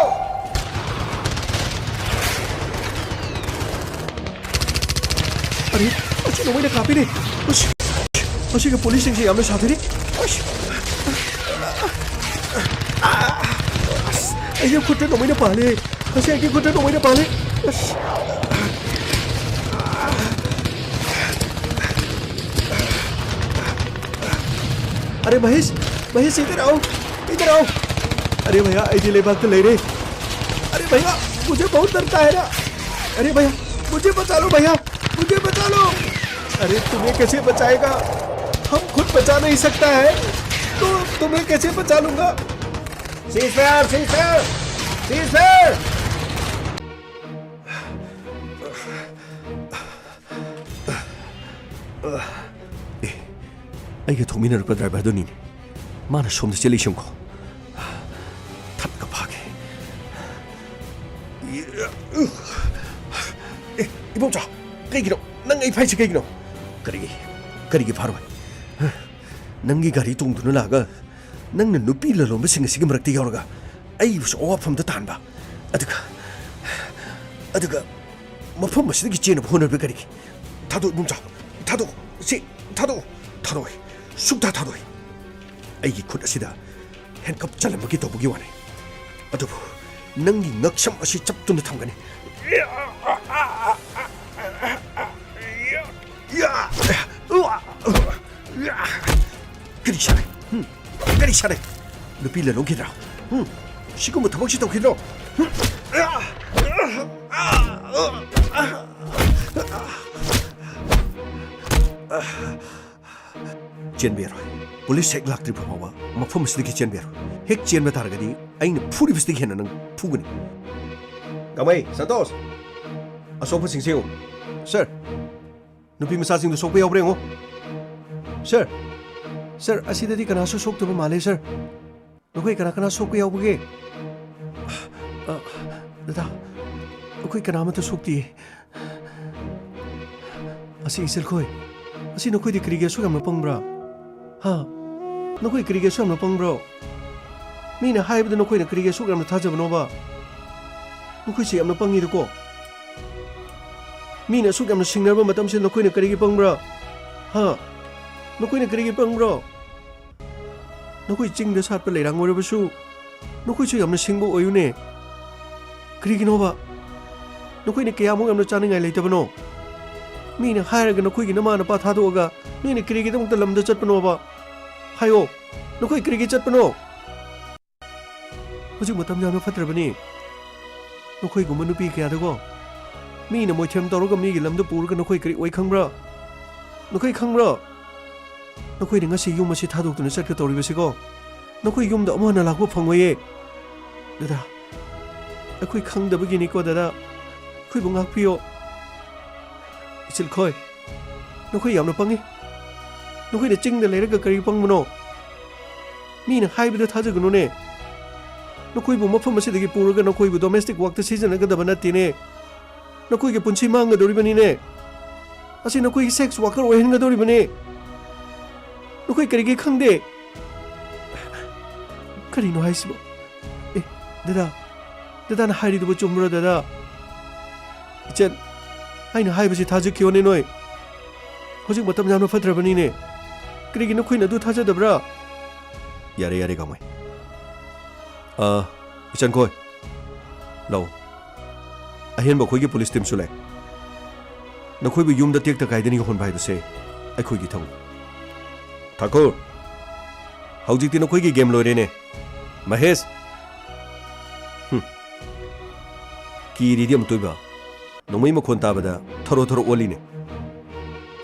ꯑꯔꯦ, ꯑꯁꯤ ꯅꯣꯡꯃꯩꯅ ꯀꯥꯞꯄꯤꯅꯦ꯫ ꯑꯁ, ꯃꯁꯤꯒꯤ ꯄꯨꯂꯤꯁꯁꯤꯡꯁꯦ ꯌꯥꯝꯅ ꯁꯥꯊꯤꯔꯤ꯫ ꯑꯁ, ꯑꯁ, ꯑꯩꯒꯤ ꯈꯨꯠꯇ ꯅꯣꯡꯃꯩꯅ ꯄꯥꯜꯂꯦ꯫ ꯃꯁꯤ ꯑꯩꯒꯤ ꯈꯨꯠꯇ ꯅꯣꯡꯃꯩꯅ ꯄꯥꯜꯂꯦ꯫ ꯑꯁ꯫ अरे महेश, महेश, इधर आओ, इधर आओ। अरे भैया, ꯑꯩꯗꯤ ꯂꯩꯕꯥꯛꯇ ꯂꯩꯔꯦ꯫ अरे भैया, मुझे बहुत डरता है ना। अरे भैया, मुझे बचा लो भैया, मुझे बचा लो। अरे तुम्हें कैसे बचाएगा? हम खुद बचा नहीं सकता है, तो तुम्हें कैसे बचा लूंगा? Ceasefire, ceasefire, ceasefire. ꯑꯦ, ꯑꯩꯒ ꯊꯧꯃꯤꯟꯅꯔꯛꯄ ꯗ꯭ꯔꯥꯏꯚꯔꯗꯨꯅꯤꯅꯦ꯫ ꯃꯥꯅ ꯁꯣꯝꯗ ꯆꯦꯜꯂꯛꯏꯁꯦ ꯌꯦꯡꯉꯨꯀꯣ꯫ ꯊꯠꯀ ꯐꯥꯒꯦ꯫ ꯑꯦ, ꯏꯕꯣꯝꯆꯥ, ꯀꯩꯒꯤꯅꯣ? ꯅꯪ ꯑꯩ ꯐꯥꯏꯁꯦ ꯀꯩꯒꯤꯅꯣ? ꯀꯔꯤꯒꯤ? ꯀꯔꯤꯒꯤ ꯐꯥꯔꯣꯏ? ꯅꯪꯒꯤ ꯒꯥꯔꯤ ꯇꯣꯡꯗꯨꯅ ꯂꯥꯛꯑꯒ ꯅꯪꯅ ꯅꯨꯄꯤ ꯂꯂꯣꯟꯕꯁꯤꯡ ꯑꯁꯤꯒꯤ ꯃꯔꯛꯇ ꯌꯥꯎꯔꯒ ꯑꯩꯕꯨꯁꯨ ꯑꯋꯥꯐꯝꯗ ꯇꯥꯍꯟꯕ꯫ ꯑꯗꯨꯒ, ꯑꯗꯨꯒ ꯃꯐꯝ ꯑꯁꯤꯗꯒꯤ ꯆꯦꯟꯅꯕ ꯍꯣꯠꯅꯔꯤꯕ ꯀꯔꯤꯒꯤ? ꯊꯥꯗꯣꯛ, ꯏꯕꯨꯡꯆꯥ, ꯊꯥꯗꯣꯛ, ꯁꯤ ꯊꯥꯗꯣꯛ, ꯊꯥꯗꯣꯛꯑꯣꯏ, ꯁꯨꯛꯊꯥ ꯊꯥꯗꯣꯛꯑꯣꯏ꯫ ꯑꯩꯒꯤ ꯈꯨꯠ ꯑꯁꯤꯗ ꯍꯦꯟꯀꯞ ꯆꯜꯂꯝꯕꯒꯤ ꯇꯧꯕꯒꯤ ꯋꯥꯅꯤ, ꯑꯗꯨꯕꯨ ꯅꯪꯒꯤ ꯉꯛꯁꯝ ꯑꯁꯤ ꯆꯞꯇꯨꯅ ꯊꯝꯒꯅꯤ꯫ ꯀꯔꯤ ꯁꯥꯔꯦ? ꯍꯨꯝ? ꯀꯔꯤ ꯁꯥꯔꯦ? ꯅꯨꯄꯤ ꯂꯂꯣꯟꯈꯤꯗ꯭ꯔꯥ? ꯍꯨꯝ? ꯁꯤꯒꯨꯝꯕ ꯊꯕꯛꯁꯤ ꯇꯧꯈꯤꯗ꯭ꯔꯣ? ꯍꯨꯝ? ꯆꯦꯟꯕ ꯌꯥꯔꯣꯏ꯫ ꯄꯨꯂꯤꯁ ꯍꯦꯛ ꯂꯥꯛꯇ꯭ꯔꯤꯕ ꯐꯥꯎꯕ ꯃꯐꯝ ꯑꯁꯤꯗꯒꯤ ꯆꯦꯟꯕ ꯌꯥꯔꯣꯏ꯫ ꯍꯦꯛ ꯆꯦꯟꯕ ꯇꯥꯔꯒꯗꯤ ꯑꯩꯅ ꯐꯨꯔꯤꯕꯁꯤꯗꯒꯤ ꯍꯦꯟꯅ ꯅꯪ ꯐꯨꯒꯅꯤ꯫ ꯀꯃꯩ, ꯁꯟꯇꯣꯁ! ꯑꯁꯣꯛꯄꯁꯤꯡꯁꯦ ꯌꯦꯡꯉꯨ꯫ ꯁꯥꯔ, ꯅꯨꯄꯤ ꯃꯆꯥꯁꯤꯡꯗꯨ ꯁꯣꯛꯄ ꯌꯥꯎꯕ꯭ꯔꯥ ꯌꯦꯡꯉꯨ꯫ ꯁꯥꯔ, ꯁꯥꯔ, ꯑꯁꯤꯗꯗꯤ ꯀꯅꯥꯁꯨ ꯁꯣꯛꯇꯕ ꯃꯥꯜꯂꯦ, ꯁꯥꯔ꯫ ꯅꯈꯣꯏ ꯀꯅꯥ ꯀꯅꯥ ꯁꯣꯛꯄ ꯌꯥꯎꯕꯒꯦ? ꯑ, ꯗꯗꯥ, ꯑꯩꯈꯣꯏ ꯀꯅꯥ ꯑꯃꯠꯇ ꯁꯣꯛꯇꯤꯌꯦ꯫ ꯑꯁꯤ ꯏꯆꯜꯈꯣꯏ, ꯑꯁꯤ ꯅꯈꯣꯏꯗꯤ ꯀꯔꯤꯒꯤ ꯑꯁꯨꯛ ꯌꯥꯝꯅ ꯄꯪꯕ꯭ꯔꯥ? ꯍꯥ? ꯅꯈꯣꯏ ꯀꯔꯤꯒꯤ ꯑꯁꯨꯛ ꯌꯥꯝꯅ ꯄꯪꯕ꯭ꯔꯣ? ꯃꯤꯅ ꯍꯥꯏꯕꯗ ꯅꯈꯣꯏꯅ ꯀꯔꯤꯒꯤ ꯑꯁꯨꯛ ꯌꯥꯝꯅ ꯊꯥꯖꯕꯅꯣꯕ? ꯅꯈꯣꯏꯁꯦ ꯌꯥꯝꯅ ꯄꯪꯉꯤꯗꯀꯣ꯫ ꯃꯤꯅ ꯑꯁꯨꯛ ꯌꯥꯝꯅ ꯁꯤꯡꯅꯔꯕ ꯃꯇꯝꯁꯤꯗ ꯅꯈꯣꯏꯅ ꯀꯔꯤꯒꯤ ꯄꯪꯕ꯭ꯔꯥ? ꯍꯥ? ꯅꯈꯣꯏꯅ ꯀꯔꯤꯒꯤ ꯄꯪꯕ꯭ꯔꯣ? ꯅꯈꯣꯏ ꯆꯤꯡꯗ ꯁꯥꯠꯄ ꯂꯩꯔꯥꯡ ꯑꯣꯏꯔꯕꯁꯨ ꯅꯈꯣꯏꯁꯨ ꯌꯥꯝꯅ ꯁꯤꯡꯕ ꯑꯣꯏꯌꯨꯅꯦ꯫ ꯀꯔꯤꯒꯤꯅꯣꯕ? ꯅꯈꯣꯏꯅ ꯀꯌꯥꯃꯨꯛ ꯌꯥꯝꯅ ꯆꯥꯅꯤꯡꯉꯥꯏ ꯂꯩꯇꯕꯅꯣ? ꯃꯤꯅ ꯍꯥꯏꯔꯒ ꯅꯈꯣꯏꯒꯤ ꯅꯃꯥ ꯅꯄꯥ ꯊꯥꯗꯣꯛꯑꯒ ꯅꯣꯏꯅ ꯀꯔꯤꯒꯤꯗꯃꯛꯇ ꯂꯝꯗ ꯆꯠꯄꯅꯣꯕ? ꯍꯥꯏꯌꯣ, ꯅꯈꯣꯏ ꯀꯔꯤꯒꯤ ꯆꯠꯄꯅꯣ? ꯍꯧꯖꯤꯛ ꯃꯇꯝ ꯌꯥꯝꯅ ꯐꯠꯇ꯭ꯔꯕꯅꯤ꯫ ꯅꯈꯣꯏꯒꯨꯝꯕ ꯅꯨꯄꯤ ꯀꯌꯥꯗꯀꯣ, ꯃꯤꯅ ꯃꯣꯏꯊꯦꯝ ꯇꯧꯔꯒ ꯃꯤꯒꯤ ꯂꯝꯗ ꯄꯨꯔꯒ ꯅꯈꯣꯏ ꯀꯔꯤ ꯑꯣꯏ ꯈꯪꯕ꯭ꯔꯥ? ꯅꯈꯣꯏ ꯈꯪꯕ꯭ꯔꯥ? ꯅꯈꯣꯏꯅ ꯉꯁꯤ ꯌꯨꯝ ꯑꯁꯤ ꯊꯥꯗꯣꯛꯇꯨꯅ ꯆꯠꯀꯗꯧꯔꯤꯕꯁꯤꯀꯣ, ꯅꯈꯣꯏ ꯌꯨꯝꯗ ꯑꯃꯨꯛ ꯍꯟꯅ ꯂꯥꯛꯄ ꯐꯪꯉꯣꯏꯌꯦ꯫ ꯗꯗꯥ, ꯑꯩꯈꯣꯏ ꯈꯪꯗꯕꯒꯤꯅꯤꯀꯣ ꯗꯗꯥ, ꯑꯩꯈꯣꯏꯕꯨ ꯉꯥꯛꯄꯤꯌꯣ꯫ ꯏꯆꯤꯜꯈꯣꯏ, ꯅꯈꯣꯏ ꯌꯥꯝꯅ ꯄꯪꯉꯤ꯫ ꯅꯈꯣꯏꯅ ꯆꯤꯡꯗ ꯂꯩꯔꯒ ꯀꯔꯤ ꯄꯪꯕꯅꯣ? ꯃꯤꯅ ꯍꯥꯏꯕꯗ ꯊꯥꯖꯒꯅꯨꯅꯦ꯫ ꯅꯈꯣꯏꯕꯨ ꯃꯐꯝ ꯑꯁꯤꯗꯒꯤ ꯄꯨꯔꯒ ꯅꯈꯣꯏꯕꯨ domestic workꯇ ꯁꯤꯖꯤꯟꯅꯒꯗꯕ ꯅꯠꯇꯦꯅꯦ꯫ ꯅꯈꯣꯏꯒꯤ ꯄꯨꯟꯁꯤ ꯃꯥꯡꯒꯗꯧꯔꯤꯕꯅꯤꯅꯦ꯫ ꯑꯁꯤ ꯅꯈꯣꯏꯒꯤ sex worker ꯑꯣꯏꯍꯟꯒꯗꯧꯔꯤꯕꯅꯦ꯫ ꯅꯈꯣꯏ ꯀꯔꯤꯒꯤ ꯈꯪꯗꯦ? ꯀꯔꯤꯅꯣ ꯍꯥꯏꯁꯤꯕꯣ? ꯑꯦ, ꯗꯗꯥ, ꯗꯗꯥꯅ ꯍꯥꯏꯔꯤꯗꯨꯕꯨ ꯆꯨꯝꯕ꯭ꯔꯣ, ꯗꯗꯥ? ꯏꯆꯟ, ꯑꯩꯅ ꯍꯥꯏꯕꯁꯤ ꯊꯥꯖꯈꯤꯌꯣꯅꯦ ꯅꯣꯏ꯫ ꯍꯧꯖꯤꯛ ꯃꯇꯝ ꯌꯥꯝꯅ ꯐꯠꯇ꯭ꯔꯕꯅꯤꯅꯦ꯫ ꯀꯔꯤꯒꯤ ꯅꯈꯣꯏꯅ ꯑꯗꯨ ꯊꯥꯖꯗꯕ꯭ꯔꯥ? ꯌꯥꯔꯦ, ꯌꯥꯔꯦ, ꯒꯥꯡꯃꯩ꯫ ꯑ, ꯏꯆꯟꯈꯣꯏ, ꯂꯥꯛꯑꯣ꯫ ꯑꯍꯦꯟꯕ ꯑꯩꯈꯣꯏꯒꯤ police teamꯁꯨ ꯂꯩ꯫ ꯅꯈꯣꯏꯕꯨ ꯌꯨꯝꯗ ꯇꯦꯛꯇ ꯀꯥꯏꯗꯅ ꯌꯧꯍꯟꯕ ꯍꯥꯏꯕꯁꯦ ꯑꯩꯈꯣꯏꯒꯤ ꯊꯕꯛ꯫ ꯊꯥꯀꯨꯔ, ꯍꯧꯖꯤꯛꯇꯤ ꯅꯈꯣꯏꯒꯤ game ꯂꯣꯏꯔꯦꯅꯦ꯫ ꯃꯍꯦꯁ! ꯍꯨꯝ꯫ ꯀꯤꯔꯤꯗꯤ ꯑꯃꯨꯛꯇꯣꯏꯕ꯫ ꯅꯣꯡꯃꯩ ꯃꯈꯣꯟ ꯇꯥꯕꯗ ꯊꯔꯣ ꯊꯔꯣ ꯑꯣꯜꯂꯤꯅꯦ꯫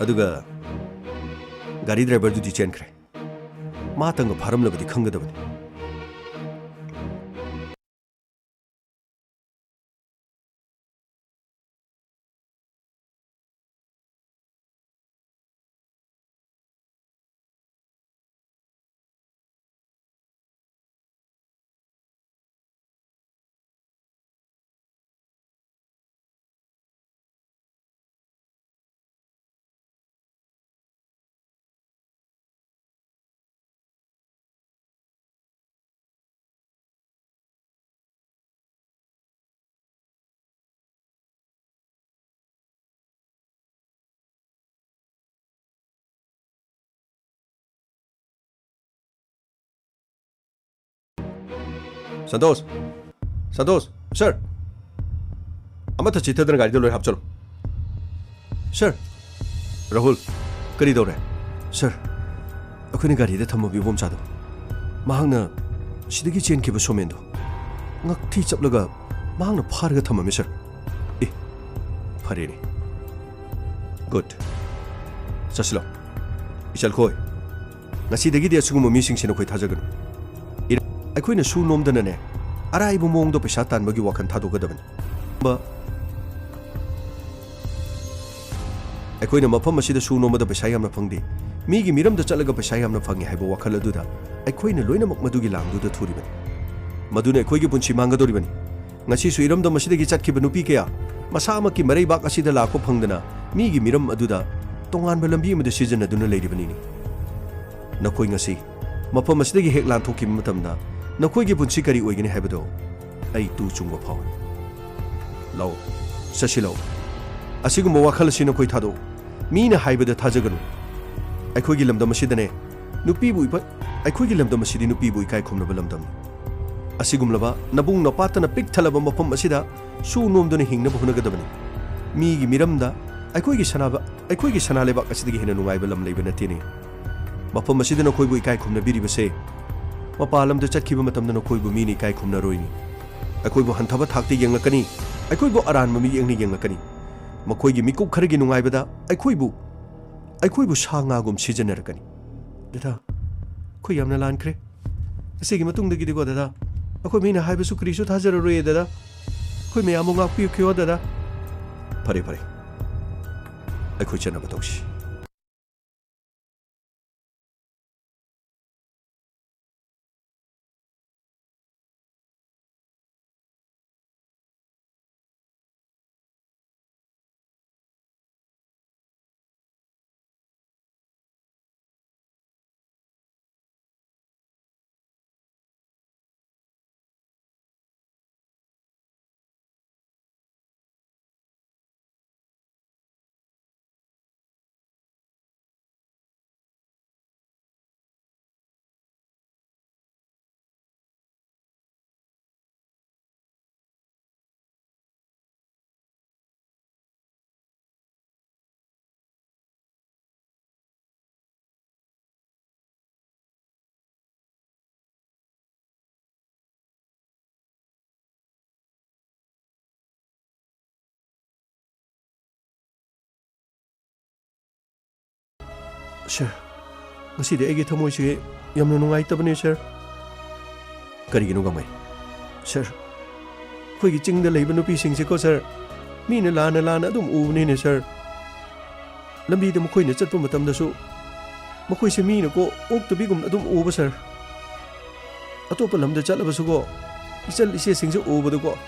ꯑꯗꯨꯒ ꯒꯥꯔꯤ driverꯗꯨꯗꯤ ꯆꯦꯟꯈ꯭ꯔꯦ꯫ ꯃꯥ ꯇꯪꯒ ꯐꯥꯔꯝꯂꯕꯗꯤ ꯈꯪꯒꯗꯕꯅꯤ꯫ ꯁꯟꯇꯣꯁ! ꯁꯟꯇꯣꯁ! ꯁꯔ! ꯑꯃꯠꯇ ꯆꯤꯠꯊꯗꯅ ꯒꯥꯔꯤꯗ ꯂꯣꯏ ꯍꯥꯞꯆꯜꯂꯨ꯫ ꯁꯔ! ꯔꯥꯍꯨꯜ, ꯀꯔꯤ ꯇꯧꯔꯦ? ꯁꯔ, ꯑꯩꯈꯣꯏꯅ ꯒꯥꯔꯤꯗ ꯊꯝꯃꯕ ꯏꯕꯣꯝꯆꯥꯗꯣ, ꯃꯍꯥꯛꯅ ꯁꯤꯗꯒꯤ ꯆꯦꯟꯈꯤꯕ ꯁꯣꯃꯦꯟꯗꯣ ꯉꯛꯊꯤ ꯆꯞꯂꯒ ꯃꯍꯥꯛꯅ ꯐꯥꯔꯒ ꯊꯝꯃꯝꯃꯤ, ꯁꯔ꯫ ꯑꯦ, ꯐꯔꯦꯅꯦ꯫ ꯒꯨꯗ꯫ ꯆꯠꯁꯤꯜꯂꯣ꯫ ꯏꯆꯜꯈꯣꯏ, ꯉꯁꯤꯗꯒꯤꯗꯤ ꯑꯁꯤꯒꯨꯝꯕ ꯃꯤꯁꯤꯡꯁꯤ ꯅꯈꯣꯏ ꯊꯥꯖꯒꯅꯨ꯫ ꯏꯔ-, ꯑꯩꯈꯣꯏꯅ ꯁꯨ ꯅꯣꯝꯗꯅꯅꯦ, ꯑꯔꯥꯏꯕ ꯃꯑꯣꯡꯗ ꯄꯩꯁꯥ ꯇꯥꯟꯕꯒꯤ ꯋꯥꯈꯜ ꯊꯥꯗꯣꯛꯀꯗꯕꯅꯤ꯫ ꯕ-, ꯑꯩꯈꯣꯏꯅ ꯃꯐꯝ ꯑꯁꯤꯗ ꯁꯨ ꯅꯣꯝꯕꯗ ꯄꯩꯁꯥ ꯌꯥꯝꯅ ꯐꯪꯗꯦ꯫ ꯃꯤꯒꯤ ꯃꯤꯔꯝꯗ ꯆꯠꯂꯒ ꯄꯩꯁꯥ ꯌꯥꯝꯅ ꯐꯪꯉꯤ ꯍꯥꯏꯕ ꯋꯥꯈꯜ ꯑꯗꯨꯗ ꯑꯩꯈꯣꯏꯅ ꯂꯣꯏꯅꯃꯛ ꯃꯗꯨꯒꯤ ꯂꯥꯡꯗꯨꯗ ꯊꯨꯔꯤꯕꯅꯤ꯫ ꯃꯗꯨꯅ ꯑꯩꯈꯣꯏꯒꯤ ꯄꯨꯟꯁꯤ ꯃꯥꯡꯒꯗꯧꯔꯤꯕꯅꯤ꯫ ꯉꯁꯤꯁꯨ ꯏꯔꯝꯗꯝ ꯑꯁꯤꯗꯒꯤ ꯆꯠꯈꯤꯕ ꯅꯨꯄꯤ ꯀꯌꯥ ꯃꯁꯥꯃꯛꯀꯤ ꯃꯔꯩꯕꯥꯛ ꯑꯁꯤꯗ ꯂꯥꯛꯄ ꯐꯪꯗꯅ ꯃꯤꯒꯤ ꯃꯤꯔꯝ ꯑꯗꯨꯗ ꯇꯣꯉꯥꯟꯕ ꯂꯝꯕꯤ ꯑꯃꯗ ꯁꯤꯖꯤꯟꯅꯗꯨꯅ ꯂꯩꯔꯤꯕꯅꯤꯅꯤ꯫ ꯅꯈꯣꯏ ꯉꯁꯤ ꯃꯐꯝ ꯑꯁꯤꯗꯒꯤ ꯍꯦꯛ ꯂꯥꯟꯊꯣꯛꯈꯤꯕ ꯃꯇꯝꯗ ꯅꯈꯣꯏꯒꯤ ꯄꯨꯟꯁꯤ ꯀꯔꯤ ꯑꯣꯏꯒꯅꯤ ꯍꯥꯏꯕꯗꯨ ꯑꯩ ꯇꯨ ꯆꯨꯡꯕ ꯐꯥꯎꯏ꯫ ꯂꯥꯛꯑꯣ, ꯆꯠꯁꯤ ꯂꯥꯛꯑꯣ꯫ ꯑꯁꯤꯒꯨꯝꯕ ꯋꯥꯈꯜ ꯑꯁꯤ ꯅꯈꯣꯏ ꯊꯥꯗꯣꯛꯎ꯫ ꯃꯤꯅ ꯍꯥꯏꯕꯗ ꯊꯥꯖꯒꯅꯨ꯫ ꯑꯩꯈꯣꯏꯒꯤ ꯂꯝꯗꯝ ꯑꯁꯤꯗꯅꯦ, ꯅꯨꯄꯤꯕꯨ ꯏꯄ-, ꯑꯩꯈꯣꯏꯒꯤ ꯂꯝꯗꯝ ꯑꯁꯤꯗꯤ ꯅꯨꯄꯤꯕꯨ ꯏꯀꯥꯏ ꯈꯨꯝꯅꯕ ꯂꯝꯗꯝꯅꯤ꯫ ꯑꯁꯤꯒꯨꯝꯂꯕ ꯅꯕꯨꯡ ꯅꯄꯥꯠꯇꯅ ꯄꯤꯛ ꯊꯜꯂꯕ ꯃꯐꯝ ꯑꯁꯤꯗ ꯁꯨ ꯅꯣꯝꯗꯨꯅ ꯍꯤꯡꯅꯕ ꯍꯣꯠꯅꯒꯗꯕꯅꯤ꯫ ꯃꯤꯒꯤ ꯃꯤꯔꯝꯗ ꯑꯩꯈꯣꯏꯒꯤ ꯁꯅꯥꯕ-, ꯑꯩꯈꯣꯏꯒꯤ ꯁꯅꯥ ꯂꯩꯕꯥꯛ ꯑꯁꯤꯗꯒꯤ ꯍꯦꯟꯅ ꯅꯨꯡꯉꯥꯏꯕ ꯂꯝ ꯂꯩꯕ ꯅꯠꯇꯦꯅꯦ꯫ ꯃꯐꯝ ꯑꯁꯤꯗ ꯅꯈꯣꯏꯕꯨ ꯏꯀꯥꯏ ꯈꯨꯝꯅꯕꯤꯔꯤꯕꯁꯦ, ꯃꯄꯥꯟ ꯂꯝꯗ ꯆꯠꯈꯤꯕ ꯃꯇꯝꯗ ꯅꯈꯣꯏꯕꯨ ꯃꯤꯅ ꯏꯀꯥꯏ ꯈꯨꯝꯅꯔꯣꯏꯅꯤ꯫ ꯑꯩꯈꯣꯏꯕꯨ ꯍꯟꯊꯕ ꯊꯥꯛꯇ ꯌꯦꯡꯂꯛꯀꯅꯤ, ꯑꯩꯈꯣꯏꯕꯨ ꯑꯔꯥꯟꯕ ꯃꯤꯠꯌꯦꯡꯅ ꯌꯦꯡꯂꯛꯀꯅꯤ꯫ ꯃꯈꯣꯏꯒꯤ ꯃꯤꯀꯨꯞ ꯈꯔꯒꯤ ꯅꯨꯡꯉꯥꯏꯕꯗ ꯑꯩꯈꯣꯏꯕꯨ, ꯑꯩꯈꯣꯏꯕꯨ ꯁꯥ ꯉꯥꯒꯨꯝ ꯁꯤꯖꯤꯟꯅꯔꯛꯀꯅꯤ꯫ ꯗꯗꯥ, ꯑꯩꯈꯣꯏ ꯌꯥꯝꯅ ꯂꯥꯟꯈ꯭ꯔꯦ꯫ ꯑꯁꯤꯒꯤ ꯃꯇꯨꯡꯗꯒꯤꯗꯤꯀꯣ ꯗꯗꯥ, ꯑꯩꯈꯣꯏ ꯃꯤꯅ ꯍꯥꯏꯕꯁꯨ ꯀꯔꯤꯁꯨ ꯊꯥꯖꯔꯔꯣꯏꯌꯦ ꯗꯗꯥ꯫ ꯑꯩꯈꯣꯏ ꯃꯌꯥꯝꯕꯨ ꯉꯥꯛꯄꯤꯌꯨ ꯗꯗꯥ꯫ ꯐꯔꯦ, ꯐꯔꯦ꯫ ꯑꯩꯈꯣꯏ ꯆꯠꯅꯕ ꯇꯧꯁꯤ꯫ ꯁꯔ, ꯉꯁꯤꯗꯤ ꯑꯩꯒꯤ ꯊꯃꯣꯏꯁꯦ ꯌꯥꯝꯅ ꯅꯨꯡꯉꯥꯏꯇꯕꯅꯦ, ꯁꯔ꯫ ꯀꯔꯤꯒꯤꯅꯣ, ꯒꯥꯡꯃꯩ? ꯁꯔ, ꯑꯩꯈꯣꯏꯒꯤ ꯆꯤꯡꯗ ꯂꯩꯕ ꯅꯨꯄꯤꯁꯤꯡꯁꯦꯀꯣ, ꯁꯔ, ꯃꯤꯅ ꯂꯥꯟꯅ ꯂꯥꯟꯅ ꯑꯗꯨꯝ ꯎꯕꯅꯤꯅꯦ, ꯁꯔ꯫ ꯂꯝꯕꯤꯗ ꯃꯈꯣꯏꯅ ꯆꯠꯄ ꯃꯇꯝꯗꯁꯨ ꯃꯈꯣꯏꯁꯦ ꯃꯤꯅꯀꯣ ꯑꯣꯛꯇꯕꯤꯒꯨꯝꯅ ꯑꯗꯨꯝ ꯎꯕ, ꯁꯔ꯫ ꯑꯇꯣꯞꯄ ꯂꯝꯗ ꯆꯠꯂꯕꯁꯨꯀꯣ, ꯏꯆꯜ ꯏꯆꯦꯁꯤꯡꯁꯦ ꯎꯕꯗꯀꯣ,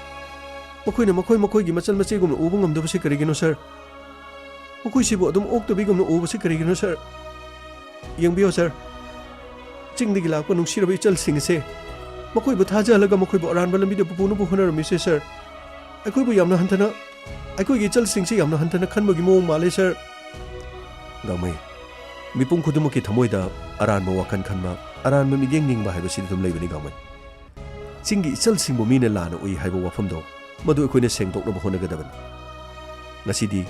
ꯃꯈꯣꯏꯅ ꯃꯈꯣꯏ ꯃꯈꯣꯏꯒꯤ ꯃꯆꯜ ꯃꯆꯦꯒꯨꯝꯅ ꯎꯕ ꯉꯝꯗꯕꯁꯦ ꯀꯔꯤꯒꯤꯅꯣ, ꯁꯔ? ꯃꯈꯣꯏꯁꯤꯕꯨ ꯑꯗꯨꯝ ꯑꯣꯛꯇꯕꯤꯒꯨꯝꯅ ꯎꯕꯁꯤ ꯀꯔꯤꯒꯤꯅꯣ, ꯁꯔ? ꯌꯦꯡꯕꯤꯌꯨ, ꯁꯔ, ꯆꯤꯡꯗꯒꯤ ꯂꯥꯛꯄ ꯅꯨꯡꯁꯤꯔꯕ ꯏꯆꯜꯁꯤꯡ ꯑꯁꯦ, ꯃꯈꯣꯏꯕꯨ ꯊꯥꯖꯍꯜꯂꯒ ꯃꯈꯣꯏꯕꯨ ꯑꯔꯥꯟꯕ ꯂꯝꯕꯤꯗ ꯄꯨꯅꯕ ꯍꯣꯠꯅꯔꯝꯃꯤꯁꯦ, ꯁꯔ, ꯑꯩꯈꯣꯏꯕꯨ ꯌꯥꯝꯅ ꯍꯟꯊꯅ, ꯑꯩꯈꯣꯏꯒꯤ ꯏꯆꯜꯁꯤꯡꯁꯦ ꯌꯥꯝꯅ ꯍꯟꯊꯅ ꯈꯟꯕꯒꯤ ꯃꯑꯣꯡ ꯃꯥꯜꯂꯦ, ꯁꯔ꯫ ꯒꯥꯡꯃꯩ, ꯃꯤꯄꯨꯝ ꯈꯨꯗꯤꯡꯃꯛꯀꯤ ꯊꯃꯣꯏꯗ ꯑꯔꯥꯟꯕ ꯋꯥꯈꯜ ꯈꯟꯕ, ꯑꯔꯥꯟꯕ ꯃꯤꯠꯌꯦꯡ ꯌꯦꯡꯕ ꯍꯥꯏꯕꯁꯤꯗꯤ ꯑꯗꯨꯝ ꯂꯩꯕꯅꯤ, ꯒꯥꯡꯃꯩ꯫ ꯆꯤꯡꯒꯤ ꯏꯆꯜꯁꯤꯡꯕꯨ ꯃꯤꯅ ꯂꯥꯟꯅ ꯎꯏ ꯍꯥꯏꯕ ꯋꯥꯐꯝꯗꯣ, ꯃꯗꯨ ꯑꯩꯈꯣꯏꯅ ꯁꯦꯡꯗꯣꯛꯅꯕ ꯍꯣꯠꯅꯒꯗꯕꯅꯤ꯫ ꯉꯁꯤꯗꯤ,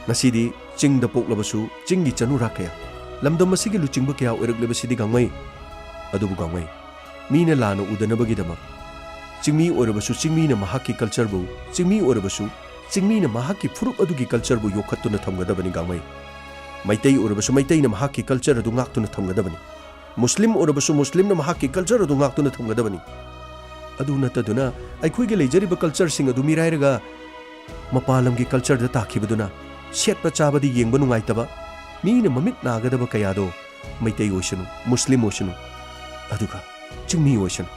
ꯉꯁꯤꯗꯤ ꯆꯤꯡꯗ ꯄꯣꯛꯂꯕꯁꯨ ꯆꯤꯡꯒꯤ ꯆꯅꯨꯔꯥ ꯀꯌꯥ, ꯂꯝꯗꯝ ꯑꯁꯤꯒꯤ ꯂꯨꯆꯤꯡꯕ ꯀꯌꯥ ꯑꯣꯏꯔꯛꯂꯤꯕꯁꯤꯗꯤ, ꯒꯥꯡꯃꯩ꯫ ꯑꯗꯨꯕꯨ, ꯒꯥꯡꯃꯩ, ꯃꯤꯅ ꯂꯥꯟꯅ ꯎꯗꯅꯕꯒꯤꯗꯃꯛ, ꯆꯤꯡꯃꯤ ꯑꯣꯏꯔꯕꯁꯨ ꯆꯤꯡꯃꯤꯅ ꯃꯍꯥꯛꯀꯤ cultureꯕꯨ, ꯆꯤꯡꯃꯤ ꯑꯣꯏꯔꯕꯁꯨ ꯆꯤꯡꯃꯤꯅ ꯃꯍꯥꯛꯀꯤ ꯐꯨꯔꯨꯞ ꯑꯗꯨꯒꯤ cultureꯕꯨ ꯌꯣꯛꯈꯠꯇꯨꯅ ꯊꯝꯒꯗꯕꯅꯤ, ꯒꯥꯡꯃꯩ꯫ ꯃꯩꯇꯩ ꯑꯣꯏꯔꯕꯁꯨ ꯃꯩꯇꯩꯅ ꯃꯍꯥꯛꯀꯤ culture ꯑꯗꯨ ꯉꯥꯛꯇꯨꯅ ꯊꯝꯒꯗꯕꯅꯤ꯫ ꯃꯨꯁꯂꯤꯝ ꯑꯣꯏꯔꯕꯁꯨ ꯃꯨꯁꯂꯤꯝꯅ ꯃꯍꯥꯛꯀꯤ culture ꯑꯗꯨ ꯉꯥꯛꯇꯨꯅ ꯊꯝꯒꯗꯕꯅꯤ꯫ ꯑꯗꯨ ꯅꯠꯇꯗꯨꯅ ꯑꯩꯈꯣꯏꯒꯤ ꯂꯩꯖꯔꯤꯕ cultureꯁꯤꯡ ꯑꯗꯨ ꯃꯤꯔꯥꯏꯔꯒ ꯃꯄꯥꯟ ꯂꯝꯒꯤ cultureꯗ ꯇꯥꯈꯤꯕꯗꯨꯅ ꯁꯦꯠꯄ ꯆꯥꯕꯗꯤ ꯌꯦꯡꯕ ꯅꯨꯡꯉꯥꯏꯇꯕ, ꯃꯤꯅ ꯃꯃꯤꯠ ꯅꯥꯒꯗꯕ ꯀꯌꯥꯗꯣ, ꯃꯩꯇꯩ ꯑꯣꯏꯁꯅꯨ, ꯃꯨꯁꯂꯤꯝ ꯑꯣꯏꯁꯅꯨ, ꯑꯗꯨꯒ ꯆꯤꯡꯃꯤ ꯑꯣꯏꯁꯅꯨ,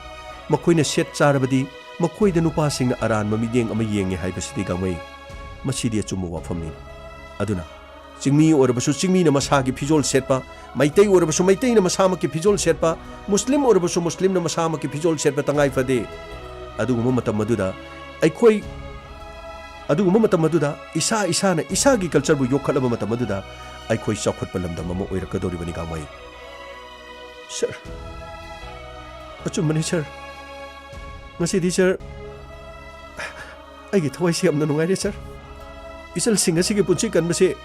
ꯃꯈꯣꯏꯅ ꯁꯦꯠ ꯆꯥꯔꯕꯗꯤ ꯃꯈꯣꯏꯗ ꯅꯨꯄꯥꯁꯤꯡꯅ ꯑꯔꯥꯟꯕ ꯃꯤꯠꯌꯦꯡ ꯑꯃ ꯌꯦꯡꯉꯦ ꯍꯥꯏꯕꯁꯤꯗꯤ, ꯒꯥꯡꯃꯩ, ꯃꯁꯤꯗꯤ ꯑꯆꯨꯝꯕ ꯋꯥꯐꯝꯅꯤ꯫ ꯑꯗꯨꯅ ꯆꯤꯡꯃꯤ ꯑꯣꯏꯔꯕꯁꯨ ꯆꯤꯡꯃꯤꯅ ꯃꯁꯥꯒꯤ ꯐꯤꯖꯣꯜ ꯁꯦꯠꯄ, ꯃꯩꯇꯩ ꯑꯣꯏꯔꯕꯁꯨ ꯃꯩꯇꯩꯅ ꯃꯁꯥꯃꯛꯀꯤ ꯐꯤꯖꯣꯜ ꯁꯦꯠꯄ, ꯃꯨꯁꯂꯤꯝ ꯑꯣꯏꯔꯕꯁꯨ ꯃꯨꯁꯂꯤꯝꯅ ꯃꯁꯥꯃꯛꯀꯤ ꯐꯤꯖꯣꯜ ꯁꯦꯠꯄ ꯇꯉꯥꯏ ꯐꯗꯦ꯫ ꯑꯗꯨꯒꯨꯝꯕ ꯃꯇꯝ ꯑꯗꯨꯗ ꯑꯩꯈꯣꯏ, ꯑꯗꯨꯒꯨꯝꯕ ꯃꯇꯝ ꯑꯗꯨꯗ ꯏꯁꯥ ꯏꯁꯥꯅ ꯏꯁꯥꯒꯤ cultureꯕꯨ ꯌꯣꯛꯈꯠꯂꯕ ꯃꯇꯝ ꯑꯗꯨꯗ ꯑꯩꯈꯣꯏ ꯆꯥꯎꯈꯠꯄ ꯂꯝꯗꯝ ꯑꯃ ꯑꯣꯏꯔꯛꯀꯗꯧꯔꯤꯕꯅꯤ, ꯒꯥꯡꯃꯩ꯫ ꯁꯔ, ꯑꯆꯨꯝꯕꯅꯤ, ꯁꯔ꯫ ꯉꯁꯤꯗꯤ, ꯁꯔ, ꯑꯩꯒꯤ ꯊꯋꯥꯏꯁꯦ ꯌꯥꯝꯅ ꯅꯨꯡꯉꯥꯏꯔꯦ, ꯁꯔ꯫ ꯏꯆꯜꯁꯤꯡ ꯑꯁꯤꯒꯤ ꯄꯨꯟꯁꯤ ꯀꯟꯕꯁꯦ,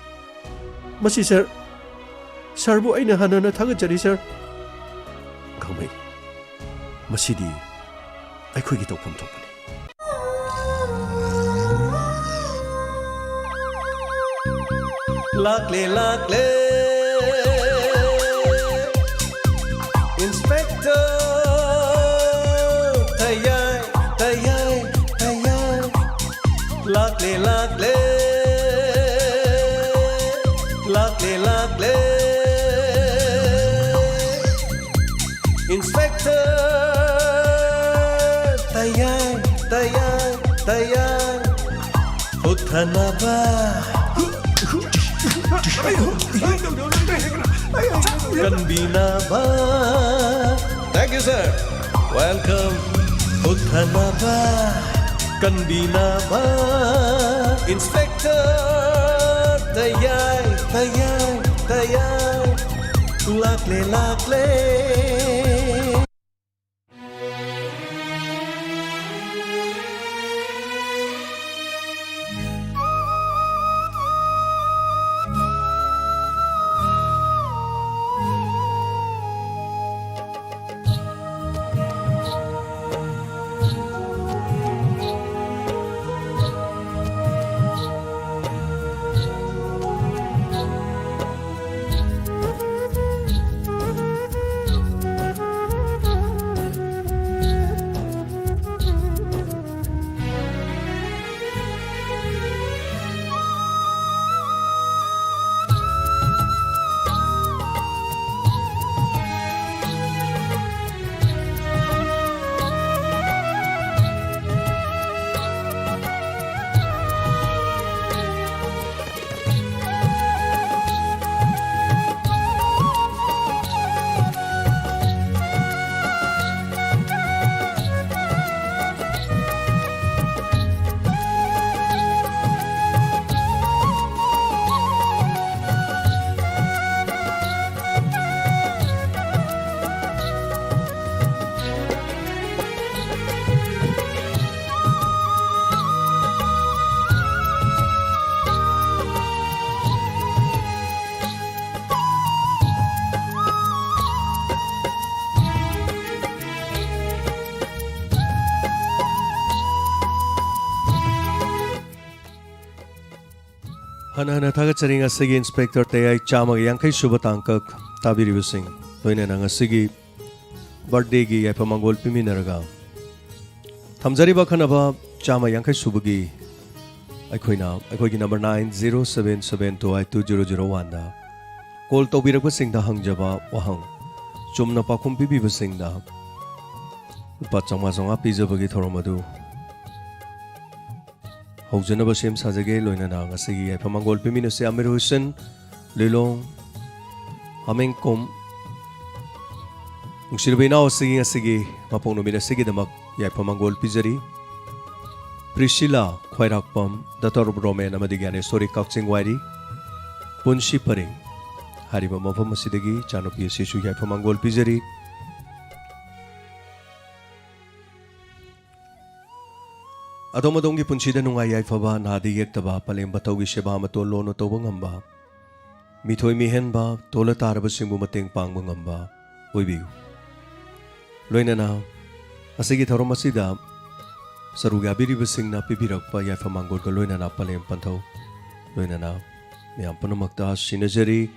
ꯃꯁꯤ, ꯁꯔ, ꯁꯔꯕꯨ ꯑꯩꯅ ꯍꯟꯅ ꯍꯟꯅ ꯊꯥꯒꯠꯆꯔꯤ, ꯁꯔ꯫ ꯒꯥꯡꯃꯩ, ꯃꯁꯤꯗꯤ ꯑꯩꯈꯣꯏꯒꯤ ꯇꯧꯐꯝ ꯊꯣꯛꯄꯅꯤ꯫ ꯂꯥꯛꯂꯦ, ꯂꯥꯛꯂꯦ꯫ Inspector ꯇꯌꯥꯏ, ꯇꯌꯥꯏ, ꯇꯌꯥꯏ, ꯂꯥꯛꯂꯦ, ꯂꯥꯛꯂꯦ, ꯂꯥꯛꯂꯦ, ꯂꯥꯛꯂꯦ꯫ Inspector ꯇꯌꯥꯏ, ꯇꯌꯥꯏ, ꯇꯌꯥꯏ, ꯍꯨꯠꯊꯅꯕ, ꯀꯟꯕꯤꯅꯕ꯫ Thank you, sir. Welcome. ꯍꯨꯠꯊꯅꯕ, ꯀꯟꯕꯤꯅꯕ, Inspector ꯇꯌꯥꯏ, ꯇꯌꯥꯏ, ꯇꯌꯥꯏ, ꯂꯥꯛꯂꯦ, ꯂꯥꯛꯂꯦ꯫ ꯍꯟꯅ ꯍꯟꯅ ꯊꯥꯒꯠꯆꯔꯤ ꯉꯁꯤꯒꯤ ꯏꯟꯁꯄꯦꯛꯇꯔ ꯇꯌꯥꯏ ꯆꯥꯝꯃꯒ ꯌꯥꯡꯈꯩ ꯁꯨꯕ ꯇꯥꯡꯀꯛ ꯇꯥꯕꯤꯔꯤꯕꯁꯤꯡ, ꯂꯣꯏꯅꯅ ꯉꯁꯤꯒꯤ ꯕꯥꯔꯠꯗꯦꯒꯤ ꯌꯥꯏꯐ ꯃꯪꯒꯣꯜ ꯄꯤꯃꯤꯟꯅꯔꯒ ꯊꯝꯖꯔꯤꯕ ꯑꯈꯟꯅꯕ ꯆꯥꯝꯃ ꯌꯥꯡꯈꯩ ꯁꯨꯕꯒꯤ ꯑꯩꯈꯣꯏꯅ ꯑꯩꯈꯣꯏꯒꯤ number nine zero seven seven two eight two zero zero one ꯗ ꯀꯣꯜ ꯇꯧꯕꯤꯔꯛꯄꯁꯤꯡꯗ ꯍꯪꯖꯕ ꯋꯥꯍꯪ, ꯆꯨꯝꯅ ꯄꯥꯎꯈꯨꯝ ꯄꯤꯕꯤꯕꯁꯤꯡꯗ ꯂꯨꯄꯥ ꯆꯥꯝꯃꯉꯥ ꯆꯥꯝꯃꯉꯥ ꯄꯤꯖꯕꯒꯤ ꯊꯧꯔꯝ ꯑꯗꯨ ꯍꯧꯖꯅꯕ ꯁꯦꯝ ꯁꯥꯖꯒꯦ꯫ ꯂꯣꯏꯅꯅ ꯉꯁꯤꯒꯤ ꯌꯥꯏꯐ ꯃꯪꯒꯣꯜ ꯄꯤꯃꯤꯟꯅꯁꯦ ꯑꯃꯤꯔ ꯍꯨꯁꯦꯟ, ꯂꯤꯂꯣꯡ, ꯍꯥꯃꯦꯡꯀꯣꯝ꯫ ꯅꯨꯡꯁꯤꯔꯕ ꯏꯅꯥꯎ ꯑꯁꯤꯒꯤ ꯉꯁꯤꯒꯤ ꯃꯄꯣꯛ ꯅꯨꯃꯤꯠ ꯑꯁꯤꯒꯤꯗꯃꯛ ꯌꯥꯏꯐ ꯃꯪꯒꯣꯜ ꯄꯤꯖꯔꯤ꯫ ꯄ꯭ꯔꯤꯁꯤꯂꯥ ꯈ꯭ꯋꯥꯏꯔꯥꯛꯄꯝ, ꯗꯥꯇꯣꯔ ꯔꯣꯃꯦꯟ ꯑꯃꯗꯤ ꯒ꯭ꯌꯥꯅꯦꯁꯣꯔꯤ ꯀꯛꯆꯤꯡ ꯋꯥꯏꯔꯤ, ꯄꯨꯟꯁꯤ ꯄꯔꯤꯡ꯫ ꯍꯥꯏꯔꯤꯕ ꯃꯐꯝ ꯑꯁꯤꯗꯒꯤ ꯏꯆꯥꯅꯨꯄꯤ ꯑꯁꯤꯁꯨ ꯌꯥꯏꯐ ꯃꯪꯒꯣꯜ ꯄꯤꯖꯔꯤ꯫ ꯑꯗꯣꯝ ꯑꯗꯣꯝꯒꯤ ꯄꯨꯟꯁꯤꯗ ꯅꯨꯡꯉꯥꯏ ꯌꯥꯏꯐꯕ, ꯅꯥꯗ ꯌꯦꯛꯇꯕ, ꯄꯂꯦꯝ ꯄꯊꯧꯒꯤ ꯁꯦꯕꯥ ꯃꯇꯣꯟ ꯂꯣꯟꯅ ꯇꯧꯕ ꯉꯝꯕ, ꯃꯤꯊꯣꯏ ꯃꯤꯍꯦꯟꯕ, ꯇꯣꯜꯂ ꯇꯥꯔꯕꯁꯤꯡꯕꯨ ꯃꯇꯦꯡ ꯄꯥꯡꯕ ꯉꯝꯕ ꯑꯣꯏꯕꯤꯌꯨ꯫ ꯂꯣꯏꯅꯅ ꯉꯁꯤꯒꯤ ꯊꯧꯔꯝ ꯑꯁꯤꯗ ꯁꯔꯨꯛ ꯌꯥꯕꯤꯔꯤꯕꯁꯤꯡꯅ ꯄꯤꯕꯤꯔꯛꯄ ꯌꯥꯏꯐ ꯃꯪꯒꯣꯜꯒ ꯂꯣꯏꯅꯅ ꯄꯂꯦꯝ ꯄꯟꯊꯧ ꯂꯣꯏꯅꯅ ꯃꯌꯥꯝ ꯄꯨꯝꯅꯃꯛꯇ ꯁꯤꯟꯅꯖꯔꯤ꯫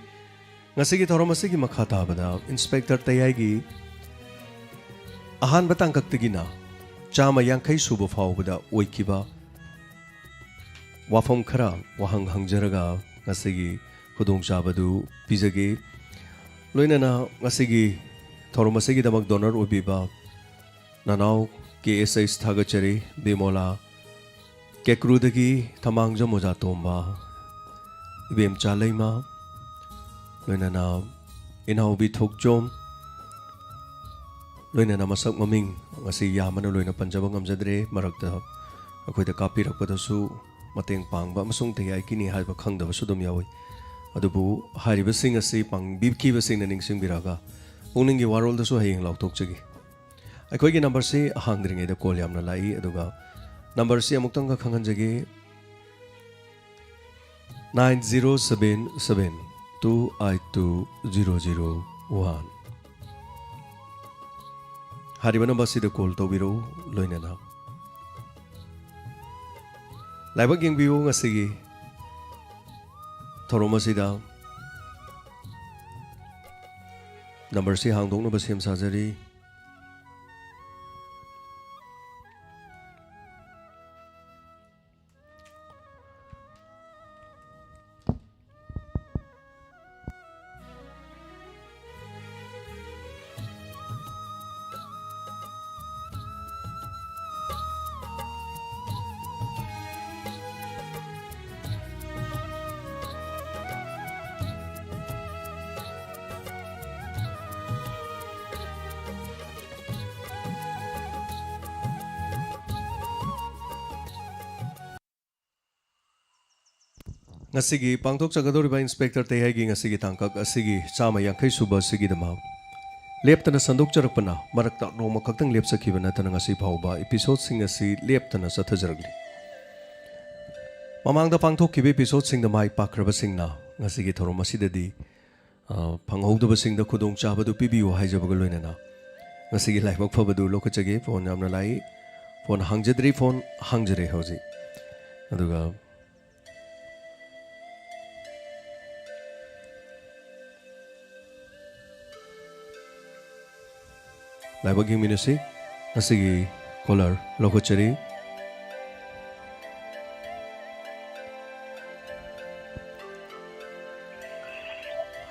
ꯉꯁꯤꯒꯤ ꯊꯧꯔꯝ ꯑꯁꯤꯒꯤ ꯃꯈꯥ ꯇꯥꯕꯗ ꯏꯟꯁꯄꯦꯛꯇꯔ ꯇꯌꯥꯏꯒꯤ ꯑꯍꯥꯟꯕ ꯇꯥꯡꯀꯛꯇꯒꯤꯅ ꯆꯥꯝꯃ ꯌꯥꯡꯈꯩ ꯁꯨꯕ ꯐꯥꯎꯕꯗ ꯑꯣꯏꯈꯤꯕ ꯋꯥꯐꯝ ꯈꯔ ꯋꯥꯍꯪ ꯍꯪꯖꯔꯒ ꯉꯁꯤꯒꯤ ꯈꯨꯗꯣꯡꯆꯥꯕꯗꯨ ꯄꯤꯖꯒꯦ꯫ ꯂꯣꯏꯅꯅ ꯉꯁꯤꯒꯤ ꯊꯧꯔꯝ ꯑꯁꯤꯒꯤꯗꯃꯛ ꯗꯣꯅꯔ ꯑꯣꯏꯕꯤꯕ ꯅꯅꯥꯎ ꯀꯦ ꯑꯦꯁ ꯑꯩꯆ ꯊꯥꯒꯠꯆꯔꯤ, ꯕꯤꯃꯣꯂꯥ, ꯀꯦꯀ꯭ꯔꯨꯗꯒꯤ ꯊꯃꯥꯡꯖꯝ ꯑꯣꯖꯥ ꯇꯣꯝꯕ, ꯏꯕꯦꯝꯆꯥ ꯂꯩꯃ, ꯂꯣꯏꯅꯅ ꯏꯅꯥꯎꯕꯤ ꯊꯣꯛꯆꯣꯝ, ꯂꯣꯏꯅꯅ ꯃꯁꯛ ꯃꯃꯤꯡ ꯉꯁꯤ ꯌꯥꯝꯕꯅ ꯂꯣꯏꯅ ꯄꯟꯖꯕ ꯉꯝꯖꯗ꯭ꯔꯦ꯫ ꯃꯔꯛꯇ ꯑꯩꯈꯣꯏꯗ ꯀꯥꯞꯄꯤꯔꯛꯄꯗꯁꯨ ꯃꯇꯦꯡ ꯄꯥꯡꯕ ꯑꯃꯁꯨꯡ ꯇꯌꯥꯏꯀꯤꯅꯤ ꯍꯥꯏꯕ ꯈꯪꯗꯕꯁꯨ ꯑꯗꯨꯝ ꯌꯥꯎꯏ꯫ ꯑꯗꯨꯕꯨ ꯍꯥꯏꯔꯤꯕꯁꯤꯡ ꯑꯁꯤ ꯄꯥꯡꯕꯤꯈꯤꯕꯁꯤꯡꯅ ꯅꯤꯡꯁꯤꯡꯕꯤꯔꯒ ꯄꯨꯛꯅꯤꯡꯒꯤ ꯋꯥꯔꯣꯜꯗꯁꯨ ꯍꯌꯦꯡ ꯂꯥꯎꯊꯣꯛꯆꯒꯦ꯫ ꯑꯩꯈꯣꯏꯒꯤ ꯅꯝꯕꯔꯁꯤ ꯍꯥꯡꯗ꯭ꯔꯤꯉꯩꯗ ꯀꯣꯜ ꯌꯥꯝꯅ ꯂꯥꯛꯏ, ꯑꯗꯨꯒ ꯅꯝꯕꯔꯁꯤ ꯑꯃꯨꯛꯇꯪꯒ ꯈꯪꯍꯟꯖꯒꯦ, nine zero seven seven two eight two zero zero one꯫ ꯍꯥꯏꯔꯤꯕ ꯅꯝꯕꯔꯁꯤꯗ ꯀꯣꯜ ꯇꯧꯕꯤꯔꯛꯎ꯫ ꯂꯣꯏꯅꯅ ꯂꯥꯏꯕꯛ ꯌꯦꯡꯕꯤꯌꯨ꯫ ꯉꯁꯤꯒꯤ ꯊꯧꯔꯝ ꯑꯁꯤꯗ ꯅꯝꯕꯔꯁꯤ ꯍꯥꯡꯗꯣꯛꯅꯕ ꯁꯦꯝ ꯁꯥꯖꯔꯤ꯫ ꯉꯁꯤꯒꯤ ꯄꯥꯡꯊꯣꯛꯆꯒꯗꯧꯔꯤꯕ ꯏꯟꯁꯄꯦꯛꯇꯔ ꯇꯌꯥꯏꯒꯤ ꯉꯁꯤꯒꯤ ꯇꯥꯡꯀꯛ ꯑꯁꯤꯒꯤ ꯆꯥꯝꯃ ꯌꯥꯡꯈꯩ ꯁꯨꯕ ꯑꯁꯤꯒꯤꯗꯃꯛ ꯂꯦꯞꯇꯅ ꯁꯟꯗꯣꯛꯆꯔꯛꯄꯅ ꯃꯔꯛꯇ ꯅꯣꯡꯃ ꯈꯛꯇꯪ ꯂꯦꯞꯆꯈꯤꯕ ꯅꯠꯇꯅ ꯉꯁꯤ ꯐꯥꯎꯕ ꯏꯄꯤꯁꯣꯠꯁꯤꯡ ꯑꯁꯤ ꯂꯦꯞꯇꯅ ꯆꯠꯊꯖꯔꯛꯂꯤ꯫ ꯃꯃꯥꯡꯗ ꯄꯥꯡꯊꯣꯛꯈꯤꯕ ꯏꯄꯤꯁꯣꯠꯁꯤꯡꯗ ꯃꯥꯏ ꯄꯥꯛꯈ꯭ꯔꯕꯁꯤꯡꯅ ꯉꯁꯤꯒꯤ ꯊꯧꯔꯝ ꯑꯁꯤꯗꯗꯤ, ꯑ, ꯐꯪꯍꯧꯗꯕꯁꯤꯡꯗ ꯈꯨꯗꯣꯡꯆꯥꯕꯗꯨ ꯄꯤꯕꯤꯌꯨ ꯍꯥꯏꯖꯕꯒ ꯂꯣꯏꯅꯅ ꯉꯁꯤꯒꯤ ꯂꯥꯏꯕꯛ ꯐꯕꯗꯨ ꯂꯧꯈꯠꯆꯒꯦ꯫ ꯐꯣꯟ ꯌꯥꯝꯅ ꯂꯥꯛꯏ꯫ ꯐꯣꯟ ꯍꯥꯡꯖꯗ꯭ꯔꯤ, ꯐꯣꯟ ꯍꯥꯡꯖꯔꯦ ꯍꯧꯖꯤꯛ꯫ ꯑꯗꯨꯒ ꯂꯥꯏꯕꯛ ꯌꯦꯡꯃꯤꯟꯅꯁꯤ꯫ ꯉꯁꯤꯒꯤ ꯀꯣꯂꯔ ꯂꯧꯈꯠꯆꯔꯤ꯫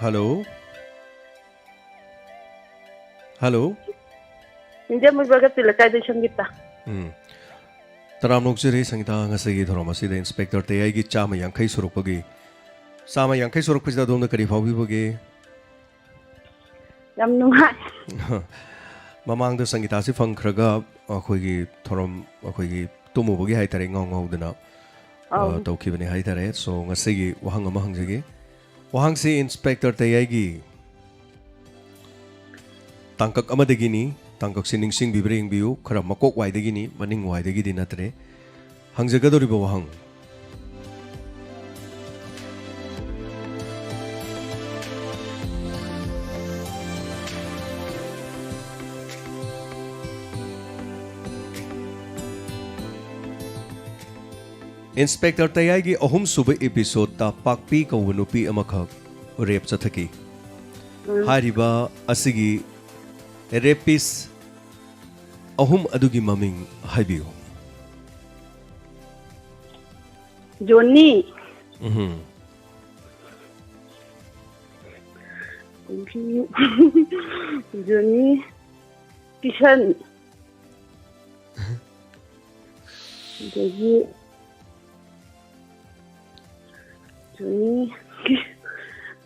ꯍꯜꯂꯣ꯫ ꯍꯜꯂꯣ꯫ ꯅꯤꯡꯖꯦꯝ ꯑꯣꯏꯕ ꯀꯞꯆꯤꯜ ꯂꯩꯀꯥꯏꯗꯩ ꯁꯪꯒꯤꯇꯥ꯫ ꯎꯝ꯫ ꯇꯔꯥꯝꯅ ꯑꯣꯛꯆꯔꯤ ꯁꯪꯒꯤꯇꯥ, ꯉꯁꯤꯒꯤ ꯊꯧꯔꯝ ꯑꯁꯤꯗ ꯏꯟꯁꯄꯦꯛꯇꯔ ꯇꯌꯥꯏꯒꯤ ꯆꯥꯝꯃ ꯌꯥꯡꯈꯩ ꯁꯨꯔꯛꯄꯒꯤ, ꯆꯥꯝꯃ ꯌꯥꯡꯈꯩ ꯁꯨꯔꯛꯄꯁꯤꯗ ꯑꯗꯣꯝꯗ ꯀꯔꯤ ꯐꯥꯎꯕꯤꯕꯒꯦ? ꯌꯥꯝ ꯅꯨꯡꯉꯥꯏ꯫ ꯃꯃꯥꯡꯗ ꯁꯪꯒꯤꯇꯥꯁꯤ ꯐꯪꯈ꯭ꯔꯒ ꯑꯩꯈꯣꯏꯒꯤ ꯊꯧꯔꯝ, ꯑꯩꯈꯣꯏꯒꯤ ꯇꯨꯝꯃꯨꯕꯒꯤ ꯍꯥꯏꯇꯥꯔꯦ, ꯉꯥꯎ ꯉꯥꯎꯗꯅ, ꯑ, ꯑꯧ꯫ ꯇꯧꯈꯤꯕꯅꯤ ꯍꯥꯏꯇꯥꯔꯦ꯫ So, ꯉꯁꯤꯒꯤ ꯋꯥꯍꯪ ꯑꯃ ꯍꯪꯖꯒꯦ꯫ ꯋꯥꯍꯪꯁꯤ ꯏꯟꯁꯄꯦꯛꯇꯔ ꯇꯌꯥꯏꯒꯤ ꯇꯥꯡꯀꯛ ꯑꯃꯗꯒꯤꯅꯤ꯫ ꯇꯥꯡꯀꯛꯁꯤ ꯅꯤꯡꯁꯤꯡꯕꯤꯕ꯭ꯔꯥ ꯌꯦꯡꯕꯤꯌꯨ꯫ ꯈꯔ ꯃꯀꯣꯛ ꯋꯥꯏꯗꯒꯤꯅꯤ, ꯃꯅꯤꯡ ꯋꯥꯏꯗꯒꯤꯗꯤ ꯅꯠꯇ꯭ꯔꯦ꯫ ꯍꯪꯖꯒꯗꯧꯔꯤꯕ ꯋꯥꯍꯪ, ꯏꯟꯁꯄꯦꯛꯇꯔ ꯇꯌꯥꯏꯒꯤ ꯑꯍꯨꯝꯁꯨꯕ ꯏꯄꯤꯁꯣꯗꯇ ꯄꯥꯛꯄꯤ ꯀꯧꯕ ꯅꯨꯄꯤ ꯑꯃꯈꯛ ꯔꯦꯞ ꯆꯠꯊꯈꯤ꯫ ꯎꯝ꯫ ꯍꯥꯏꯔꯤꯕ ꯑꯁꯤꯒꯤ ꯔꯦꯄꯤꯁ ꯑꯍꯨꯝ ꯑꯗꯨꯒꯤ ꯃꯃꯤꯡ ꯍꯥꯏꯕꯤꯌꯨ꯫ ꯖꯣꯅꯤ꯫ ꯎꯝꯍꯨꯝ꯫ ꯖꯣꯅꯤ꯫ ꯀꯤꯁꯟ꯫ ꯑꯗꯒꯤ ꯖꯣꯅꯤ꯫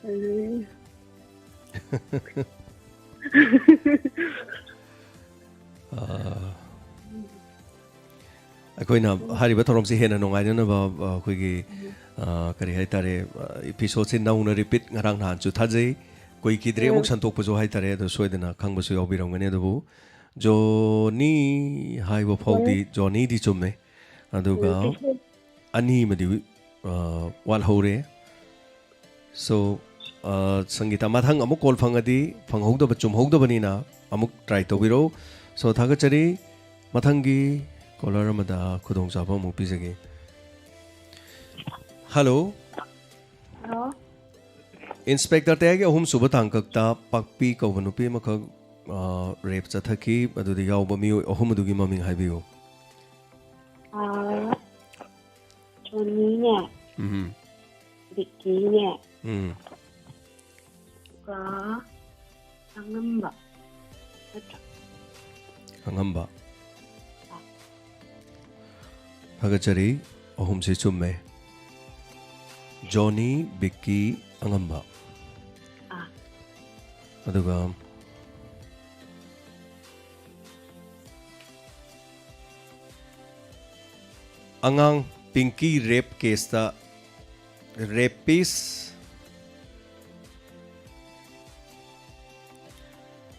ꯑꯗꯒꯤ ꯑꯥ꯫ ꯑꯩꯈꯣꯏꯅ ꯍꯥꯏꯔꯤꯕ ꯊꯧꯔꯝꯁꯤ ꯍꯦꯟꯅ ꯅꯨꯡꯉꯥꯏꯅꯅꯕ, ꯑ, ꯑꯩꯈꯣꯏꯒꯤ, ꯑ, ꯀꯔꯤ ꯍꯥꯏꯇꯥꯔꯦ, ꯑ, episodeꯁꯤ ꯅꯧꯅ repeat ꯉꯔꯥꯡ ꯅꯍꯥꯟꯁꯨ ꯊꯥꯖꯩ, ꯀꯨꯏꯈꯤꯗ꯭ꯔꯦ ꯑꯃꯨꯛ ꯎꯝ꯫ ꯁꯟꯗꯣꯛꯄꯁꯨ ꯍꯥꯏꯇꯥꯔꯦ꯫ ꯑꯗꯣ ꯁꯣꯏꯗꯅ ꯈꯪꯕꯁꯨ ꯌꯥꯎꯕꯤꯔꯝꯒꯅꯤ꯫ ꯑꯗꯨꯕꯨ ꯖꯣꯅꯤ ꯍꯥꯏꯕ ꯐꯥꯎꯗꯤ ꯎꯝ꯫ ꯖꯣꯅꯤꯗꯤ ꯆꯨꯝꯃꯦ, ꯑꯗꯨꯒ ꯎꯝ, ꯎꯝ꯫ ꯑꯅꯤ ꯑꯃꯗꯤ, ꯑ, ꯋꯥꯠꯍꯧꯔꯦ꯫ So, ꯑ, ꯁꯪꯒꯤꯇꯥ, ꯃꯊꯪ ꯑꯃꯨꯛ call ꯐꯪꯉꯗꯤ, ꯐꯪꯍꯧꯗꯕ, ꯆꯨꯝꯍꯧꯗꯕꯅꯤꯅ ꯑꯃꯨꯛ try ꯇꯧꯕꯤꯔꯣ꯫ So, ꯊꯥꯒꯠꯆꯔꯤ꯫ ꯃꯊꯪꯒꯤ caller ꯑꯃꯗ ꯈꯨꯗꯣꯡꯆꯥꯕ ꯑꯃꯨꯛ ꯄꯤꯖꯒꯦ꯫ Hello꯫ Hello꯫ Inspector ꯇꯌꯥꯏꯒꯤ ꯑꯍꯨꯝꯁꯨꯕ ꯇꯥꯡꯀꯛꯇ ꯄꯥꯛꯄꯤ ꯀꯧꯕ ꯅꯨꯄꯤ ꯑꯃꯈꯛ, ꯑ, rape ꯆꯠꯊꯈꯤ꯫ ꯑꯗꯨꯗ ꯌꯥꯎꯕ ꯃꯤꯑꯣꯏ ꯑꯍꯨꯝ ꯑꯗꯨꯒꯤ ꯃꯃꯤꯡ ꯍꯥꯏꯕꯤꯌꯨ꯫ ꯑ, ꯖꯣꯅꯤꯅꯦ꯫ ꯎꯝ꯫ ꯕꯤꯛꯀꯤꯅꯦ꯫ ꯎꯝ꯫ ꯑꯗꯨꯒ ꯑꯉꯝꯕ꯫ ꯅꯠꯇ꯭ꯔꯥ? ꯑꯉꯝꯕ꯫ ꯑꯥ꯫ ꯊꯥꯒꯠꯆꯔꯤ꯫ ꯑꯍꯨꯝꯁꯤ ꯆꯨꯝꯃꯦ꯫ ꯖꯣꯅꯤ, ꯕꯤꯛꯀꯤ, ꯑꯉꯝꯕ꯫ ꯑꯥ꯫ ꯑꯗꯨꯒ ꯑꯉꯥꯡ ꯄꯤꯡꯀꯤ rape caseꯇ rapist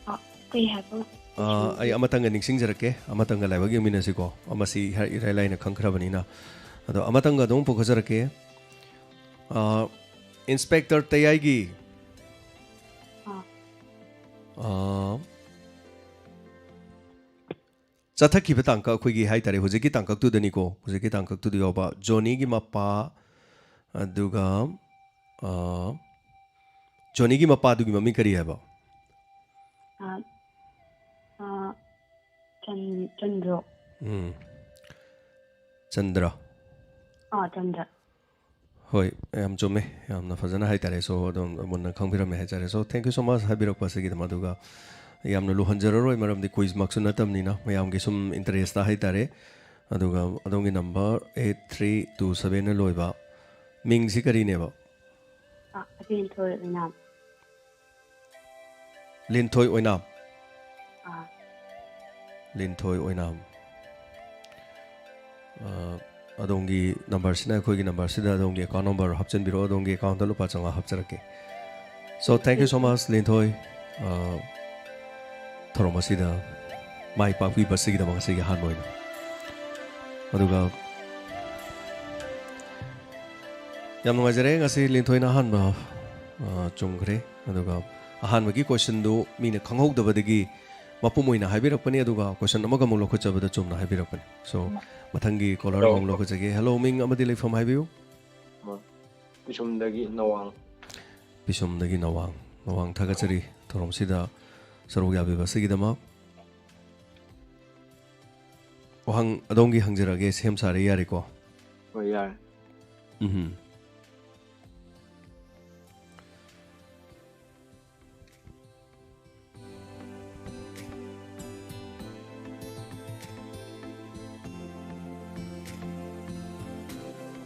ꯑ, ꯀꯩ ꯍꯥꯏꯕ? ꯑ, ꯑꯩ ꯑꯃꯇꯪꯒ ꯅꯤꯡꯁꯤꯡꯖꯔꯛꯀꯦ, ꯑꯃꯇꯪꯒ ꯂꯥꯏꯕꯛ ꯌꯦꯡꯃꯤꯟꯅꯁꯤꯀꯣ꯫ ꯃꯁꯤ ꯏꯔꯥꯏ, ꯏꯔꯥꯏ ꯂꯥꯏꯅ ꯈꯪꯈ꯭ꯔꯕꯅꯤꯅ꯫ ꯑꯗꯣ ꯑꯃꯇꯪꯒ ꯑꯗꯨꯝ ꯄꯨꯈꯠꯆꯔꯛꯀꯦ꯫ ꯑ, Inspector ꯇꯌꯥꯏꯒꯤ, ꯑꯥ꯫ ꯑ, ꯆꯠꯊꯈꯤꯕ ꯇꯥꯡꯀꯛ ꯑꯩꯈꯣꯏꯒꯤ ꯍꯥꯏꯇꯥꯔꯦ, ꯍꯧꯖꯤꯛꯀꯤ ꯇꯥꯡꯀꯛꯇꯨꯗꯅꯤꯀꯣ, ꯍꯧꯖꯤꯛꯀꯤ ꯇꯥꯡꯀꯛꯇꯨꯗ ꯌꯥꯎꯕ ꯖꯣꯅꯤꯒꯤ ꯃꯄꯥ, ꯑꯗꯨꯒ, ꯑ, ꯖꯣꯅꯤꯒꯤ ꯃꯄꯥꯗꯨꯒꯤ ꯃꯃꯤꯡ ꯀꯔꯤ ꯍꯥꯏꯕ? ꯑ, ꯑ, ꯆꯟ-, ꯆꯟꯗ꯭ꯔꯣ? ꯎꯝ꯫ ꯆꯟꯗ꯭ꯔ꯫ ꯑꯥ, ꯆꯟꯗ꯭ꯔ꯫ ꯍꯣꯏ, ꯌꯥꯝ ꯆꯨꯝꯃꯦ꯫ ꯌꯥꯝꯅ ꯐꯖꯅ ꯍꯥꯏꯇꯥꯔꯦ꯫ So, ꯑꯗꯨꯝ ꯃꯨꯟꯅ ꯈꯪꯕꯤꯔꯝꯃꯦ ꯍꯥꯏꯇꯥꯔꯦ꯫ So, thank you so much ꯍꯥꯏꯕꯤꯔꯛꯄ ꯑꯁꯤꯒꯤꯗꯃꯛ꯫ ꯑꯗꯨꯒ ꯌꯥꯝꯅ ꯂꯨꯍꯟꯖꯔꯔꯣꯏ, ꯃꯔꯝꯗꯤ quiz ꯃꯛꯁꯨ ꯅꯠꯇꯕꯅꯤꯅ, ꯃꯌꯥꯝꯒꯤ ꯁꯨꯝ interest ꯍꯥꯏꯇꯥꯔꯦ꯫ ꯑꯗꯨꯒ ꯑꯗꯣꯝꯒꯤ number eight three two sevenꯅ ꯂꯣꯏꯕ ꯃꯤꯡꯁꯤ ꯀꯔꯤꯅꯦꯕ? ꯑ, ꯂꯤꯟꯊꯣꯏ ꯑꯣꯏꯅꯥꯝ꯫ ꯂꯤꯟꯊꯣꯏ ꯑꯣꯏꯅꯥꯝ꯫ ꯑꯥ꯫ ꯂꯤꯟꯊꯣꯏ ꯑꯣꯏꯅꯥꯝ꯫ ꯑ, ꯑꯗꯣꯝꯒꯤ ꯅꯝꯕꯔꯁꯤꯅ ꯑꯩꯈꯣꯏꯒꯤ ꯅꯝꯕꯔꯁꯤꯗ ꯑꯗꯣꯝꯒꯤ ꯑꯦꯀꯥꯎꯟ ꯅꯝꯕꯔ ꯍꯥꯞꯆꯤꯟꯕꯤꯔꯛꯑꯣ, ꯑꯗꯣꯝꯒꯤ ꯑꯦꯀꯥꯎꯟꯗ ꯂꯨꯄꯥ ꯆꯥꯝꯃꯉꯥ ꯍꯥꯞꯆꯔꯛꯀꯦ꯫ So, thank you so much, ꯂꯤꯟꯊꯣꯏ꯫ ꯑ, ꯊꯧꯔꯝ ꯑꯁꯤꯗ ꯃꯥꯏ ꯄꯥꯛꯄꯤꯕꯁꯤꯒꯤꯗꯃꯛ ꯉꯁꯤꯒꯤ ꯑꯍꯥꯟꯕ ꯑꯣꯏꯅ꯫ ꯑꯗꯨꯒ ꯌꯥꯝ ꯅꯨꯡꯉꯥꯏꯖꯔꯦ, ꯉꯁꯤ ꯂꯤꯟꯊꯣꯏꯅ ꯑꯍꯥꯟꯕ, ꯑ, ꯆꯨꯝꯈ꯭ꯔꯦ꯫ ꯑꯗꯨꯒ ꯑꯍꯥꯟꯕꯒꯤ questionꯗꯨ ꯃꯤꯅ ꯈꯪꯍꯧꯗꯕꯗꯒꯤ ꯃꯄꯨꯝ ꯑꯣꯏꯅ ꯍꯥꯏꯕꯤꯔꯛꯄꯅꯤ, ꯑꯗꯨꯒ question ꯑꯃꯒ ꯑꯃꯨꯛ ꯂꯧꯈꯠꯆꯕꯗ ꯆꯨꯝꯅ ꯍꯥꯏꯕꯤꯔꯛꯄꯅꯤ꯫ So, ꯃꯊꯪꯒꯤ caller ꯑꯃꯨꯛ ꯂꯧꯈꯠꯆꯒꯦ꯫ Hello, ꯃꯤꯡ ꯑꯃꯗꯤ ꯂꯩꯐꯝ ꯍꯥꯏꯕꯤꯌꯨ꯫ ꯄꯤꯁꯨꯝꯗꯒꯤ ꯅꯋꯥꯡ꯫ ꯄꯤꯁꯨꯝꯗꯒꯤ ꯅꯋꯥꯡ꯫ ꯅꯋꯥꯡ, ꯊꯥꯒꯠꯆꯔꯤ ꯊꯧꯔꯝꯁꯤꯗ ꯁꯔꯨꯛ ꯌꯥꯕꯤꯕ ꯑꯁꯤꯒꯤꯗꯃꯛ꯫ ꯋꯥꯍꯪ ꯑꯗꯣꯝꯒꯤ ꯍꯪꯖꯔꯛꯑꯒꯦ, ꯁꯦꯝ ꯁꯥꯔꯦ, ꯌꯥꯔꯦꯀꯣ? ꯍꯣꯏ, ꯌꯥꯔꯦ꯫ ꯎꯝ꯫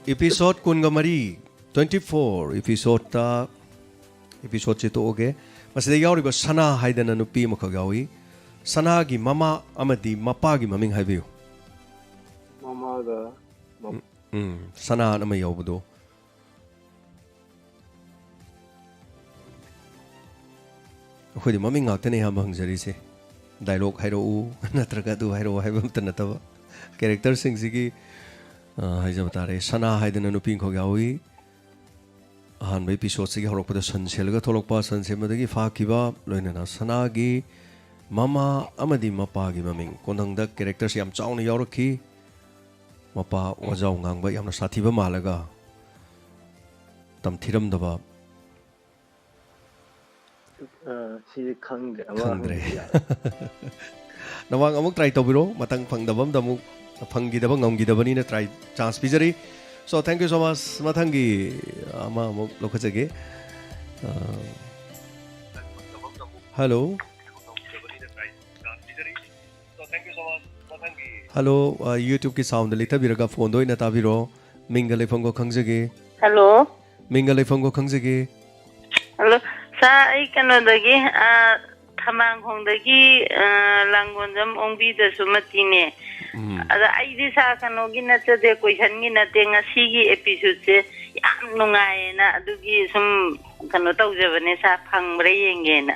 Episode ꯀꯨꯟꯒ ꯃꯔꯤ, twenty four episodeꯇ, episodeꯁꯦ ꯇꯣꯛꯑꯒꯦ꯫ ꯃꯁꯤꯗ ꯌꯥꯎꯔꯤꯕ ꯁꯅꯥ ꯍꯥꯏꯗꯅ ꯅꯨꯄꯤ ꯑꯃꯈꯛ ꯌꯥꯎꯏ꯫ ꯁꯅꯥꯒꯤ ꯃꯃꯥ ꯑꯃꯗꯤ ꯃꯄꯥꯒꯤ ꯃꯃꯤꯡ ꯍꯥꯏꯕꯤꯌꯨ꯫ ꯃꯃꯥꯒ ꯃ- ꯎꯝ, ꯎꯝ, ꯁꯅꯥ ꯑꯃ ꯌꯥꯎꯕꯗꯣ꯫ ꯑꯩꯈꯣꯏꯗꯤ ꯃꯃꯤꯡ ꯉꯥꯛꯇꯅꯦ ꯑꯌꯥꯝꯕ ꯍꯪꯖꯔꯤꯁꯦ꯫ Dialogue ꯍꯥꯏꯔꯛꯎ, ꯅꯠꯇ꯭ꯔꯒ ꯑꯗꯨ ꯍꯥꯏꯔꯛꯎ ꯍꯥꯏꯕ ꯑꯝꯇ ꯅꯠꯇꯕ꯫ Characterꯁꯤꯡꯁꯤꯒꯤ, ꯑ, ꯍꯥꯏꯖꯕ ꯇꯥꯔꯦ, ꯁꯅꯥ ꯍꯥꯏꯗꯅ ꯅꯨꯄꯤ ꯑꯃꯈꯛ ꯌꯥꯎꯏ꯫ ꯑꯍꯥꯟꯕ episodeꯁꯤꯒꯤ ꯍꯧꯔꯛꯄꯗ ꯁꯟ ꯁꯦꯜꯂꯒ ꯊꯣꯛꯂꯛꯄ, ꯁꯟ ꯁꯦꯟꯕꯗꯒꯤ ꯐꯥꯈꯤꯕ, ꯂꯣꯏꯅꯅ ꯁꯅꯥꯒꯤ ꯃꯃꯥ ꯑꯃꯗꯤ ꯃꯄꯥꯒꯤ ꯃꯃꯤꯡ꯫ ꯀꯣꯟꯊꯪꯗ characterꯁꯤ ꯌꯥꯝ ꯆꯥꯎꯅ ꯌꯥꯎꯔꯛꯈꯤ꯫ ꯃꯄꯥ ꯋꯥꯖꯥꯎ ꯉꯥꯡꯕ, ꯌꯥꯝꯅ ꯁꯥꯊꯤꯕ ꯃꯥꯜꯂꯒ ꯇꯝꯊꯤꯔꯝꯗꯕ꯫ ꯑ, ꯁꯤꯗꯤ ꯈꯪꯗ꯭ꯔꯦ꯫ ꯑꯃ ꯈꯪꯗ꯭ꯔꯦ꯫ ꯍꯪꯕꯗꯤ ꯌꯥꯔꯦ꯫ ꯅꯋꯥꯡ ꯑꯃꯨꯛ try ꯇꯧꯕꯤꯔꯣ, ꯃꯊꯪ ꯐꯪꯗꯕ ꯑꯝꯗ ꯑꯃꯨꯛ, ꯐꯪꯈꯤꯗꯕ ꯉꯝꯈꯤꯗꯕꯅꯤꯅ try, chance ꯄꯤꯖꯔꯤ꯫ So, thank you so much꯫ ꯃꯊꯪꯒꯤ ꯑꯃ ꯑꯃꯨꯛ ꯂꯧꯈꯠꯆꯒꯦ꯫ ꯑ, hello꯫ Hello, ꯑ, YouTubeꯀꯤ soundꯗ ꯂꯩꯊꯕꯤꯔꯒ phoneꯗ ꯑꯣꯏꯅ ꯇꯥꯕꯤꯔꯣ꯫ ꯃꯤꯡꯒ ꯂꯩꯐꯝꯒ ꯈꯪꯖꯒꯦ꯫ Hello꯫ ꯃꯤꯡꯒ ꯂꯩꯐꯝꯒ ꯈꯪꯖꯒꯦ꯫ Hello꯫ Sir, ꯑꯩ ꯀꯩꯅꯣꯗꯒꯤ, ꯑ, ꯊꯝꯕꯥꯡꯈꯣꯡꯗꯒꯤ, ꯑ, ꯂꯥꯡꯒꯣꯟꯖꯝ ꯑꯣꯡꯕꯤ ꯗꯁꯨꯃꯇꯤꯅꯦ꯫ ꯎꯝ꯫ ꯑꯗ ꯑꯩꯗꯤ ꯁꯥꯔ ꯀꯩꯅꯣꯒꯤ ꯅꯠꯆꯗꯦ, ꯀꯣꯏꯁꯟꯒꯤ ꯅꯠꯇꯦ, ꯉꯁꯤꯒꯤ ꯑꯦꯄꯤꯁꯣꯗꯁꯦ ꯌꯥꯝ ꯅꯨꯡꯉꯥꯏꯌꯦꯅ ꯑꯗꯨꯒꯤ ꯁꯨꯝ ꯀꯩꯅꯣ ꯇꯧꯖꯕꯅꯦ ꯁꯥꯔ, ꯐꯪꯕ꯭ꯔꯥ ꯌꯦꯡꯒꯦꯅ꯫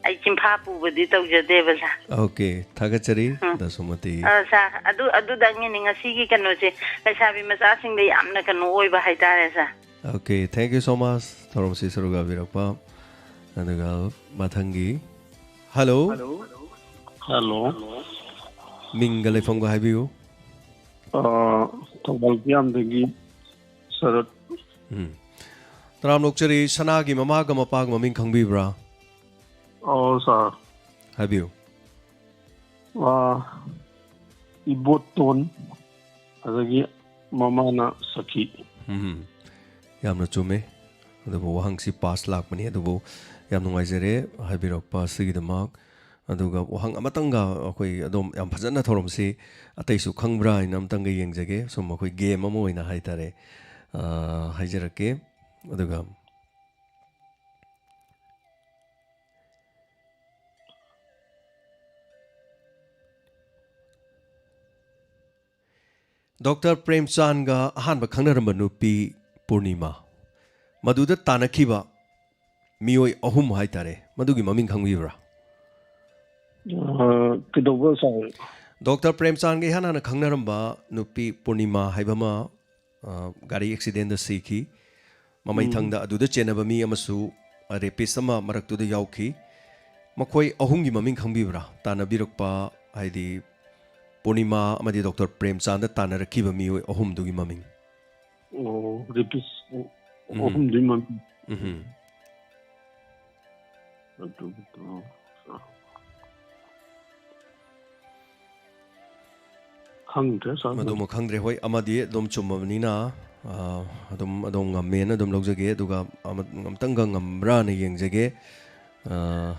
ꯑꯩ ꯆꯤꯟꯐꯥ ꯄꯨꯕꯗꯤ ꯇꯧꯖꯗꯦꯕ ꯁꯥꯔ꯫ ꯑꯣꯀꯦ, ꯊꯥꯒꯠꯆꯔꯤ꯫ ꯎꯝ꯫ ꯗꯥ ꯁꯣꯃꯇꯤ꯫ ꯑ, ꯁꯥꯔ, ꯑꯗꯨ, ꯑꯗꯨꯗꯪꯒꯤꯅꯤ ꯉꯁꯤꯒꯤ ꯀꯩꯅꯣꯁꯦ, ꯂꯩꯁꯥꯕꯤ ꯃꯆꯥꯁꯤꯡꯗ ꯌꯥꯝꯅ ꯀꯩꯅꯣ ꯑꯣꯏꯕ ꯍꯥꯏꯇꯥꯔꯦ sir. Okay, thank you so much, ꯊꯧꯔꯝꯁꯤ ꯁꯔꯨꯛ ꯌꯥꯕꯤꯔꯛꯄ꯫ ꯑꯗꯨꯒ ꯃꯊꯪꯒꯤ, ꯍꯜꯂꯣ꯫ ꯍꯜꯂꯣ꯫ ꯃꯤꯡꯒ ꯂꯩꯐꯝꯒ ꯍꯥꯏꯕꯤꯌꯨ꯫ ꯑ, ꯊꯧꯕꯥꯜ ꯀꯤꯌꯥꯝꯗꯒꯤ ꯁꯔꯠ꯫ ꯎꯝ꯫ ꯇꯔꯥꯝꯅ ꯑꯣꯛꯆꯔꯤ, ꯁꯅꯥꯒꯤ ꯃꯃꯥꯒ ꯃꯄꯥꯒ ꯃꯃꯤꯡ ꯈꯪꯕꯤꯕ꯭ꯔꯥ? ꯑꯣ, ꯁꯥꯔ꯫ ꯍꯥꯏꯕꯤꯌꯨ꯫ ꯑ, ꯏꯕꯣꯇꯣꯟ, ꯑꯗꯒꯤ ꯃꯃꯥꯅ ꯁꯈꯤ꯫ ꯎꯝ꯫ ꯌꯥꯝꯅ ꯆꯨꯝꯃꯦ꯫ ꯑꯗꯨꯕꯨ ꯋꯥꯍꯪꯁꯤ ꯄꯥꯁ ꯂꯥꯛꯄꯅꯤ, ꯑꯗꯨꯕꯨ ꯌꯥꯝ ꯅꯨꯡꯉꯥꯏꯖꯔꯦ ꯍꯥꯏꯕꯤꯔꯛꯄ ꯑꯁꯤꯒꯤꯗꯃꯛ꯫ ꯑꯗꯨꯒ ꯋꯥꯍꯪ ꯑꯃꯇꯪꯒ ꯑꯩꯈꯣꯏ ꯑꯗꯨꯝ ꯌꯥꯝ ꯐꯖꯅ ꯊꯧꯔꯝꯁꯤ ꯑꯇꯩꯁꯨ ꯈꯪꯕ꯭ꯔꯥ ꯍꯥꯏꯅ ꯑꯃꯇꯪꯒ ꯌꯦꯡꯖꯒꯦ꯫ ꯁꯨꯝ ꯑꯩꯈꯣꯏ ꯒꯦꯝ ꯑꯃ ꯑꯣꯏꯅ ꯍꯥꯏꯇꯥꯔꯦ, ꯑ, ꯍꯥꯏꯖꯔꯛꯀꯦ꯫ ꯑꯗꯨꯒ ꯗꯣꯛꯇꯔ ꯄ꯭ꯔꯦꯝꯆꯥꯟꯒ ꯑꯍꯥꯟꯕ ꯈꯪꯅꯔꯝꯕ ꯅꯨꯄꯤ ꯄꯨꯔꯅꯤꯃꯥ, ꯃꯗꯨꯗ ꯇꯥꯟꯅꯈꯤꯕ ꯃꯤꯑꯣꯏ ꯑꯍꯨꯝ ꯍꯥꯏꯇꯥꯔꯦ, ꯃꯗꯨꯒꯤ ꯃꯃꯤꯡ ꯈꯪꯕꯤꯕ꯭ꯔꯥ? ꯑ, ꯀꯩꯗꯧꯕ ꯁꯥꯔ? ꯗꯣꯛꯇꯔ ꯄ꯭ꯔꯦꯝꯆꯥꯟꯒ ꯏꯍꯥꯟ ꯍꯥꯟꯅ ꯈꯪꯅꯔꯝꯕ ꯅꯨꯄꯤ ꯄꯨꯔꯅꯤꯃꯥ ꯍꯥꯏꯕ ꯑꯃ, ꯑ, ꯒꯥꯔꯤ ꯑꯦꯛꯁꯤꯗꯦꯟꯗ ꯁꯤꯈꯤ꯫ ꯃꯃꯩ ꯎꯝ꯫ ꯊꯪꯗ ꯑꯗꯨꯗ ꯆꯦꯟꯅꯕ ꯃꯤ ꯑꯃꯁꯨ, ꯑ, ꯔꯦꯄꯤꯁ ꯑꯃ ꯃꯔꯛꯇꯨꯗ ꯌꯥꯎꯈꯤ꯫ ꯃꯈꯣꯏ ꯑꯍꯨꯝꯒꯤ ꯃꯃꯤꯡ ꯈꯪꯕꯤꯕ꯭ꯔꯥ? ꯇꯥꯟꯅꯕꯤꯔꯛꯄ, ꯍꯥꯏꯗꯤ ꯄꯨꯔꯅꯤꯃꯥ ꯑꯃꯗꯤ ꯗꯣꯛꯇꯔ ꯄ꯭ꯔꯦꯝꯆꯥꯟꯗ ꯇꯥꯟꯅꯔꯛꯈꯤꯕ ꯃꯤꯑꯣꯏ ꯑꯍꯨꯝꯗꯨꯒꯤ ꯃꯃꯤꯡ꯫ ꯑꯣ, ꯔꯦꯄꯤꯁ ꯎꯝ꯫ ꯑꯍꯨꯝꯗꯨꯒꯤ ꯃꯃꯤꯡ꯫ ꯎꯝ꯫ ꯑꯗꯨꯒꯤꯗꯣ ꯈꯪꯗ꯭ꯔꯦ, ꯁꯥꯔ꯫ ꯃꯗꯨꯃ ꯈꯪꯗ꯭ꯔꯦ꯫ ꯍꯣꯏ, ꯑꯃꯗꯤ ꯑꯗꯨꯝ ꯆꯨꯝꯃꯕꯅꯤꯅ, ꯑ, ꯑꯗꯨꯝ, ꯑꯗꯨꯝ ꯉꯝꯃꯦꯅ ꯑꯗꯨꯝ ꯂꯧꯖꯒꯦ꯫ ꯑꯗꯨꯒ ꯑꯃ-, ꯑꯃꯨꯛꯇꯪꯒ ꯉꯝꯕ꯭ꯔꯥꯅ ꯌꯦꯡꯖꯒꯦ꯫ ꯑ,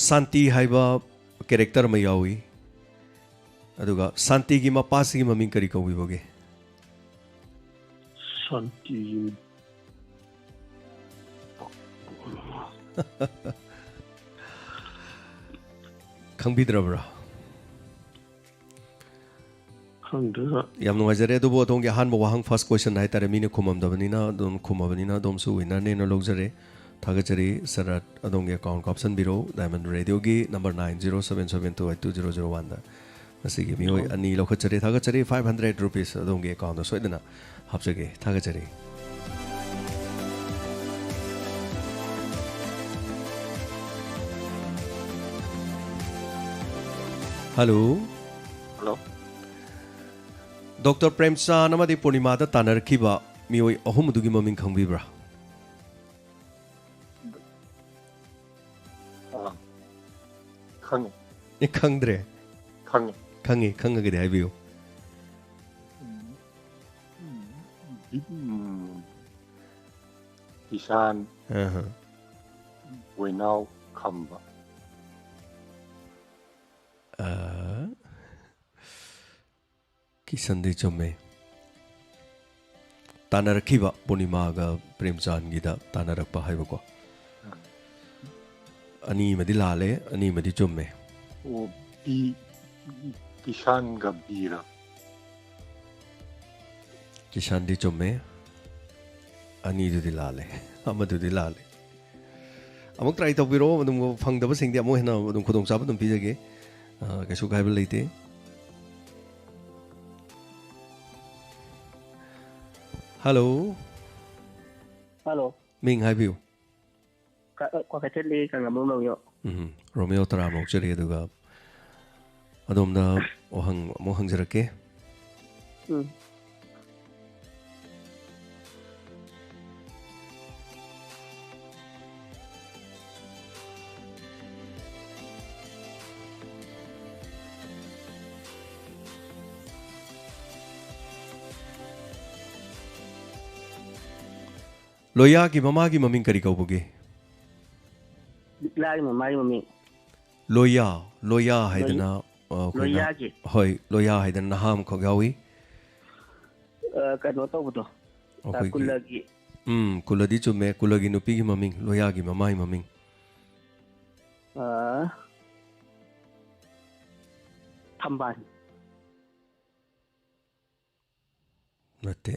ꯁꯥꯟꯇꯤ ꯍꯥꯏꯕ ꯀꯦꯔꯦꯛꯇꯔ ꯑꯃ ꯌꯥꯎꯏ꯫ ꯑꯗꯨꯒ ꯁꯥꯟꯇꯤꯒꯤ ꯃꯄꯥꯁꯤꯒꯤ ꯃꯃꯤꯡ ꯀꯔꯤ ꯀꯧꯕꯤꯕꯒꯦ? ꯁꯥꯟꯇꯤꯒꯤ ꯈꯪꯕꯤꯗ꯭ꯔꯕ꯭ꯔꯥ? ꯈꯪꯗꯦꯗ꯫ ꯌꯥꯝ ꯅꯨꯡꯉꯥꯏꯖꯔꯦ꯫ ꯑꯗꯨꯕꯨ ꯑꯗꯣꯝꯒꯤ ꯑꯍꯥꯟꯕ ꯋꯥꯍꯪ, first question ꯍꯥꯏꯇꯥꯔꯦ, ꯃꯤꯅ ꯈꯨꯝꯃꯝꯗꯕꯅꯤꯅ ꯑꯗꯨꯝ ꯈꯨꯝꯃꯕꯅꯤꯅ ꯑꯗꯣꯝꯁꯨ winnerꯅꯦꯅ ꯂꯧꯖꯔꯦ꯫ ꯊꯥꯒꯠꯆꯔꯤ꯫ ꯁꯔꯠ ꯑꯗꯣꯝꯒꯤ account ꯀꯥꯞꯁꯟꯕꯤꯔꯣ Diamond Radioꯒꯤ number nine zero seven seven two eight two zero zero oneꯗ꯫ ꯉꯁꯤꯒꯤ ꯃꯤꯑꯣꯏ ꯑꯅꯤ ꯂꯧꯈꯠꯆꯔꯦ꯫ ꯊꯥꯒꯠꯆꯔꯤ꯫ Five hundred rupees ꯑꯗꯣꯝꯒꯤ accountꯇ ꯁꯣꯏꯗꯅ ꯍꯥꯞꯆꯒꯦ꯫ ꯊꯥꯒꯠꯆꯔꯤ꯫ Hello꯫ Hello꯫ Doctor ꯄ꯭ꯔꯦꯝꯆꯥꯟ ꯑꯃꯗꯤ ꯄꯨꯔꯅꯤꯃꯥꯗ ꯇꯥꯟꯅꯔꯛꯈꯤꯕ ꯃꯤꯑꯣꯏ ꯑꯍꯨꯝ ꯑꯗꯨꯒꯤ ꯃꯃꯤꯡ ꯈꯪꯕꯤꯕ꯭ꯔꯥ? ꯑꯥ, ꯈꯪꯉꯦ꯫ ꯑꯦ, ꯈꯪꯗ꯭ꯔꯦ? ꯈꯪꯉꯦ꯫ ꯈꯪꯉꯦ, ꯈꯪꯉꯒꯗꯤ ꯍꯥꯏꯕꯤꯌꯨ꯫ ꯎꯝ, ꯎꯝ, ꯎꯝ, ꯀꯤꯁꯥꯟ, ꯑꯍ꯫ ꯕꯣꯏꯅꯥꯎ, ꯈꯝꯕ꯫ ꯑ, ꯀꯤꯁꯟꯗꯤ ꯆꯨꯝꯃꯦ꯫ ꯇꯥꯟꯅꯔꯛꯈꯤꯕ ꯄꯨꯔꯅꯤꯃꯥꯒ ꯄ꯭ꯔꯦꯝꯆꯥꯟꯒꯤꯗ ꯇꯥꯟꯅꯔꯛꯄ ꯍꯥꯏꯕꯀꯣ꯫ ꯑꯅꯤꯃꯗꯤ ꯂꯥꯜꯂꯦ, ꯑꯅꯤꯃꯗꯤ ꯆꯨꯝꯃꯦ꯫ ꯑꯣ, ꯕꯤ, ꯀꯤꯁꯥꯟꯒ ꯕꯤꯔ? ꯀꯤꯁꯥꯟꯗꯤ ꯆꯨꯝꯃꯦ꯫ ꯑꯅꯤꯗꯨꯗꯤ ꯂꯥꯜꯂꯦ꯫ ꯑꯃꯗꯨꯗꯤ ꯂꯥꯜꯂꯦ꯫ ꯑꯃꯨꯛ try ꯇꯧꯕꯤꯔꯣ, ꯑꯗꯨꯝ ꯐꯪꯗꯕꯁꯤꯡꯗꯤ ꯑꯃꯨꯛ ꯍꯦꯟꯅ ꯑꯗꯨꯝ ꯈꯨꯗꯣꯡꯆꯥꯕ ꯑꯗꯨꯝ ꯄꯤꯖꯒꯦ꯫ ꯑ, ꯀꯩꯁꯨ ꯀꯥꯏꯕ ꯂꯩꯇꯦ꯫ Hello꯫ Hello꯫ ꯃꯤꯡ ꯍꯥꯏꯕꯤꯌꯨ꯫ ꯀ-, ꯀ꯭ꯋꯥꯀꯩꯊꯦꯜꯗꯒꯤ ꯀꯪꯂꯥꯃꯌꯨꯝ ꯔꯣꯃꯤꯌꯣ꯫ ꯎꯝ, ꯔꯣꯃꯤꯌꯣ ꯇꯔꯥꯝꯅ ꯑꯣꯛꯆꯔꯤ꯫ ꯑꯗꯨꯒ ꯑꯗꯣꯝꯗ ꯋꯥꯍꯪ ꯑꯃꯨꯛ ꯍꯪꯖꯔꯛꯀꯦ꯫ ꯎꯝ꯫ ꯂꯣꯌꯥꯒꯤ ꯃꯃꯥꯒꯤ ꯃꯃꯤꯡ ꯀꯔꯤ ꯀꯧꯕꯒꯦ? ꯂꯤꯛꯂꯥꯒꯤ ꯃꯃꯥꯒꯤ ꯃꯃꯤꯡ꯫ ꯂꯣꯌꯥ, ꯂꯣꯌꯥ ꯂꯣꯏ-, ꯍꯥꯏꯗꯅ, ꯑ, ꯑꯩꯈꯣꯏꯅ, ꯂꯣꯌꯥꯒꯤ꯫ ꯍꯣꯏ, ꯂꯣꯌꯥ ꯍꯥꯏꯗꯅ ꯅꯍꯥ ꯑꯃꯈꯛ ꯌꯥꯎꯏ꯫ ꯑ, ꯀꯩꯅꯣ ꯇꯧꯕꯗꯣ, ꯑꯩꯈꯣꯏꯒꯤ ꯇꯥꯀꯨꯂꯒꯤ꯫ ꯎꯝ, ꯀꯨꯂꯗꯤ ꯆꯨꯝꯃꯦ꯫ ꯀꯨꯂꯒꯤ ꯅꯨꯄꯤꯒꯤ ꯃꯃꯤꯡ, ꯂꯣꯌꯥꯒꯤ ꯃꯃꯥꯒꯤ ꯃꯃꯤꯡ꯫ ꯑ, ꯊꯝꯕꯥꯜ꯫ ꯅꯠꯇꯦ꯫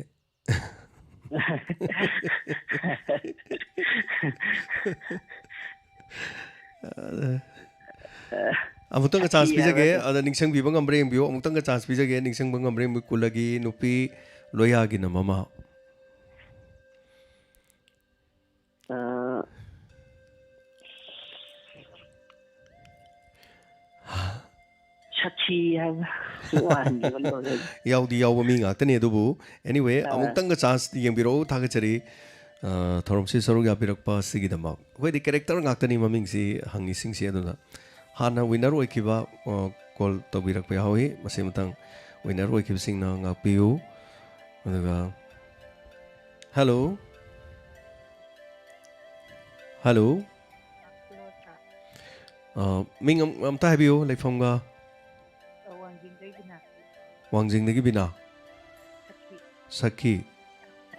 ꯑꯃꯨꯛꯇꯪꯒ ꯆꯥꯟꯁ ꯄꯤꯖꯒꯦ꯫ ꯑꯗ ꯅꯤꯡꯁꯤꯡꯕꯤꯕ ꯉꯝꯕ꯭ꯔꯥ ꯌꯦꯡꯕꯤꯌꯨ꯫ ꯑꯃꯨꯛꯇꯪꯒ ꯆꯥꯟꯁ ꯄꯤꯖꯒꯦ, ꯅꯤꯡꯁꯤꯡꯕ ꯉꯝꯕ꯭ꯔꯥ ꯌꯦꯡꯕꯤꯌꯨ꯫ ꯀꯨꯂꯒꯤ ꯅꯨꯄꯤ, ꯂꯣꯌꯥꯒꯤꯅ ꯃꯃꯥ꯫ ꯑ, ꯁꯈꯤ ꯍꯥꯏꯕ꯫ ꯋꯥꯍꯟꯈꯤꯕ ꯂꯣꯏꯔꯦ꯫ ꯌꯥꯎꯗꯤ ꯌꯥꯎꯕ ꯃꯤ ꯉꯥꯛꯇꯅꯤ, ꯑꯗꯨꯕꯨ anyway, ꯑꯥ꯫ ꯑꯃꯨꯛꯇꯪꯒ ꯆꯥꯟꯁ ꯌꯦꯡꯕꯤꯔꯛꯎ꯫ ꯊꯥꯒꯠꯆꯔꯤ, ꯑ, ꯊꯧꯔꯝꯁꯤ ꯁꯔꯨꯛ ꯌꯥꯕꯤꯔꯛꯄ ꯑꯁꯤꯒꯤꯗꯃꯛ꯫ ꯑꯩꯈꯣꯏꯗꯤ ꯀꯦꯔꯦꯛꯇꯔ ꯉꯥꯛꯇꯅꯤ ꯃꯃꯤꯡꯁꯤ ꯍꯪꯉꯤꯁꯤꯡꯁꯤ꯫ ꯑꯗꯨꯅ ꯍꯥꯟꯅ ꯋꯤꯟꯅꯔ ꯑꯣꯏꯈꯤꯕ, ꯑ, ꯀꯣꯜ ꯇꯧꯕꯤꯔꯛꯄ ꯌꯥꯎꯏ꯫ ꯃꯁꯤ ꯃꯇꯥꯡ ꯋꯤꯟꯅꯔ ꯑꯣꯏꯈꯤꯕꯁꯤꯡꯅ ꯉꯥꯛꯄꯤꯌꯨ꯫ ꯑꯗꯨꯒ, ꯍꯜꯂꯣ꯫ ꯍꯜꯂꯣ꯫ ꯑ, ꯃꯤꯡ ꯑꯝ-, ꯑꯝꯇ ꯍꯥꯏꯕꯤꯌꯨ, ꯂꯩꯐꯝꯒ꯫ ꯑ, ꯋꯥꯡꯖꯤꯡꯗꯩ ꯕꯤꯅꯥ꯫ ꯋꯥꯡꯖꯤꯡꯗꯒꯤ ꯕꯤꯅꯥ? ꯁꯈꯤ꯫ ꯁꯈꯤ꯫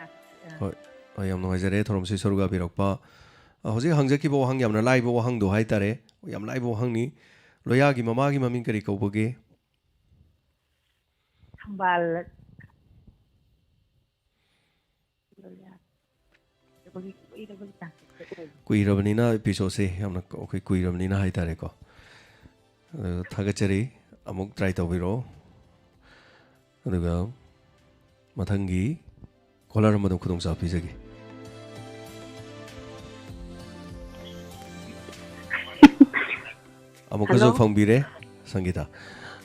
ꯑ, ꯑ꯫ ꯍꯣꯏ꯫ ꯑ, ꯌꯥꯝ ꯅꯨꯡꯉꯥꯏꯖꯔꯦ ꯊꯧꯔꯝꯁꯤ ꯁꯔꯨꯛ ꯌꯥꯕꯤꯔꯛꯄ꯫ ꯑ, ꯍꯧꯖꯤꯛ ꯍꯪꯖꯈꯤꯕ ꯋꯥꯍꯪ, ꯌꯥꯝꯅ ꯂꯥꯏꯕ ꯋꯥꯍꯪꯗꯣ ꯍꯥꯏꯇꯥꯔꯦ꯫ ꯌꯥꯝ ꯂꯥꯏꯕ ꯋꯥꯍꯪꯅꯤ꯫ ꯂꯣꯌꯥꯒꯤ ꯃꯃꯥꯒꯤ ꯃꯃꯤꯡ ꯀꯔꯤ ꯀꯧꯕꯒꯦ? ꯊꯝꯕꯥꯜ꯫ ꯀꯨꯏꯔꯕꯅꯤꯅ episode ꯁꯦ ꯌꯥꯝꯅ ꯑꯩꯈꯣꯏ ꯀꯨꯏꯔꯕꯅꯤꯅ ꯍꯥꯏꯇꯥꯔꯦꯀꯣ꯫ ꯑꯗꯨ ꯊꯥꯒꯠꯆꯔꯤ꯫ ꯑꯃꯨꯛ try ꯇꯧꯕꯤꯔꯛꯑꯣ꯫ ꯑꯗꯨꯒ ꯃꯊꯪꯒꯤ caller ꯑꯃꯗ ꯈꯨꯗꯣꯡꯆꯥꯕ ꯄꯤꯖꯒꯦ꯫ ꯑꯃꯨꯛꯀꯁꯨ ꯍꯜꯂꯣ꯫ ꯐꯪꯕꯤꯔꯦ, ꯁꯪꯒꯤꯇꯥ꯫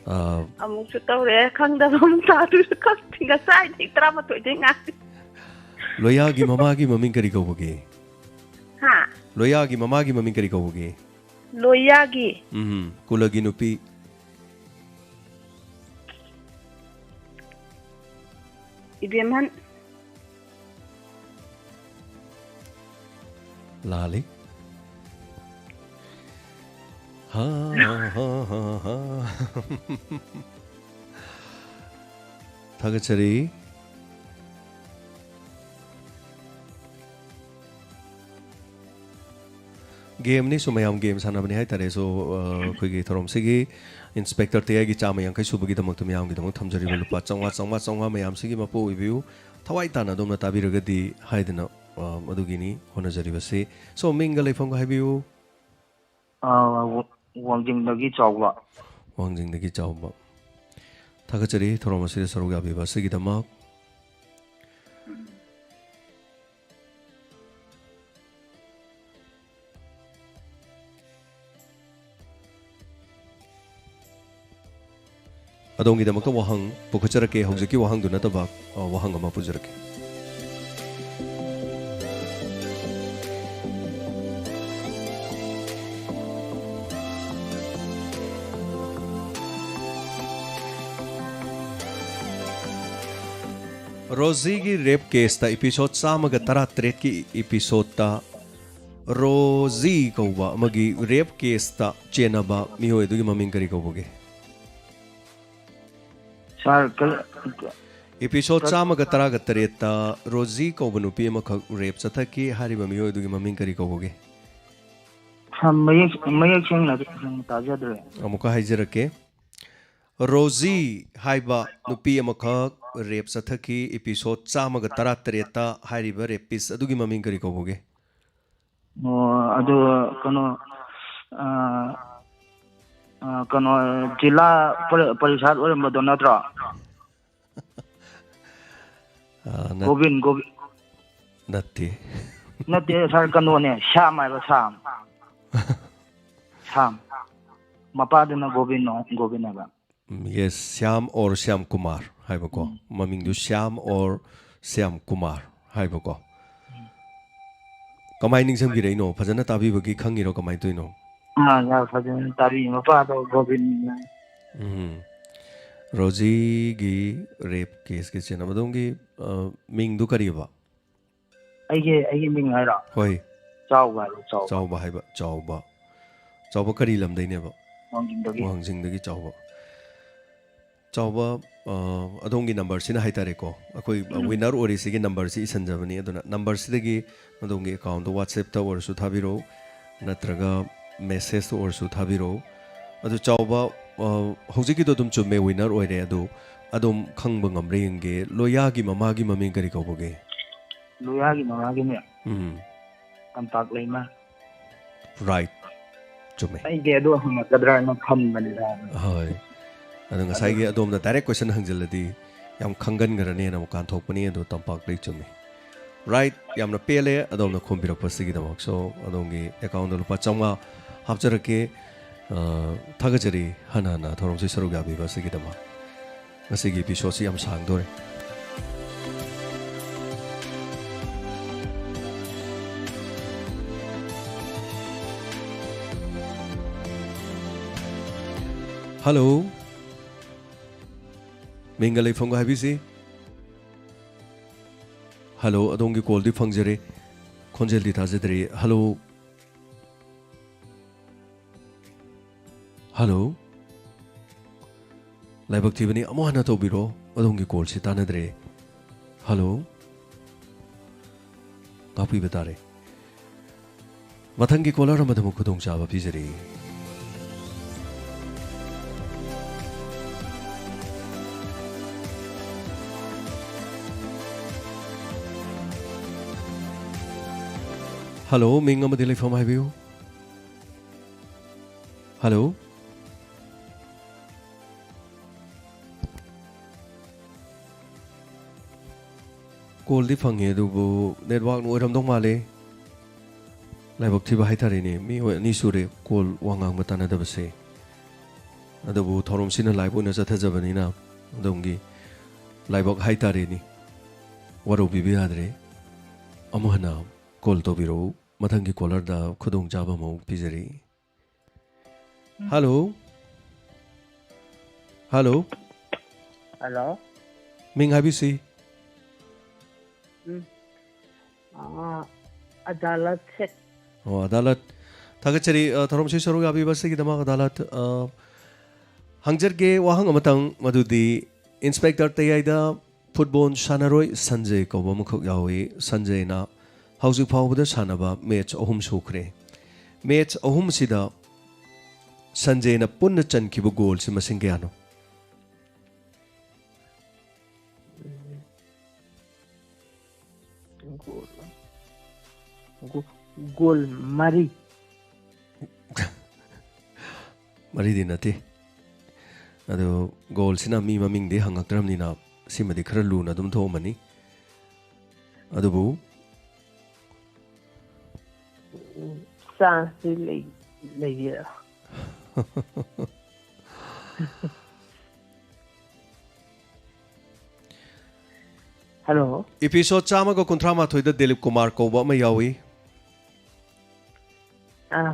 ꯑ, ꯑꯃꯨꯛꯁꯨ ꯇꯧꯔꯦ, ꯈꯪꯗꯕ ꯑꯃ ꯇꯥꯗꯣꯏꯁꯨ ꯈꯪꯗꯦ꯫ ꯉꯁꯥꯏꯗꯩ ꯇꯔꯥꯃꯥꯊꯣꯏꯗꯩ ꯉꯥꯏꯔꯤ꯫ ꯂꯣꯌꯥꯒꯤ ꯃꯃꯥꯒꯤ ꯃꯃꯤꯡ ꯀꯔꯤ ꯀꯧꯕꯒꯦ? ꯍꯥ? ꯂꯣꯌꯥꯒꯤ ꯃꯃꯥꯒꯤ ꯃꯃꯤꯡ ꯀꯔꯤ ꯀꯧꯕꯒꯦ? ꯂꯣꯌꯥꯒꯤ? ꯎꯝ, ꯀꯨꯂꯒꯤ ꯅꯨꯄꯤ꯫ ꯏꯕꯦꯝꯍꯟ꯫ ꯂꯥꯜꯂꯤ꯫ ꯍꯥ, ꯍꯥ, ꯍꯥ, ꯍꯥ, ꯍꯥ꯫ ꯊꯥꯒꯠꯆꯔꯤ꯫ ꯒꯦꯝꯅꯤ, ꯁꯣ ꯃꯌꯥꯝ ꯒꯦꯝ ꯁꯥꯟꯅꯕꯅꯤ ꯍꯥꯏꯇꯥꯔꯦ꯫ ꯁꯣ, ꯑ, ꯑꯩꯈꯣꯏꯒꯤ ꯊꯧꯔꯝꯁꯤꯒꯤ ꯏꯟꯁꯄꯦꯛꯇꯔ ꯇꯌꯥꯏꯒꯤ ꯆꯥꯝꯃ ꯌꯥꯡꯈꯩ ꯁꯨꯕꯒꯤꯗꯃꯛꯇ ꯃꯌꯥꯝꯒꯤꯗꯃꯛ ꯊꯝꯖꯔꯤꯕ ꯂꯨꯄꯥ ꯆꯥꯝꯃꯉꯥ, ꯆꯥꯝꯃꯉꯥ, ꯆꯥꯝꯃꯉꯥ ꯃꯌꯥꯝꯁꯤꯒꯤ ꯃꯄꯨ ꯑꯣꯏꯕꯤꯌꯨ꯫ ꯊꯋꯥꯏ ꯇꯥꯅ ꯑꯗꯣꯝꯅ ꯇꯥꯕꯤꯔꯒꯗꯤ ꯍꯥꯏꯗꯅ, ꯑ, ꯑꯗꯨꯒꯤꯅꯤ ꯍꯣꯠꯅꯖꯔꯤꯕꯁꯤ꯫ ꯁꯣ, ꯃꯤꯡꯒ ꯂꯩꯐꯝꯒ ꯍꯥꯏꯕꯤꯌꯨ꯫ ꯑ, ꯋ-, ꯋꯥꯡꯖꯤꯡꯗꯒꯤ ꯆꯥꯎꯕ꯫ ꯋꯥꯡꯖꯤꯡꯗꯒꯤ ꯆꯥꯎꯕ꯫ ꯊꯥꯒꯠꯆꯔꯤ ꯊꯧꯔꯝ ꯑꯁꯤꯗ ꯁꯔꯨꯛ ꯌꯥꯕꯤꯕ ꯑꯁꯤꯒꯤꯗꯃꯛ꯫ ꯑꯗꯣꯝꯒꯤꯗꯃꯛꯇ ꯋꯥꯍꯪ ꯄꯨꯈꯠꯆꯔꯛꯀꯦ꯫ ꯍꯧꯖꯤꯛꯀꯤ ꯋꯥꯍꯪꯗꯨ ꯅꯠꯇꯕ, ꯑ, ꯋꯥꯍꯪ ꯑꯃ ꯄꯨꯖꯔꯛꯀꯦ꯫ ꯔꯣꯖꯤꯒꯤ ꯔꯦꯞ ꯀꯦꯁꯇ ꯏꯄꯤꯁꯣꯗ ꯆꯥꯝꯃꯒ ꯇꯔꯥꯇꯔꯦꯠꯀꯤ ꯏꯄꯤꯁꯣꯗꯇ ꯔꯣꯖꯤ ꯀꯧꯕ ꯑꯃꯒꯤ ꯔꯦꯞ ꯀꯦꯁꯇ ꯆꯦꯟꯅꯕ ꯃꯤꯑꯣꯏ ꯑꯗꯨꯒꯤ ꯃꯃꯤꯡ ꯀꯔꯤ ꯀꯧꯕꯒꯦ? ꯁꯥꯔ, ꯀ-, ꯏꯄꯤꯁꯣꯗ ꯀ-, ꯆꯥꯝꯃꯒ ꯇꯔꯥꯒ ꯇꯔꯦꯠꯇ ꯔꯣꯖꯤ ꯀꯧꯕ ꯅꯨꯄꯤ ꯑꯃꯈꯛ ꯔꯦꯞ ꯆꯠꯊꯈꯤ꯫ ꯍꯥꯏꯔꯤꯕ ꯃꯤꯑꯣꯏ ꯑꯗꯨꯒꯤ ꯃꯃꯤꯡ ꯀꯔꯤ ꯀꯧꯕꯒꯦ? ꯁꯥꯔ, ꯃꯌꯦꯛ, ꯃꯌꯦꯛ ꯁꯦꯡꯅ ꯇꯥꯖꯗ꯭ꯔꯦ꯫ ꯑꯃꯨꯛꯀ ꯍꯥꯏꯖꯔꯛꯀꯦ꯫ ꯔꯣꯖꯤ ꯍꯥꯏꯕ ꯅꯨꯄꯤ ꯑꯃꯈꯛ ꯔꯦꯞ ꯆꯠꯊꯈꯤ꯫ ꯏꯄꯤꯁꯣꯗ ꯆꯥꯝꯃꯒ ꯇꯔꯥꯇꯔꯦꯠꯇ ꯍꯥꯏꯔꯤꯕ ꯔꯦꯄꯤꯁ ꯑꯗꯨꯒꯤ ꯃꯃꯤꯡ ꯀꯔꯤ ꯀꯧꯕꯒꯦ? ꯑꯣ, ꯑꯗꯨ ꯀꯩꯅꯣ, ꯑ, ꯑ, ꯀꯩꯅꯣ, ꯖꯤꯂꯥ ꯄꯔꯤ-, ꯄꯔꯤꯁꯥꯠ ꯑꯣꯏꯔꯝꯕꯗꯣ ꯅꯠꯇ꯭ꯔꯣ? ꯑ, ꯅꯠ-, ꯒꯣꯕꯤꯟ, ꯒꯣꯕꯤꯟ꯫ ꯅꯠꯇꯦ꯫ ꯅꯠꯇꯦ, ꯁꯥꯔ, ꯀꯩꯅꯣꯅꯦ, ꯁ꯭ꯌꯥꯝ ꯍꯥꯏꯕ, ꯁ꯭ꯌꯥꯝ꯫ ꯁ꯭ꯌꯥꯝ꯫ ꯃꯄꯥꯗꯨꯅ ꯒꯣꯕꯤꯟ, ꯒꯣꯕꯤꯟ ꯍꯥꯏꯕ꯫ ꯎꯝ, yes, ꯁ꯭ꯌꯥꯝ or ꯁ꯭ꯌꯥꯝ ꯀꯨꯃꯥꯔ ꯍꯥꯏꯕꯀꯣ꯫ ꯎꯝ꯫ ꯃꯃꯤꯡꯗꯨ ꯁ꯭ꯌꯥꯝ or ꯁ꯭ꯌꯥꯝ ꯀꯨꯃꯥꯔ ꯍꯥꯏꯕꯀꯣ꯫ ꯎꯝ꯫ ꯀꯃꯥꯏꯅ ꯅꯤꯡꯁꯤꯡꯕꯤꯔꯛꯏꯅꯣ? ꯐꯖꯅ ꯇꯥꯕꯤꯕꯒꯤ ꯈꯪꯉꯤꯔꯣ? ꯀꯃꯥꯏꯅ ꯇꯧꯔꯤꯅꯣ? ꯑꯥ, ꯌꯥꯝ ꯐꯖꯅ ꯇꯥꯕꯤ꯫ ꯃꯄꯥꯗꯣ ꯒꯣꯕꯤꯟ꯫ ꯎꯝ꯫ ꯔꯣꯖꯤꯒꯤ ꯔꯦꯞ ꯀꯦꯁꯀꯤ ꯆꯦꯟꯅꯕ ꯑꯗꯣꯝꯒꯤ, ꯑ, ꯃꯤꯡꯗꯨ ꯀꯔꯤꯕ? ꯑꯩꯒꯤ, ꯑꯩꯒꯤ ꯃꯤꯡ ꯍꯥꯏꯔꯣ? ꯍꯣꯏ꯫ ꯆꯥꯎꯕ ꯍꯥꯏꯕ, ꯆꯥꯎꯕ꯫ ꯆꯥꯎꯕ ꯍꯥꯏꯕ, ꯆꯥꯎꯕ꯫ ꯆꯥꯎꯕ ꯀꯔꯤ ꯂꯝꯗꯩꯅꯦꯕ? ꯋꯥꯡꯖꯤꯡꯗꯒꯤ꯫ ꯋꯥꯡꯖꯤꯡꯗꯒꯤ ꯆꯥꯎꯕ꯫ ꯆꯥꯎꯕ, ꯑ, ꯑꯗꯣꯝꯒꯤ ꯅꯝꯕꯔꯁꯤꯅ ꯍꯥꯏꯇꯥꯔꯦꯀꯣ, ꯑꯩꯈꯣꯏ, ꯑ, ꯎꯝ꯫ ꯋꯤꯅꯔ ꯑꯣꯏꯔꯤꯁꯤꯒꯤ ꯅꯝꯕꯔꯁꯤ ꯏꯁꯟꯖꯕꯅꯤ꯫ ꯑꯗꯨꯅ ꯅꯝꯕꯔꯁꯤꯗꯒꯤ ꯑꯗꯣꯝꯒꯤ ꯑꯦꯀꯥꯎꯟꯗ WhatsApp-ꯇ ꯑꯣꯏꯔꯁꯨ ꯊꯥꯕꯤꯔꯛꯎ꯫ ꯅꯠꯇ꯭ꯔꯒ ꯃꯦꯁꯦꯖꯇ ꯑꯣꯏꯔꯁꯨ ꯊꯥꯕꯤꯔꯛꯎ꯫ ꯑꯗꯨ ꯆꯥꯎꯕ, ꯑ, ꯍꯧꯖꯤꯛꯀꯤꯗꯣ ꯑꯗꯨꯝ ꯆꯨꯝꯃꯦ, ꯋꯤꯅꯔ ꯑꯣꯏꯔꯦ꯫ ꯑꯗꯨ ꯑꯗꯣꯝ ꯈꯪꯕ ꯉꯝꯕ꯭ꯔꯥ ꯌꯦꯡꯒꯦ꯫ ꯂꯣꯌꯥꯒꯤ ꯃꯃꯥꯒꯤ ꯃꯃꯤꯡ ꯀꯔꯤ ꯀꯧꯕꯒꯦ? ꯂꯣꯌꯥꯒꯤ ꯃꯃꯥꯒꯤꯅꯦ꯫ ꯎꯝ꯫ ꯇꯝꯄꯥꯛ ꯂꯩꯃ꯫ ꯔꯥꯏꯠ꯫ ꯆꯨꯝꯃꯦ꯫ ꯑꯩꯗꯤ ꯑꯗꯨ ꯍꯪꯉꯛꯀꯗ꯭ꯔꯥꯅ ꯈꯟꯕꯅꯤꯗ꯫ ꯍꯣꯏ꯫ ꯑꯗꯣ ꯉꯁꯥꯏꯒꯤ ꯑꯗꯨ ꯑꯗꯣꯝꯅ ꯗꯥꯏꯔꯦꯛ ꯀꯣꯏꯁꯟ ꯍꯪꯖꯤꯜꯂꯗꯤ ꯌꯥꯝ ꯈꯪꯒꯟꯈ꯭ꯔꯅꯦꯅ ꯑꯃꯨꯛ ꯀꯥꯟꯊꯣꯛꯄꯅꯤ꯫ ꯑꯗꯣ ꯇꯝꯄꯥꯛ ꯂꯩ ꯆꯨꯝꯃꯦ꯫ ꯔꯥꯏꯠ꯫ ꯌꯥꯝꯅ ꯄꯦꯜꯂꯦ ꯑꯗꯣꯝꯅ ꯈꯨꯝꯕꯤꯔꯛꯄꯁꯤꯒꯤꯗꯃꯛ꯫ ꯁꯣ, ꯑꯗꯣꯝꯒꯤ ꯑꯦꯀꯥꯎꯟꯗ ꯂꯨꯄꯥ ꯆꯥꯝꯃꯉꯥ ꯍꯥꯞꯆꯔꯛꯀꯦ꯫ ꯑ, ꯊꯥꯒꯠꯆꯔꯤ ꯍꯟꯅ ꯍꯟꯅ ꯊꯧꯔꯝꯁꯤ ꯁꯔꯨꯛ ꯌꯥꯕꯤꯕ ꯑꯁꯤꯒꯤꯗꯃꯛ꯫ ꯉꯁꯤꯒꯤ ꯏꯄꯤꯁꯣꯠꯁꯤ ꯌꯥꯝ ꯁꯥꯡꯗꯣꯔꯦ꯫ ꯍꯜꯂꯣ꯫ ꯃꯤꯡꯒ ꯂꯩꯐꯝꯒ ꯍꯥꯏꯕꯤꯁꯤ꯫ ꯍꯜꯂꯣ, ꯑꯗꯣꯝꯒꯤ ꯀꯣꯜꯗꯤ ꯐꯪꯖꯔꯦ, ꯈꯣꯟꯖꯦꯜꯗꯤ ꯇꯥꯖꯗ꯭ꯔꯤ꯫ ꯍꯜꯂꯣ꯫ ꯍꯜꯂꯣ꯫ ꯂꯥꯏꯕꯛ ꯊꯤꯕꯅꯤ, ꯑꯃꯨꯛ ꯍꯟꯅ ꯇꯧꯕꯤꯔꯣ, ꯑꯗꯣꯝꯒꯤ ꯀꯣꯜꯁꯤ ꯇꯥꯟꯅꯗ꯭ꯔꯦ꯫ ꯍꯜꯂꯣ꯫ ꯉꯥꯛꯄꯤꯕ ꯇꯥꯔꯦ꯫ ꯃꯊꯪꯒꯤ ꯀꯣꯂꯔ ꯑꯃꯗ ꯑꯃꯨꯛ ꯈꯨꯗꯣꯡꯆꯥꯕ ꯄꯤꯖꯔꯤ꯫ ꯍꯜꯂꯣ, ꯃꯤꯡ ꯑꯃꯗꯤ ꯂꯩꯐꯝ ꯍꯥꯏꯕꯤꯌꯨ꯫ ꯍꯜꯂꯣ꯫ ꯀꯣꯜꯗꯤ ꯐꯪꯉꯦ, ꯑꯗꯨꯕꯨ ꯅꯦꯠꯋꯥꯛꯅ ꯑꯣꯏꯔꯝꯗꯧ ꯃꯥꯜꯂꯦ꯫ ꯂꯥꯏꯕꯛ ꯊꯤꯕ ꯍꯥꯏꯇꯥꯔꯦꯅꯦ, ꯃꯤꯑꯣꯏ ꯑꯅꯤ ꯁꯨꯔꯦ ꯀꯣꯜ ꯋꯥ ꯉꯥꯡꯕ ꯇꯥꯟꯅꯗꯕꯁꯦ꯫ ꯑꯗꯨꯕꯨ ꯊꯧꯔꯝꯁꯤꯅ ꯂꯥꯏꯚ ꯑꯣꯏꯅ ꯆꯠꯊꯖꯕꯅꯤꯅ ꯑꯗꯣꯝꯒꯤ ꯂꯥꯏꯕꯛ ꯍꯥꯏꯇꯥꯔꯦꯅꯦ, ꯋꯥꯔꯧꯕꯤꯕ ꯌꯥꯗ꯭ꯔꯦ꯫ ꯑꯃꯨꯛ ꯍꯟꯅ ꯀꯣꯜ ꯇꯧꯕꯤꯔꯛꯎ, ꯃꯊꯪꯒꯤ ꯀꯣꯂꯔꯗ ꯈꯨꯗꯣꯡꯆꯥꯕ ꯑꯃꯨꯛ ꯄꯤꯖꯔꯤ꯫ ꯍꯜꯂꯣ꯫ ꯍꯜꯂꯣ꯫ ꯍꯜꯂꯣ꯫ ꯃꯤꯡ ꯍꯥꯏꯕꯤꯁꯤ꯫ ꯎꯝ꯫ ꯑꯥ, ꯑꯗꯥꯂꯠ ꯁꯦ꯫ ꯑꯣ, ꯑꯗꯥꯂꯠ꯫ ꯊꯥꯒꯠꯆꯔꯤ, ꯑ, ꯊꯧꯔꯝꯁꯤ ꯁꯔꯨꯛ ꯌꯥꯕꯤꯕ ꯑꯁꯤꯒꯤꯗꯃꯛ꯫ ꯑꯗꯥꯂꯠ, ꯑ, ꯍꯪꯖꯔꯒꯦ ꯋꯥꯍꯪ ꯑꯃꯇꯪ, ꯃꯗꯨꯗꯤ ꯏꯟꯁꯄꯦꯛꯇꯔ ꯇꯌꯥꯏꯗ ꯐꯨꯠꯕꯣꯜ ꯁꯥꯟꯅꯔꯣꯏ ꯁꯟꯖꯌ ꯀꯧꯕ ꯑꯃꯈꯛ ꯌꯥꯎꯏ꯫ ꯁꯟꯖꯌꯅ ꯍꯧꯖꯤꯛ ꯐꯥꯎꯕꯗ ꯁꯥꯟꯅꯕ ꯃꯦꯠꯆ ꯑꯍꯨꯝ ꯁꯨꯈ꯭ꯔꯦ꯫ ꯃꯦꯠꯆ ꯑꯍꯨꯝꯁꯤꯗ ꯁꯟꯖꯦꯅ ꯄꯨꯟꯅ ꯆꯟꯈꯤꯕ ꯒꯣꯜꯁꯤ ꯃꯁꯤꯡ ꯀꯌꯥꯅꯣ? ꯒꯣꯜ, ꯒꯣ-, ꯒꯣꯜ ꯃꯔꯤ꯫ ꯃꯔꯤꯗꯤ ꯅꯠꯇꯦ꯫ ꯑꯗꯨ ꯒꯣꯜꯁꯤꯅ ꯃꯤ ꯃꯃꯤꯡꯗꯤ ꯍꯪꯉꯛꯇ꯭ꯔꯕꯅꯤꯅ ꯁꯤꯃꯗꯤ ꯈꯔ ꯂꯨꯅ ꯑꯗꯨꯝ ꯊꯣꯛꯑꯝꯃꯅꯤ꯫ ꯑꯗꯨꯕꯨ ꯆꯥꯟꯁꯇꯤ ꯂꯩ-, ꯂꯩꯌꯦ꯫ ꯍꯜꯂꯣ꯫ ꯏꯄꯤꯁꯣꯗ ꯆꯥꯝꯃꯒ ꯀꯨꯟꯊ꯭ꯔꯥ ꯃꯥꯊꯣꯏꯗ ꯗꯤꯂꯤꯞ ꯀꯨꯃꯥꯔ ꯀꯧꯕ ꯑꯃ ꯌꯥꯎꯏ꯫ ꯑꯥ,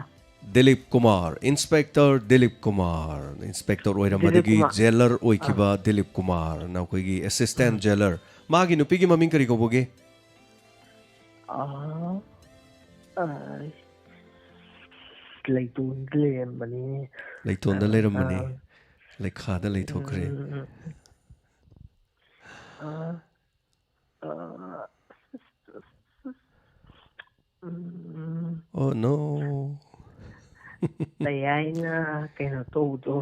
ꯗꯤꯂꯤꯞ ꯀꯨꯃꯥꯔ, ꯏꯟꯁꯄꯦꯛꯇꯔ ꯗꯤꯂꯤꯞ ꯀꯨꯃꯥꯔ, ꯏꯟꯁꯄꯦꯛꯇꯔ ꯑꯣꯏꯔꯝꯕꯗꯒꯤ ꯗꯤꯂꯤꯞ ꯀꯨꯃꯥꯔ꯫ ꯖꯦꯂꯔ ꯑꯣꯏꯈꯤꯕ ꯗꯤꯂꯤꯞ ꯀꯨꯃꯥꯔ, ꯅꯈꯣꯏꯒꯤ ꯑꯦꯁꯤꯁꯇꯦꯟ ꯖꯦꯂꯔ꯫ ꯃꯥꯒꯤ ꯅꯨꯄꯤꯒꯤ ꯃꯃꯤꯡ ꯀꯔꯤ ꯀꯧꯕꯒꯦ? ꯑꯥ, ꯑꯥ, ꯂꯩꯇꯣꯟꯗ ꯂꯩꯔꯝꯕꯅꯤ꯫ ꯂꯩꯇꯣꯟꯗ ꯑꯥ, ꯂꯩꯔꯝꯕꯅꯤ꯫ ꯑꯥ, ꯂꯩꯈꯥꯗ ꯂꯩꯊꯣꯛꯈ꯭ꯔꯦ꯫ ꯎꯝ, ꯑꯥ, ꯑꯥ, ꯎꯝ, Oh no. ꯂꯩꯌꯥꯏꯅ ꯀꯩꯅꯣ ꯇꯧꯕꯗꯣ,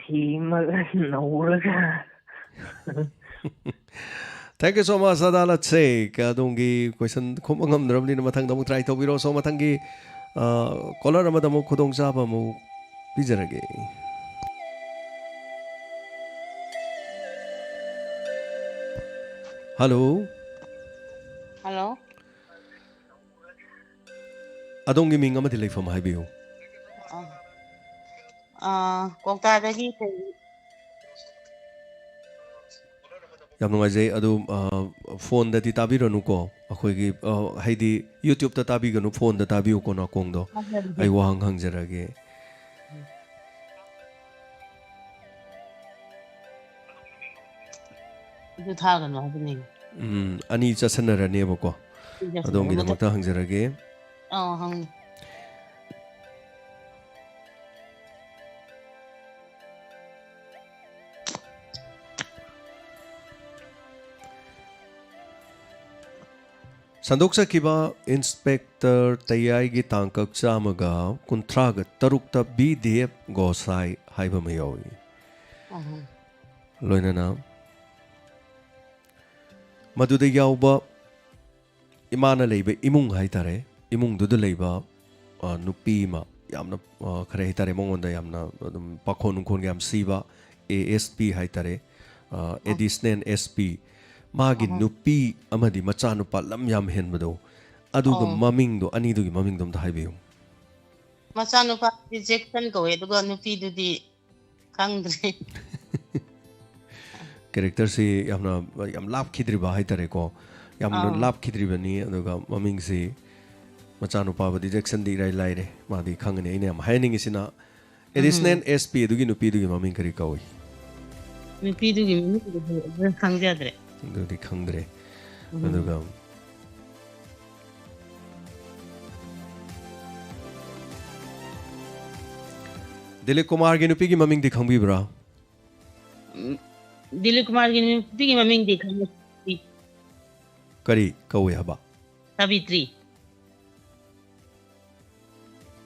ꯊꯦꯝꯃꯒ ꯅꯧꯔꯒ꯫ Thank you so much, ꯑꯗꯥꯂꯠꯁꯦ꯫ ꯑꯗꯣꯝꯒꯤ ꯀꯣꯏꯁꯟ ꯈꯨꯝꯕ ꯉꯝꯗ꯭ꯔꯕꯅꯤꯅ ꯃꯊꯪꯗ ꯑꯃꯨꯛ ꯇ꯭ꯔꯥꯏ ꯇꯧꯕꯤꯔꯣ꯫ ꯁꯣ, ꯃꯊꯪꯒꯤ ꯀꯣꯂꯔ ꯑꯃꯗ ꯑꯃꯨꯛ ꯈꯨꯗꯣꯡꯆꯥꯕ ꯑꯃꯨꯛ ꯄꯤꯖꯔꯒꯦ꯫ ꯍꯜꯂꯣ꯫ ꯍꯜꯂꯣ꯫ ꯑꯗꯣꯝꯒꯤ ꯃꯤꯡ ꯑꯃꯗꯤ ꯂꯩꯐꯝ ꯍꯥꯏꯕꯤꯌꯨ꯫ ꯑꯥ, ꯑꯥ, ꯀ꯭ꯋꯥꯛꯇꯥꯗꯒꯤ ꯀꯩ-, ꯌꯥꯝ ꯅꯨꯡꯉꯥꯏꯖꯩ꯫ ꯑꯗꯨ, ꯑ, ꯐꯣꯟꯗꯗꯤ ꯇꯥꯕꯤꯔꯅꯨꯀꯣ꯫ ꯑꯩꯈꯣꯏꯒꯤ, ꯑ, ꯍꯥꯏꯗꯤ YouTube-ꯇ ꯇꯥꯕꯤꯒꯅꯨ, ꯐꯣꯟꯗ ꯇꯥꯕꯤꯌꯨꯀꯣ ꯅꯥꯀꯣꯡꯗꯣ꯫ ꯑꯩ ꯋꯥꯍꯪ ꯍꯪꯖꯔꯒꯦ꯫ ꯑꯗꯨ ꯊꯥꯒꯅꯨ ꯍꯥꯏꯕꯅꯦ꯫ ꯎꯝ, ꯑꯅꯤ ꯆꯠꯁꯟꯅꯔꯅꯦꯕꯀꯣ꯫ ꯑꯗꯣꯝꯒꯤꯗꯃꯛꯇ ꯍꯪꯖꯔꯒꯦ꯫ ꯑꯧ, ꯍꯪꯉꯨ꯫ ꯁꯟꯗꯣꯛꯆꯈꯤꯕ ꯏꯟꯁꯄꯦꯛꯇꯔ ꯇꯌꯥꯏꯒꯤ ꯇꯥꯡꯀꯛ ꯆꯥꯝꯃꯒ ꯀꯨꯟꯊ꯭ꯔꯥꯒ ꯇꯔꯨꯛꯇ ꯕꯤ ꯗꯦꯕ ꯒꯣꯁꯥꯏ ꯍꯥꯏꯕ ꯑꯃ ꯌꯥꯎꯏ꯫ ꯑꯍꯥ꯫ ꯂꯣꯏꯅꯅ ꯃꯗꯨꯗ ꯌꯥꯎꯕ ꯏꯃꯥꯅ ꯂꯩꯕ ꯏꯃꯨꯡ ꯍꯥꯏꯇꯥꯔꯦ, ꯏꯃꯨꯡꯗꯨꯗ ꯂꯩꯕ, ꯑ, ꯅꯨꯄꯤ ꯑꯃ ꯌꯥꯝꯅ, ꯑ, ꯈꯔ ꯍꯥꯏꯇꯥꯔꯦ, ꯃꯉꯣꯟꯗ ꯌꯥꯝꯅ ꯑꯗꯨꯝ ꯄꯥꯈꯣꯟ ꯅꯨꯡꯈꯣꯟꯒ ꯌꯥꯝ ꯁꯤꯕ ꯑꯦ ꯑꯦꯁ ꯄꯤ ꯍꯥꯏꯇꯥꯔꯦ, ꯑ, ꯑ꯫ ꯑꯦꯗꯤꯁꯅꯦꯜ ꯑꯦꯁ ꯄꯤ, ꯃꯥꯒꯤ ꯑꯍ꯫ ꯅꯨꯄꯤ ꯑꯃꯗꯤ ꯃꯆꯥꯅꯨꯄꯥ ꯂꯝ ꯌꯥꯝ ꯍꯦꯟꯕꯗꯣ, ꯑꯗꯨꯒ ꯑꯣ꯫ ꯃꯃꯤꯡꯗꯣ, ꯑꯅꯤꯗꯨꯒꯤ ꯃꯃꯤꯡꯗꯣ ꯑꯝꯇ ꯍꯥꯏꯕꯤꯌꯨ꯫ ꯃꯆꯥꯅꯨꯄꯥꯗꯤ ꯖꯦꯛꯁꯟ ꯀꯧꯋꯦ, ꯑꯗꯨꯒ ꯅꯨꯄꯤꯗꯨꯗꯤ ꯈꯪꯗ꯭ꯔꯦ꯫ ꯀꯦꯔꯦꯛꯇꯔꯁꯤ ꯌꯥꯝꯅ, ꯌꯥꯝ ꯂꯥꯞꯈꯤꯗ꯭ꯔꯤꯕ ꯍꯥꯏꯇꯥꯔꯦꯀꯣ꯫ ꯌꯥꯝꯅ ꯑꯥ꯫ ꯂꯥꯞꯈꯤꯗ꯭ꯔꯤꯕꯅꯤ, ꯑꯗꯨꯒ ꯃꯃꯤꯡꯁꯤ ꯃꯆꯥꯅꯨꯄꯥꯕꯨꯗꯤ ꯖꯦꯛꯁꯟꯗꯤ ꯏꯔꯥꯏ ꯂꯥꯏꯔꯦ, ꯃꯥꯗꯤ ꯈꯪꯒꯅꯤ꯫ ꯑꯩꯅ ꯌꯥꯝ ꯍꯥꯏꯅꯤꯡꯉꯤꯁꯤꯅ, ꯎꯝ꯫ ꯑꯦꯗꯤꯁꯅꯦꯜ ꯑꯦꯁ ꯄꯤ ꯑꯗꯨꯒꯤ ꯅꯨꯄꯤꯗꯨꯒꯤ ꯃꯃꯤꯡ ꯀꯔꯤ ꯀꯧꯏ? ꯅꯨꯄꯤꯗꯨꯒꯤ ꯃꯃꯤꯡꯗꯨꯗꯤ ꯑꯗꯨ ꯈꯪꯖꯗ꯭ꯔꯦ꯫ ꯑꯗꯨꯗꯤ ꯈꯪꯗ꯭ꯔꯦ꯫ ꯎꯝ꯫ ꯑꯗꯨꯒ ꯗꯤꯂꯤꯞ ꯀꯨꯃꯥꯔꯒꯤ ꯅꯨꯄꯤꯒꯤ ꯃꯃꯤꯡꯗꯤ ꯈꯪꯕꯤꯕ꯭ꯔꯥ? ꯎꯝ, ꯗꯤꯂꯤꯞ ꯀꯨꯃꯥꯔꯒꯤ ꯅꯨꯄꯤꯒꯤ ꯃꯃꯤꯡꯗꯤ ꯈꯪꯉꯤ꯫ ꯀꯔꯤ ꯀꯧꯏ ꯍꯥꯏꯕ? ꯁꯥꯕꯤꯇ꯭ꯔꯤ꯫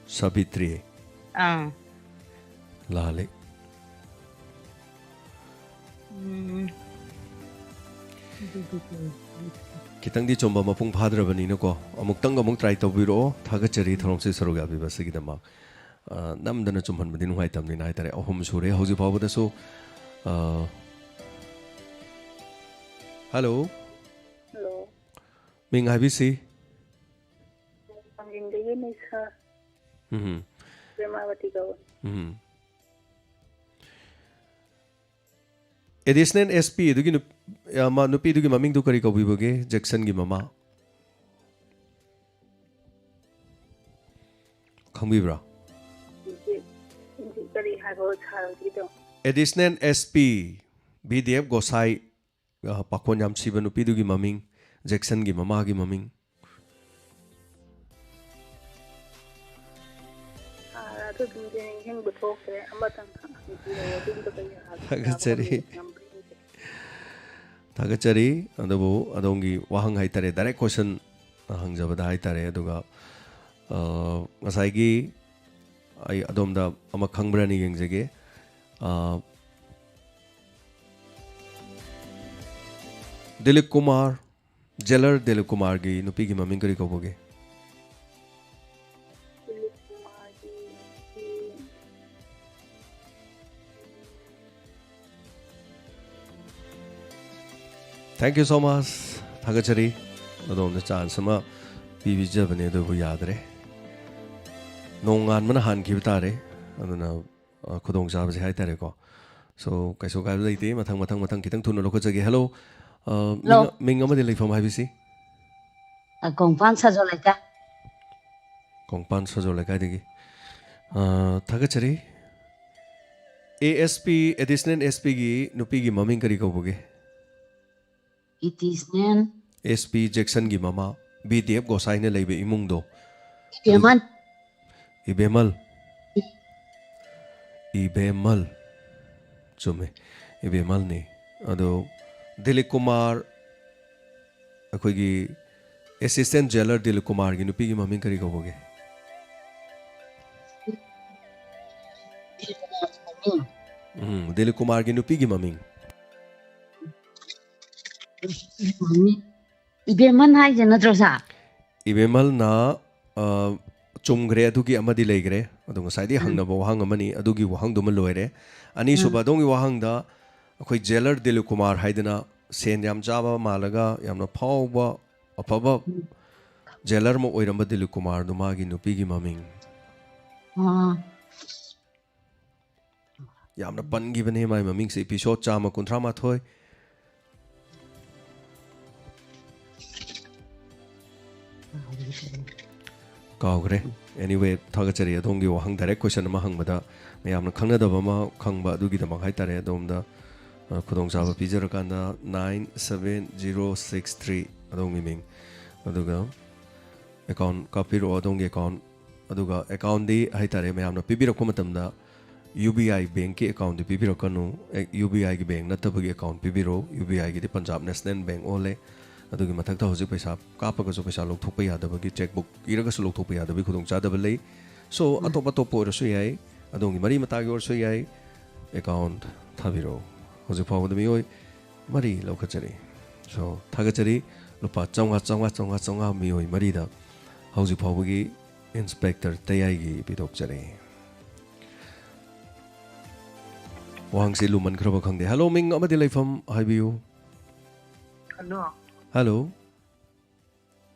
ꯁꯥꯕꯤꯇ꯭ꯔꯤ꯫ ꯑꯥ꯫ ꯂꯥꯜꯂꯤ꯫ ꯎꯝ꯫ ꯈꯤꯇꯪꯗꯤ ꯆꯨꯝꯕ ꯃꯄꯨꯡ ꯐꯥꯗ꯭ꯔꯕꯅꯤꯅꯀꯣ, ꯑꯃꯨꯛꯇꯪ ꯑꯃꯨꯛ try ꯇꯧꯕꯤꯔꯛꯑꯣ꯫ ꯊꯥꯒꯠꯆꯔꯤ ꯎꯝ꯫ ꯊꯧꯔꯝꯁꯤ ꯁꯔꯨꯛ ꯌꯥꯕꯤꯕꯁꯤꯒꯤꯗꯃꯛ꯫ ꯑ, ꯅꯝꯗꯅ ꯆꯨꯝꯍꯟꯕꯗꯤ ꯅꯨꯡꯉꯥꯏꯇꯕꯅꯤꯅ ꯍꯥꯏꯇꯥꯔꯦ꯫ ꯑꯍꯨꯝ ꯁꯨꯔꯦ ꯍꯧꯖꯤꯛ ꯐꯥꯎꯕꯗꯁꯨ꯫ ꯑ, ꯍꯜꯂꯣ꯫ ꯍꯜꯂꯣ꯫ ꯃꯤꯡ ꯍꯥꯏꯕꯤꯁꯤ꯫ ꯋꯥꯡꯖꯤꯡꯗꯒꯤꯅꯤ, ꯁꯥꯔ꯫ ꯎꯝ꯫ ꯄ꯭ꯔꯦꯃꯥꯕꯇꯤ ꯀꯧꯏ꯫ ꯎꯝ꯫ ꯑꯦꯗꯤꯁꯅꯦꯜ ꯑꯦꯁ ꯄꯤ ꯑꯗꯨꯒꯤ ꯅꯨꯞ-, ꯑ, ꯃ-, ꯅꯨꯄꯤꯗꯨꯒꯤ ꯃꯃꯤꯡꯗꯨ ꯀꯔꯤ ꯀꯧꯕꯤꯕꯒꯦ? ꯖꯦꯛꯁꯟꯒꯤ ꯃꯃꯥ꯫ ꯈꯪꯕꯤꯕ꯭ꯔꯥ? ꯍꯧꯖꯤꯛ, ꯍꯧꯖꯤꯛ ꯀꯔꯤ ꯍꯥꯏꯕ ꯁꯥꯔ ꯍꯧꯖꯤꯛꯀꯤꯗꯣ? ꯑꯦꯗꯤꯁꯅꯦꯜ ꯑꯦꯁ ꯄꯤ ꯕꯤ ꯗꯦꯕ ꯒꯣꯁꯥꯏ, ꯑ, ꯄꯥꯈꯣꯟ ꯌꯥꯝ ꯁꯤꯕ ꯅꯨꯄꯤꯗꯨꯒꯤ ꯃꯃꯤꯡ, ꯖꯦꯛꯁꯟꯒꯤ ꯃꯃꯥꯒꯤ ꯃꯃꯤꯡ꯫ ꯁꯥꯔ, ꯑꯗꯨꯗꯨꯝꯗꯤ ꯅꯤꯡꯁꯤꯡꯕ ꯊꯣꯛꯇ꯭ꯔꯦ꯫ ꯑꯃꯇꯪ ꯍꯪꯕꯤꯔꯛꯑꯣ, ꯑꯗꯨꯝꯕ ꯀꯩ ꯍꯥꯏꯕ ꯊꯥꯒꯠꯆꯔꯤ꯫ ꯌꯥꯕ ꯉꯝꯕ꯭ꯔꯥ ꯌꯦꯡꯒꯦ꯫ ꯊꯥꯒꯠꯆꯔꯤ꯫ ꯑꯗꯨꯕꯨ ꯑꯗꯣꯝꯒꯤ ꯋꯥꯍꯪ ꯍꯥꯏꯇꯥꯔꯦ, direct question ꯍꯪꯖꯕꯗ ꯍꯥꯏꯇꯥꯔꯦ꯫ ꯑꯗꯨꯒ, ꯑ, ꯉꯁꯥꯏꯒꯤ ꯑꯩ ꯑꯗꯣꯝꯗ ꯑꯃ ꯈꯪꯕ꯭ꯔꯅ ꯌꯦꯡꯖꯒꯦ꯫ ꯑ, ꯗꯤꯂꯤꯞ ꯀꯨꯃꯥꯔ, ꯖꯦꯂꯔ ꯗꯤꯂꯤꯞ ꯀꯨꯃꯥꯔꯒꯤ ꯅꯨꯄꯤꯒꯤ ꯃꯃꯤꯡ ꯀꯔꯤ ꯀꯧꯕꯒꯦ? Thank you so much. ꯊꯥꯒꯠꯆꯔꯤ꯫ ꯑꯗꯣꯝꯗ chance ꯑꯃ ꯄꯤꯕꯤꯖꯕꯅꯦ, ꯑꯗꯨꯕꯨ ꯌꯥꯗ꯭ꯔꯦ꯫ ꯅꯣꯡꯉꯥꯟꯕꯅ ꯍꯥꯟꯈꯤꯕ ꯇꯥꯔꯦ꯫ ꯑꯗꯨꯅ, ꯑ, ꯈꯨꯗꯣꯡꯆꯥꯕꯁꯦ ꯍꯥꯏꯇꯥꯔꯦꯀꯣ꯫ So, ꯀꯩꯁꯨ ꯀꯥꯏꯕ ꯂꯩꯇꯦ꯫ ꯃꯊꯪ, ꯃꯊꯪ, ꯃꯊꯪ ꯈꯤꯇꯪ ꯊꯨꯅ ꯂꯧꯈꯠꯆꯒꯦ꯫ Hello꯫ ꯑ, ꯃꯤꯡ, Hello꯫ ꯃꯤꯡ ꯑꯃꯗꯤ ꯂꯩꯐꯝ ꯍꯥꯏꯕꯤꯁꯤ? ꯑ, ꯀꯣꯡꯄꯥꯟ ꯁꯖꯣ ꯂꯩꯀꯥꯏ꯫ ꯀꯣꯡꯄꯥꯟ ꯁꯖꯣ ꯂꯩꯀꯥꯏꯗꯒꯤ꯫ ꯑ, ꯊꯥꯒꯠꯆꯔꯤ꯫ ASP, Additional SP ꯒꯤ ꯅꯨꯄꯤꯒꯤ ꯃꯃꯤꯡ ꯀꯔꯤ ꯀꯧꯕꯒꯦ? Additional SP ꯖꯦꯛꯁꯟꯒꯤ ꯃꯃꯥ, ꯕꯤꯗꯦꯕ ꯒꯣꯁꯥꯏꯅ ꯂꯩꯕ ꯏꯃꯨꯡꯗꯣ꯫ ꯏꯕꯦꯃꯜ꯫ ꯏꯕꯦꯃꯜ꯫ ꯏꯕꯦꯃꯜ꯫ ꯆꯨꯝꯃꯦ꯫ ꯏꯕꯦꯃꯜꯅꯤ꯫ ꯑꯗꯣ ꯗꯤꯂꯤꯞ ꯀꯨꯃꯥꯔ, ꯑꯩꯈꯣꯏꯒꯤ assistant jailer ꯗꯤꯂꯤꯞ ꯀꯨꯃꯥꯔꯒꯤ ꯅꯨꯄꯤꯒꯤ ꯃꯃꯤꯡ ꯀꯔꯤ ꯀꯧꯕꯒꯦ? ꯎꯝ, ꯗꯤꯂꯤꯞ ꯀꯨꯃꯥꯔꯒꯤ ꯅꯨꯄꯤꯒꯤ ꯃꯃꯤꯡ꯫ ꯏꯕꯦꯃꯟ ꯍꯥꯏꯁꯦ ꯅꯠꯇ꯭ꯔꯣ, ꯁꯥꯔ? ꯏꯕꯦꯃꯜꯅ, ꯑ, ꯆꯨꯝꯈ꯭ꯔꯦ, ꯑꯗꯨꯒꯤ ꯑꯃꯗꯤ ꯂꯩꯈ꯭ꯔꯦ꯫ ꯑꯗꯣ ꯉꯁꯥꯏꯗꯤ ꯎꯝ꯫ ꯍꯪꯅꯕ ꯋꯥꯍꯪ ꯑꯃꯅꯤ, ꯑꯗꯨꯒꯤ ꯋꯥꯍꯪꯗꯨꯃ ꯂꯣꯏꯔꯦ꯫ ꯑꯅꯤꯁꯨꯕ ꯎꯝ꯫ ꯑꯗꯣꯝꯒꯤ ꯋꯥꯍꯪꯗ ꯑꯩꯈꯣꯏ jailer ꯗꯤꯂꯤꯞ ꯀꯨꯃꯥꯔ ꯍꯥꯏꯗꯅ ꯁꯦꯟ ꯌꯥꯝ ꯆꯥꯕ ꯃꯥꯜꯂꯒ ꯌꯥꯝꯅ ꯐꯥꯎꯕ, ꯑꯐꯕ ꯎꯝ꯫ Jailer ꯑꯃ ꯑꯣꯏꯔꯝꯕ ꯗꯤꯂꯤꯞ ꯀꯨꯃꯥꯔꯗꯨ ꯃꯥꯒꯤ ꯅꯨꯄꯤꯒꯤ ꯃꯃꯤꯡ꯫ ꯑꯥ꯫ ꯌꯥꯝꯅ ꯄꯟꯈꯤꯕꯅꯦ ꯃꯥꯒꯤ ꯃꯃꯤꯡꯁꯦ, episode ꯆꯥꯝꯃ ꯀꯨꯟꯊ꯭ꯔꯥ ꯃꯥꯊꯣꯏ꯫ ꯀꯥꯎꯈ꯭ꯔꯦ꯫ Anyway, ꯊꯥꯒꯠꯆꯔꯤ꯫ ꯑꯗꯣꯝꯒꯤ ꯋꯥꯍꯪ direct question ꯑꯃ ꯍꯪꯕꯗ ꯃꯌꯥꯝꯅ ꯈꯪꯅꯗꯕ ꯑꯃ ꯈꯪꯕ, ꯑꯗꯨꯒꯤꯗꯃꯛ ꯍꯥꯏꯇꯥꯔꯦ꯫ ꯑꯗꯣꯝꯗ, ꯑ, ꯈꯨꯗꯣꯡꯆꯥꯕ ꯄꯤꯖꯔꯀꯥꯟꯗ nine seven zero six three ꯑꯗꯣꯝꯒꯤ ꯃꯤꯡ, ꯑꯗꯨꯒ account ꯀꯥꯞꯄꯤꯔꯛꯑꯣ, ꯑꯗꯣꯝꯒꯤ account꯫ ꯑꯗꯨꯒ accountꯗꯤ ꯍꯥꯏꯇꯥꯔꯦ, ꯃꯌꯥꯝꯅ ꯄꯤꯕꯤꯔꯛꯄ ꯃꯇꯝꯗ ꯌꯨ ꯕꯤ ꯑꯥꯏ ꯕꯦꯡꯛꯀꯤ ꯑꯦꯀꯥꯎꯟꯗꯤ ꯄꯤꯕꯤꯔꯛꯀꯅꯨ꯫ ꯑꯦ, ꯌꯨ ꯕꯤ ꯑꯥꯏꯒꯤ ꯕꯦꯡꯛ ꯅꯠꯇꯕꯒꯤ ꯑꯦꯀꯥꯎꯟ ꯄꯤꯕꯤꯔꯣ꯫ ꯌꯨ ꯕꯤ ꯑꯥꯏꯒꯤꯗꯤ ꯄꯟꯖꯥꯕ ꯅꯦꯁꯅꯦꯜ ꯕꯦꯡꯛ ꯑꯣꯜꯂꯦ꯫ ꯑꯗꯨꯒꯤ ꯃꯊꯛꯇ ꯍꯧꯖꯤꯛ ꯄꯩꯁꯥ ꯀꯥꯞꯄꯒꯁꯨ ꯄꯩꯁꯥ ꯂꯧꯊꯣꯛꯄ ꯌꯥꯗꯕꯒꯤ, ꯆꯦꯛꯕꯨꯛ ꯏꯔꯒꯁꯨ ꯂꯧꯊꯣꯛꯄ ꯌꯥꯗꯕꯒꯤ ꯈꯨꯗꯣꯡꯆꯥꯗꯕ ꯂꯩ꯫ ꯁꯣ, ꯎꯝ꯫ ꯑꯇꯣꯞ ꯑꯇꯣꯞꯄ ꯑꯣꯏꯔꯁꯨ ꯌꯥꯏ, ꯑꯗꯣꯝꯒꯤ ꯃꯔꯤ ꯃꯇꯥꯒꯤ ꯑꯣꯏꯔꯁꯨ ꯌꯥꯏ, ꯑꯦꯀꯥꯎꯟ ꯊꯥꯕꯤꯔꯛꯑꯣ꯫ ꯍꯧꯖꯤꯛ ꯐꯥꯎꯕꯗ ꯃꯤꯑꯣꯏ ꯃꯔꯤ ꯂꯧꯈꯠꯆꯔꯤ꯫ ꯁꯣ, ꯊꯥꯒꯠꯆꯔꯤ꯫ ꯂꯨꯄꯥ ꯆꯥꯝꯃꯉꯥ, ꯆꯥꯝꯃꯉꯥ, ꯆꯥꯝꯃꯉꯥ, ꯆꯥꯝꯃꯉꯥ ꯃꯤꯑꯣꯏ ꯃꯔꯤꯗ ꯍꯧꯖꯤꯛ ꯐꯥꯎꯕꯒꯤ ꯏꯟꯁꯄꯦꯛꯇꯔ ꯇꯌꯥꯏꯒꯤ ꯄꯤꯊꯣꯛꯆꯔꯤ꯫ ꯋꯥꯍꯪꯁꯤ ꯂꯨꯃꯟꯈ꯭ꯔꯕ ꯈꯪꯗꯦ꯫ ꯍꯜꯂꯣ, ꯃꯤꯡ ꯑꯃꯗꯤ ꯂꯩꯐꯝ ꯍꯥꯏꯕꯤꯌꯨ꯫ ꯍꯜꯂꯣ꯫ ꯍꯜꯂꯣ꯫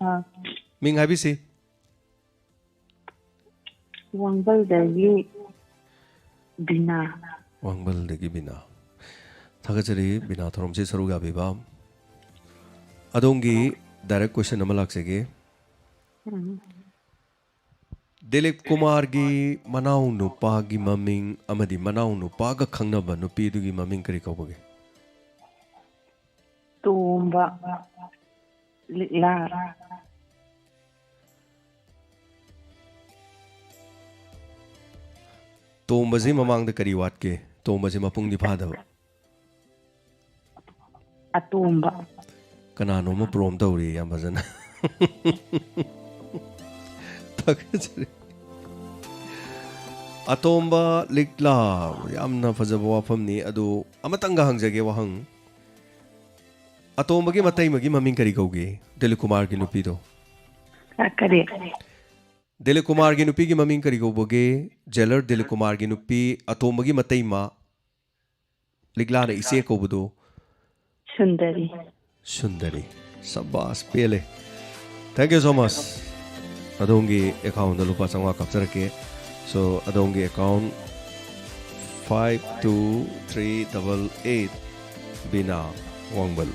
ꯑꯥ꯫ ꯃꯤꯡ ꯍꯥꯏꯕꯤꯁꯤ꯫ ꯋꯥꯡꯕꯜꯗꯒꯤ ꯕꯤꯅꯥ꯫ ꯋꯥꯡꯕꯜꯗꯒꯤ ꯕꯤꯅꯥ꯫ ꯊꯥꯒꯠꯆꯔꯤ ꯕꯤꯅꯥ, ꯊꯧꯔꯝꯁꯤ ꯁꯔꯨꯛ ꯌꯥꯕꯤꯕ꯫ ꯑꯗꯣꯝꯒꯤ ꯗꯥꯏꯔꯦꯛ ꯀꯣꯏꯁꯟ ꯑꯃ ꯂꯥꯛꯆꯒꯦ꯫ ꯎꯝ꯫ ꯗꯤꯂꯤꯞ ꯀꯨꯃꯥꯔꯒꯤ ꯃꯅꯥꯎ ꯅꯨꯄꯥꯒꯤ ꯃꯃꯤꯡ ꯑꯃꯗꯤ ꯃꯅꯥꯎ ꯅꯨꯄꯥꯒ ꯈꯪꯅꯕ ꯅꯨꯄꯤꯗꯨꯒꯤ ꯃꯃꯤꯡ ꯀꯔꯤ ꯀꯧꯕꯒꯦ? ꯇꯣꯝꯕ, ꯂꯤꯛꯂꯥ꯫ ꯇꯣꯝꯕꯁꯤ ꯃꯃꯥꯡꯗ ꯀꯔꯤ ꯋꯥꯠꯀꯦ? ꯇꯣꯝꯕꯁꯤ ꯃꯄꯨꯡꯗꯤ ꯐꯥꯗꯕ꯫ ꯑꯇꯣꯝꯕ꯫ ꯀꯅꯥꯅꯣꯝꯃ ꯄ꯭ꯔꯣꯝ ꯇꯧꯔꯤ ꯌꯥꯝ ꯐꯖꯅ꯫ ꯊꯥꯒꯠꯆꯔꯤ꯫ ꯑꯇꯣꯝꯕ ꯂꯤꯛꯂꯥ, ꯌꯥꯝꯅ ꯐꯖꯕ ꯋꯥꯐꯝꯅꯤ꯫ ꯑꯗꯨ ꯑꯃꯇꯪꯒ ꯍꯪꯖꯒꯦ ꯋꯥꯍꯪ꯫ ꯑꯇꯣꯝꯕꯒꯤ ꯃꯇꯩꯃꯒꯤ ꯃꯃꯤꯡ ꯀꯔꯤ ꯀꯧꯒꯦ? ꯗꯤꯂꯤꯞ ꯀꯨꯃꯥꯔꯒꯤ ꯅꯨꯄꯤꯗꯣ꯫ ꯑ, ꯀꯔꯤ? ꯗꯤꯂꯤꯞ ꯀꯨꯃꯥꯔꯒꯤ ꯅꯨꯄꯤꯒꯤ ꯃꯃꯤꯡ ꯀꯔꯤ ꯀꯧꯕꯒꯦ? ꯖꯦꯂꯔ ꯗꯤꯂꯤꯞ ꯀꯨꯃꯥꯔꯒꯤ ꯅꯨꯄꯤ, ꯑꯇꯣꯝꯕꯒꯤ ꯃꯇꯩꯃ, ꯂꯤꯛꯂꯥꯅ ꯏꯆꯦ ꯀꯧꯕꯗꯣ꯫ ꯁꯨꯟꯗꯔꯤ꯫ ꯁꯨꯟꯗꯔꯤ꯫ ꯁꯕꯥꯁ, ꯄꯦꯜꯂꯦ꯫ Thank you so much꯫ ꯑꯗꯣꯝꯒꯤ ꯑꯦꯀꯥꯎꯟꯗ ꯂꯨꯄꯥ ꯆꯥꯝꯃꯉꯥ ꯀꯥꯞꯆꯔꯛꯀꯦ꯫ So, ꯑꯗꯣꯝꯒꯤ account five two three double eight, ꯕꯤꯅꯥ ꯋꯥꯡꯕꯜ꯫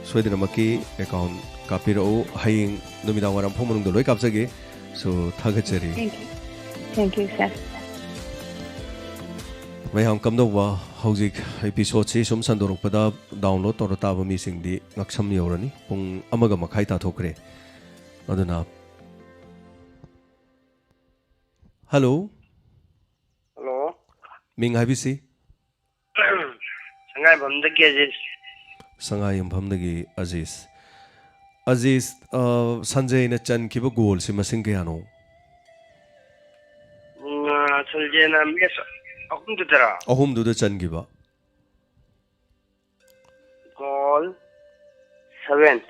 ꯁꯣꯏꯗꯅꯃꯛꯀꯤ ꯑꯦꯀꯥꯎꯟ ꯀꯥꯞꯄꯤꯔꯛꯎ꯫ ꯍꯌꯦꯡ ꯅꯨꯃꯤꯗꯥꯡ ꯋꯥꯏꯔꯝ ꯄꯨꯡ ꯃꯅꯨꯡꯗ ꯂꯣꯏ ꯀꯥꯞꯆꯒꯦ꯫ So, ꯊꯥꯒꯠꯆꯔꯤ꯫ Thank you꯫ Thank you, sir꯫ ꯃꯌꯥꯝ ꯀꯝꯗꯧꯕ? ꯍꯧꯖꯤꯛ ꯏꯄꯤꯁꯣꯠꯁꯤ ꯁꯨꯝ ꯁꯟꯗꯣꯔꯛꯄꯗ ꯗꯥꯎꯟꯂꯣꯗ ꯇꯧꯔ ꯇꯥꯕ ꯃꯤꯁꯤꯡꯗꯤ ꯉꯛꯁꯝ ꯌꯧꯔꯅꯤ꯫ ꯄꯨꯡ ꯑꯃꯒ ꯃꯈꯥꯏ ꯇꯥꯊꯣꯛꯈ꯭ꯔꯦ꯫ ꯑꯗꯨꯅ, ꯍꯜꯂꯣ? ꯃꯤꯡ ꯍꯥꯏꯕꯤꯁꯤ꯫ ꯁꯉꯥꯏꯌꯨꯝꯐꯝꯗꯒꯤ ꯑꯖꯤꯁ꯫ ꯁꯉꯥꯏꯌꯨꯝꯐꯝꯗꯒꯤ ꯑꯖꯤꯁ꯫ ꯑꯖꯤꯁ, ꯑ, ꯁꯟꯖꯌꯅ ꯆꯟꯈꯤꯕ ꯒꯣꯜꯁꯤ ꯃꯁꯤꯡ ꯀꯌꯥꯅꯣ? ꯎꯝ, ꯑ, ꯁꯟꯖꯌꯅ ꯃꯦꯠꯁ ꯑꯍꯨꯝꯗꯨꯗꯔꯥ? ꯑꯍꯨꯝꯗꯨꯗ ꯆꯟꯈꯤꯕ꯫ Goal seven.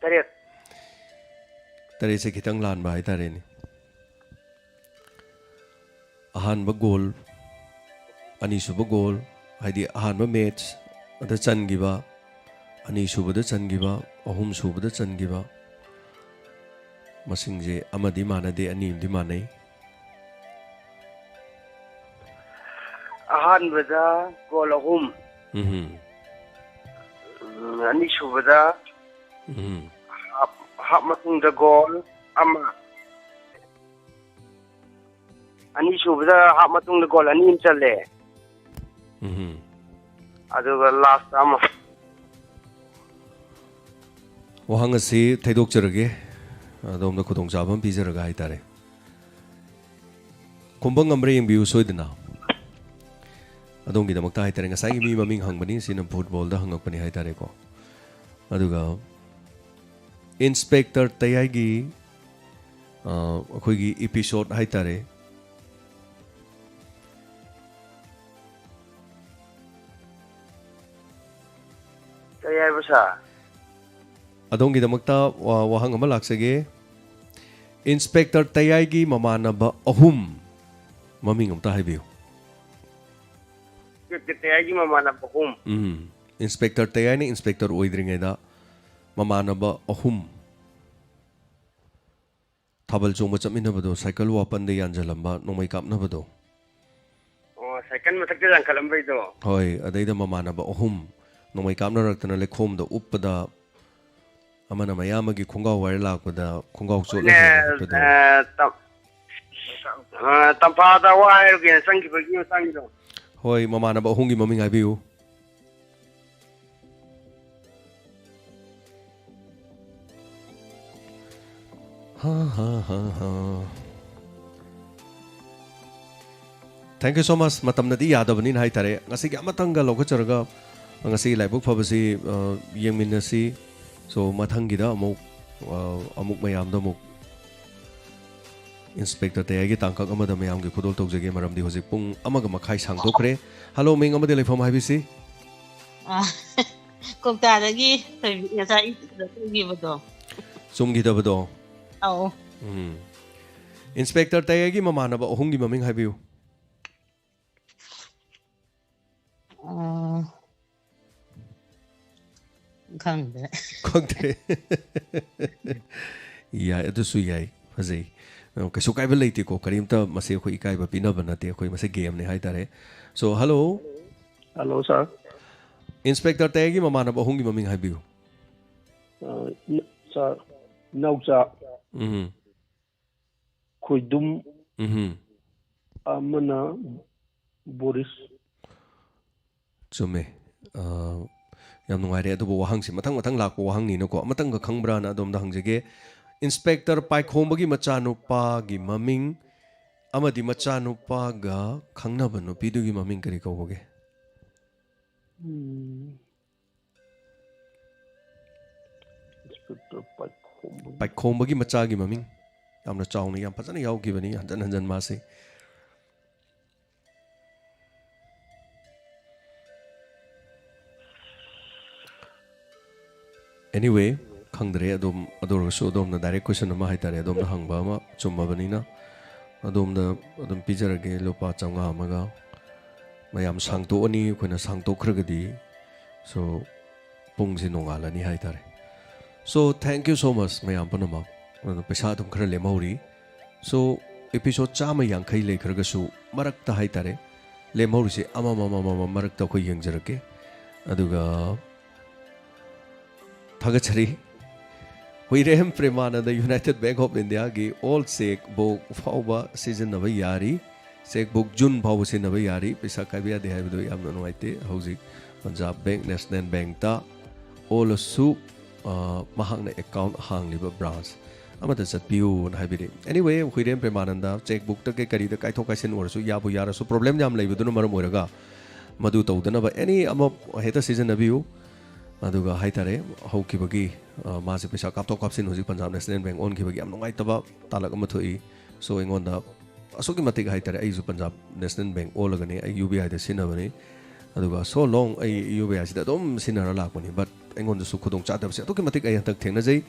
ꯇꯔꯦꯠ꯫ ꯇꯔꯦꯠꯁꯦ ꯈꯤꯇꯪ ꯂꯥꯟꯕ ꯍꯥꯏꯇꯥꯔꯦꯅꯦ꯫ ꯑꯍꯥꯟꯕ ꯒꯣꯜ, ꯑꯅꯤꯁꯨꯕ ꯒꯣꯜ, ꯍꯥꯏꯗꯤ ꯑꯍꯥꯟꯕ ꯃꯦꯠꯆ ꯑꯗ ꯆꯟꯈꯤꯕ, ꯑꯅꯤꯁꯨꯕꯗ ꯆꯟꯈꯤꯕ, ꯑꯍꯨꯝꯁꯨꯕꯗ ꯆꯟꯈꯤꯕ, ꯃꯁꯤꯡꯁꯦ ꯑꯃꯗꯤ ꯃꯥꯟꯅꯗꯦ, ꯑꯅꯤ ꯑꯃꯗꯤ ꯃꯥꯟꯅꯩ꯫ ꯑꯍꯥꯟꯕꯗ ꯒꯣꯜ ꯑꯍꯨꯝ꯫ ꯎꯝꯍꯨꯝ꯫ ꯎꯝ, ꯑꯅꯤꯁꯨꯕꯗ ꯎꯝꯍꯨꯝ꯫ ꯍꯥꯞ, ꯍꯥꯞ ꯃꯇꯨꯡꯗ ꯒꯣꯜ ꯑꯃ꯫ ꯑꯅꯤꯁꯨꯕꯗ ꯍꯥꯞ ꯃꯇꯨꯡꯗ ꯒꯣꯜ ꯑꯅꯤ ꯑꯃ ꯆꯜꯂꯦ꯫ ꯎꯝꯍꯨꯝ꯫ ꯑꯗꯨꯒ ꯂꯥꯁꯇ ꯑꯃ꯫ ꯋꯥꯍꯪ ꯑꯁꯤ ꯊꯩꯗꯣꯛꯆꯔꯒꯦ, ꯑꯗꯣꯝꯗ ꯈꯨꯗꯣꯡꯆꯥꯕ ꯑꯃ ꯄꯤꯖꯔꯒ ꯍꯥꯏꯇꯥꯔꯦ꯫ ꯈꯨꯝꯕ ꯉꯝꯕ꯭ꯔꯥ ꯌꯦꯡꯕꯤꯌꯨ ꯁꯣꯏꯗꯅ꯫ ꯑꯗꯣꯝꯒꯤꯗꯃꯛꯇ ꯍꯥꯏꯇꯥꯔꯦ, ꯉꯁꯥꯏꯒꯤ ꯃꯤ ꯃꯃꯤꯡ ꯍꯪꯕꯅꯤ, ꯁꯤꯅ ꯐꯨꯠꯕꯣꯜꯗ ꯍꯪꯉꯛꯄꯅꯤ ꯍꯥꯏꯇꯥꯔꯦꯀꯣ꯫ ꯑꯗꯨꯒ ꯏꯟꯁꯄꯦꯛꯇꯔ ꯇꯌꯥꯏꯒꯤ, ꯑ, ꯑꯩꯈꯣꯏꯒꯤ ꯏꯄꯤꯁꯣꯠ ꯍꯥꯏꯇꯥꯔꯦ, ꯀꯩ ꯍꯥꯏꯕ, ꯁꯥꯔ? ꯑꯗꯣꯝꯒꯤꯗꯃꯛꯇ ꯋꯥ-, ꯋꯥꯍꯪ ꯑꯃ ꯂꯥꯛꯆꯒꯦ꯫ ꯏꯟꯁꯄꯦꯛꯇꯔ ꯇꯌꯥꯏꯒꯤ ꯃꯃꯥꯟꯅꯕ ꯑꯍꯨꯝ ꯃꯃꯤꯡ ꯑꯝꯇ ꯍꯥꯏꯕꯤꯌꯨ꯫ ꯏꯟꯁꯄꯦꯛꯇꯔ ꯇꯌꯥꯏꯒꯤ ꯃꯃꯥꯟꯅꯕ ꯑꯍꯨꯝ? ꯎꯝ꯫ ꯏꯟꯁꯄꯦꯛꯇꯔ ꯇꯌꯥꯏꯅ ꯏꯟꯁꯄꯦꯛꯇꯔ ꯑꯣꯏꯗ꯭ꯔꯤꯉꯩꯗ ꯃꯃꯥꯟꯅꯕ ꯑꯍꯨꯝ꯫ ꯊꯥꯕꯜ ꯆꯣꯡꯕ ꯆꯠꯃꯤꯟꯅꯕꯗꯣ, ꯁꯥꯏꯀꯜ ꯋꯥꯄꯟꯗ ꯌꯥꯟꯖꯜꯂꯝꯕ, ꯅꯣꯡꯃꯩ ꯀꯥꯞꯅꯕꯗꯣ꯫ ꯑꯣ, ꯁꯥꯏꯀꯜ ꯃꯊꯛꯇ ꯌꯥꯟꯈꯠꯂꯝꯕꯩꯗꯣ? ꯍꯣꯏ, ꯑꯗꯩꯗ ꯃꯃꯥꯟꯅꯕ ꯑꯍꯨꯝ ꯅꯣꯡꯃꯩ ꯀꯥꯞꯅꯔꯛꯇꯅ ꯂꯩꯈꯣꯝꯗ ꯎꯞꯄꯗ, ꯑꯃꯅ ꯃꯌꯥꯝꯕꯒꯤ ꯈꯣꯡꯒꯥꯎ ꯋꯥꯏꯔ ꯂꯥꯛꯄꯗ ꯈꯣꯡꯒꯥꯎ ꯆꯣꯠꯂ ꯅꯦ, ꯍꯦꯟꯅ ꯍꯦꯟꯒꯠꯄꯗꯣ꯫ ꯑ, ꯇꯝ-, ꯑ, ꯇꯝꯐꯥꯗ ꯋꯥ ꯍꯥꯏꯔꯨꯒꯦꯅ ꯆꯪꯈꯤꯕꯒꯤ ꯃꯇꯥꯡꯒꯤꯗꯣ꯫ ꯍꯣꯏ, ꯃꯃꯥꯟꯅꯕ ꯑꯍꯨꯝꯒꯤ ꯃꯃꯤꯡ ꯍꯥꯏꯕꯤꯌꯨ꯫ ꯍꯥ, ꯍꯥ, ꯍꯥ, ꯍꯥ꯫ Thank you so much. ꯃꯇꯝꯅꯗꯤ ꯌꯥꯗꯕꯅꯤꯅ ꯍꯥꯏꯇꯥꯔꯦ, ꯉꯁꯤꯒꯤ ꯑꯃꯇꯪꯒ ꯂꯧꯈꯠꯆꯔꯒ ꯉꯁꯤꯒꯤ ꯂꯥꯏꯕꯛ ꯐꯕꯁꯤ, ꯑ, ꯌꯦꯡꯃꯤꯟꯅꯁꯤ꯫ So, ꯃꯊꯪꯒꯤꯗ ꯑꯃꯨꯛ, ꯑ, ꯑꯃꯨꯛ ꯃꯌꯥꯝꯗ ꯑꯃꯨꯛ ꯏꯟꯁꯄꯦꯛꯇꯔ ꯇꯌꯥꯏꯒꯤ ꯇꯥꯡꯀꯛ ꯑꯃꯗ ꯃꯌꯥꯝꯒꯤ ꯈꯨꯗꯣꯜ ꯇꯧꯖꯒꯦ, ꯃꯔꯝꯗꯤ ꯍꯧꯖꯤꯛ ꯄꯨꯡ ꯑꯃꯒ ꯃꯈꯥꯏ ꯁꯥꯡꯗꯣꯛꯈ꯭ꯔꯦ꯫ ꯍꯜꯂꯣ, ꯃꯤꯡ ꯑꯃꯗꯤ ꯂꯩꯐꯝ ꯍꯥꯏꯕꯤꯁꯤ? ꯑ, ꯀꯧꯇꯥꯗꯒꯤ ꯊꯣꯏꯕꯤ ꯉꯁꯥꯏ ꯏꯟꯇꯔꯚ꯭ꯌꯨꯗ ꯇꯧꯈꯤꯕꯗꯣ꯫ ꯆꯨꯝꯈꯤꯗꯕꯗꯣ? ꯑꯧ꯫ ꯎꯝ꯫ ꯏꯟꯁꯄꯦꯛꯇꯔ ꯇꯌꯥꯏꯒꯤ ꯃꯃꯥꯟꯅꯕ ꯑꯍꯨꯝꯒꯤ ꯃꯃꯤꯡ ꯍꯥꯏꯕꯤꯌꯨ꯫ ꯑ, ꯈꯪꯗ꯭ꯔꯦ꯫ ꯈꯪꯗ꯭ꯔꯦ꯫ ꯌꯥꯏ, ꯑꯗꯨꯁꯨ ꯌꯥꯏ, ꯐꯖꯩ꯫ ꯑ, ꯀꯩꯁꯨ ꯀꯥꯏꯕ ꯂꯩꯇꯦꯀꯣ, ꯀꯔꯤꯝꯇ ꯃꯁꯤ ꯑꯩꯈꯣꯏ ꯏꯀꯥꯏꯕ ꯄꯤꯅꯕ ꯅꯠꯇꯦ, ꯑꯩꯈꯣꯏ ꯃꯁꯤ ꯒꯦꯝꯅꯦ ꯍꯥꯏꯇꯥꯔꯦ꯫ So, hello꯫ Hello, sir꯫ Inspector ꯇꯌꯥꯏꯒꯤ ꯃꯃꯥꯟꯅꯕ ꯑꯍꯨꯝꯒꯤ ꯃꯃꯤꯡ ꯍꯥꯏꯕꯤꯌꯨ꯫ ꯑ, ꯏ-, sir, ꯏꯅꯥꯎꯆꯥ꯫ ꯎꯝ꯫ ꯈꯣꯏꯗꯨꯝ꯫ ꯎꯝ꯫ ꯑꯃꯅ ꯕꯣꯔꯤꯁ꯫ ꯆꯨꯝꯃꯦ꯫ ꯑ, ꯌꯥꯝ ꯅꯨꯡꯉꯥꯏꯔꯦ꯫ ꯑꯗꯨꯕꯨ ꯋꯥꯍꯪꯁꯤ ꯃꯊꯪ ꯃꯊꯪ ꯂꯥꯛꯄ ꯋꯥꯍꯪꯅꯤꯅꯀꯣ, ꯑꯃꯇꯪꯒ ꯈꯪꯕ꯭ꯔꯥꯅ ꯑꯗꯣꯝꯗ ꯍꯪꯖꯒꯦ꯫ ꯏꯟꯁꯄꯦꯛꯇꯔ ꯄꯥꯏꯈꯣꯝꯕꯒꯤ ꯃꯆꯥꯅꯨꯄꯥꯒꯤ ꯃꯃꯤꯡ ꯑꯃꯗꯤ ꯃꯆꯥꯅꯨꯄꯥꯒ ꯈꯪꯅꯕ ꯅꯨꯄꯤꯗꯨꯒꯤ ꯃꯃꯤꯡ ꯀꯔꯤ ꯀꯧꯕꯒꯦ? ꯎꯝ꯫ ꯏꯟꯁꯄꯦꯛꯇꯔ ꯄꯥꯏꯈꯣꯝꯕꯒꯤ꯫ ꯄꯥꯏꯈꯣꯝꯕꯒꯤ ꯃꯆꯥꯒꯤ ꯃꯃꯤꯡ ꯌꯥꯝꯅ ꯆꯥꯎꯅ, ꯌꯥꯝ ꯐꯖꯅ ꯌꯥꯎꯈꯤꯕꯅꯤ, ꯍꯟꯖꯟ ꯍꯟꯖꯟ ꯃꯥꯁꯤ꯫ Anyway, ꯈꯪꯗ꯭ꯔꯦ ꯑꯗꯨꯝ, ꯑꯗꯨ ꯑꯣꯏꯔꯒꯁꯨ ꯑꯗꯣꯝꯅ direct question ꯑꯃ ꯍꯥꯏꯇꯥꯔꯦ, ꯑꯗꯣꯝꯅ ꯍꯪꯕ ꯑꯃ ꯆꯨꯝꯃꯕꯅꯤꯅ ꯑꯗꯣꯝꯗ ꯑꯗꯨꯝ ꯄꯤꯖꯔꯒꯦ ꯂꯨꯄꯥ ꯆꯥꯝꯃꯉꯥ ꯑꯃꯒ꯫ ꯃꯌꯥꯝ ꯁꯥꯡꯇꯣꯛꯑꯅꯤ, ꯑꯩꯈꯣꯏꯅ ꯁꯥꯡꯇꯣꯛꯈ꯭ꯔꯒꯗꯤ꯫ So, ꯄꯨꯡꯁꯤ ꯅꯣꯡꯉꯥꯜꯂꯅꯤ ꯍꯥꯏꯇꯥꯔꯦ꯫ So, thank you so much ꯃꯌꯥꯝ ꯄꯨꯝꯅꯃꯛ꯫ ꯑꯗꯣ ꯄꯩꯁꯥ ꯑꯗꯨꯝ ꯈꯔ ꯂꯦꯝꯍꯧꯔꯤ꯫ So, episode ꯆꯥꯝꯃ ꯌꯥꯡꯈꯩ ꯂꯩꯈ꯭ꯔꯒꯁꯨ ꯃꯔꯛꯇ ꯍꯥꯏꯇꯥꯔꯦ, ꯂꯦꯝꯍꯧꯔꯤꯁꯦ ꯑꯃꯃꯝ ꯑꯃꯃꯝ ꯃꯔꯛꯇ ꯑꯩꯈꯣꯏ ꯌꯦꯡꯖꯔꯛꯀꯦ꯫ ꯑꯗꯨꯒ ꯊꯥꯒꯠꯆꯔꯤ꯫ ꯍꯨꯏꯔꯦꯝ ꯄ꯭ꯔꯦꯃꯥꯅꯟꯗ United Bank of Indiaꯒꯤ all cheque book ꯐꯥꯎꯕ ꯁꯤꯖꯤꯟꯅꯕ ꯌꯥꯔꯤ꯫ Cheque book June ꯐꯥꯎꯕ ꯁꯤꯖꯤꯟꯅꯕ ꯌꯥꯔꯤ꯫ ꯄꯩꯁꯥ ꯀꯥꯏꯕ ꯌꯥꯗꯦ ꯍꯥꯏꯕꯗꯨ ꯌꯥꯝꯅ ꯅꯨꯡꯉꯥꯏꯇꯦ꯫ ꯍꯧꯖꯤꯛ ꯄꯟꯖꯥꯕ ꯕꯦꯡꯛ, ꯅꯦꯁꯅꯦꯜ ꯕꯦꯡꯛꯇ ꯑꯣꯜꯂꯁꯨ, ꯑ, ꯃꯍꯥꯛꯅ account ꯍꯥꯡꯂꯤꯕ branch ꯑꯃꯗ ꯆꯠꯄꯤꯌꯨꯅ ꯍꯥꯏꯕꯤꯔꯛꯏ꯫ Anyway, ꯍꯨꯏꯔꯦꯟ ꯄ꯭ꯔꯦꯃꯥꯅꯟꯗ, cheque bookꯇ ꯀꯩ ꯀꯔꯤꯗ ꯀꯥꯏꯊꯣꯛ ꯀꯥꯏꯁꯤꯟ ꯑꯣꯏꯔꯁꯨ, ꯌꯥꯕꯨ ꯌꯥꯔꯁꯨ, problem ꯌꯥꯝ ꯂꯩꯕꯗꯨꯅ ꯃꯔꯝ ꯑꯣꯏꯔꯒ ꯃꯗꯨ ꯇꯧꯗꯅꯕ any ꯑꯃ ꯍꯦꯛꯇ ꯁꯤꯖꯤꯟꯅꯕꯤꯌꯨ꯫ ꯑꯗꯨꯒ ꯍꯥꯏꯇꯥꯔꯦ, ꯍꯧꯈꯤꯕꯒꯤ, ꯑ, ꯃꯥꯁꯦ ꯄꯩꯁꯥ ꯀꯥꯞꯊꯣꯛ ꯀꯥꯞꯁꯤꯟ ꯍꯧꯖꯤꯛ ꯄꯟꯖꯥꯕ ꯅꯦꯁꯅꯦꯜ ꯕꯦꯡꯛ ꯑꯣꯟꯈꯤꯕꯒꯤ ꯌꯥꯝ ꯅꯨꯡꯉꯥꯏꯇꯕ ꯇꯥꯂꯛ ꯑꯃ ꯊꯣꯛꯏ꯫ So ꯑꯩꯉꯣꯟꯗ ꯑꯁꯨꯛꯀꯤ ꯃꯇꯤꯛ ꯍꯥꯏꯇꯥꯔꯦ, ꯑꯩꯁꯨ ꯄꯟꯖꯥꯕ ꯅꯦꯁꯅꯦꯜ ꯕꯦꯡꯛ ꯑꯣꯜꯂꯒꯅꯤ, ꯑꯩ ꯌꯨ ꯕꯤ ꯑꯥꯏꯗ ꯁꯤꯖꯤꯟꯅꯕꯅꯤ꯫ ꯑꯗꯨꯒ so long ꯑꯩ ꯌꯨ ꯕꯤ ꯑꯥꯏꯁꯤꯗ ꯑꯗꯨꯝ ꯁꯤꯖꯤꯟꯅꯔ ꯂꯥꯛꯄꯅꯤ, but ꯑꯩꯉꯣꯟꯗꯁꯨ ꯈꯨꯗꯣꯡ ꯆꯥꯗꯕꯁꯦ ꯑꯗꯨꯛꯀꯤ ꯃꯇꯤꯛ ꯑꯩ ꯍꯟꯗꯛ ꯊꯦꯡꯅꯖꯩ꯫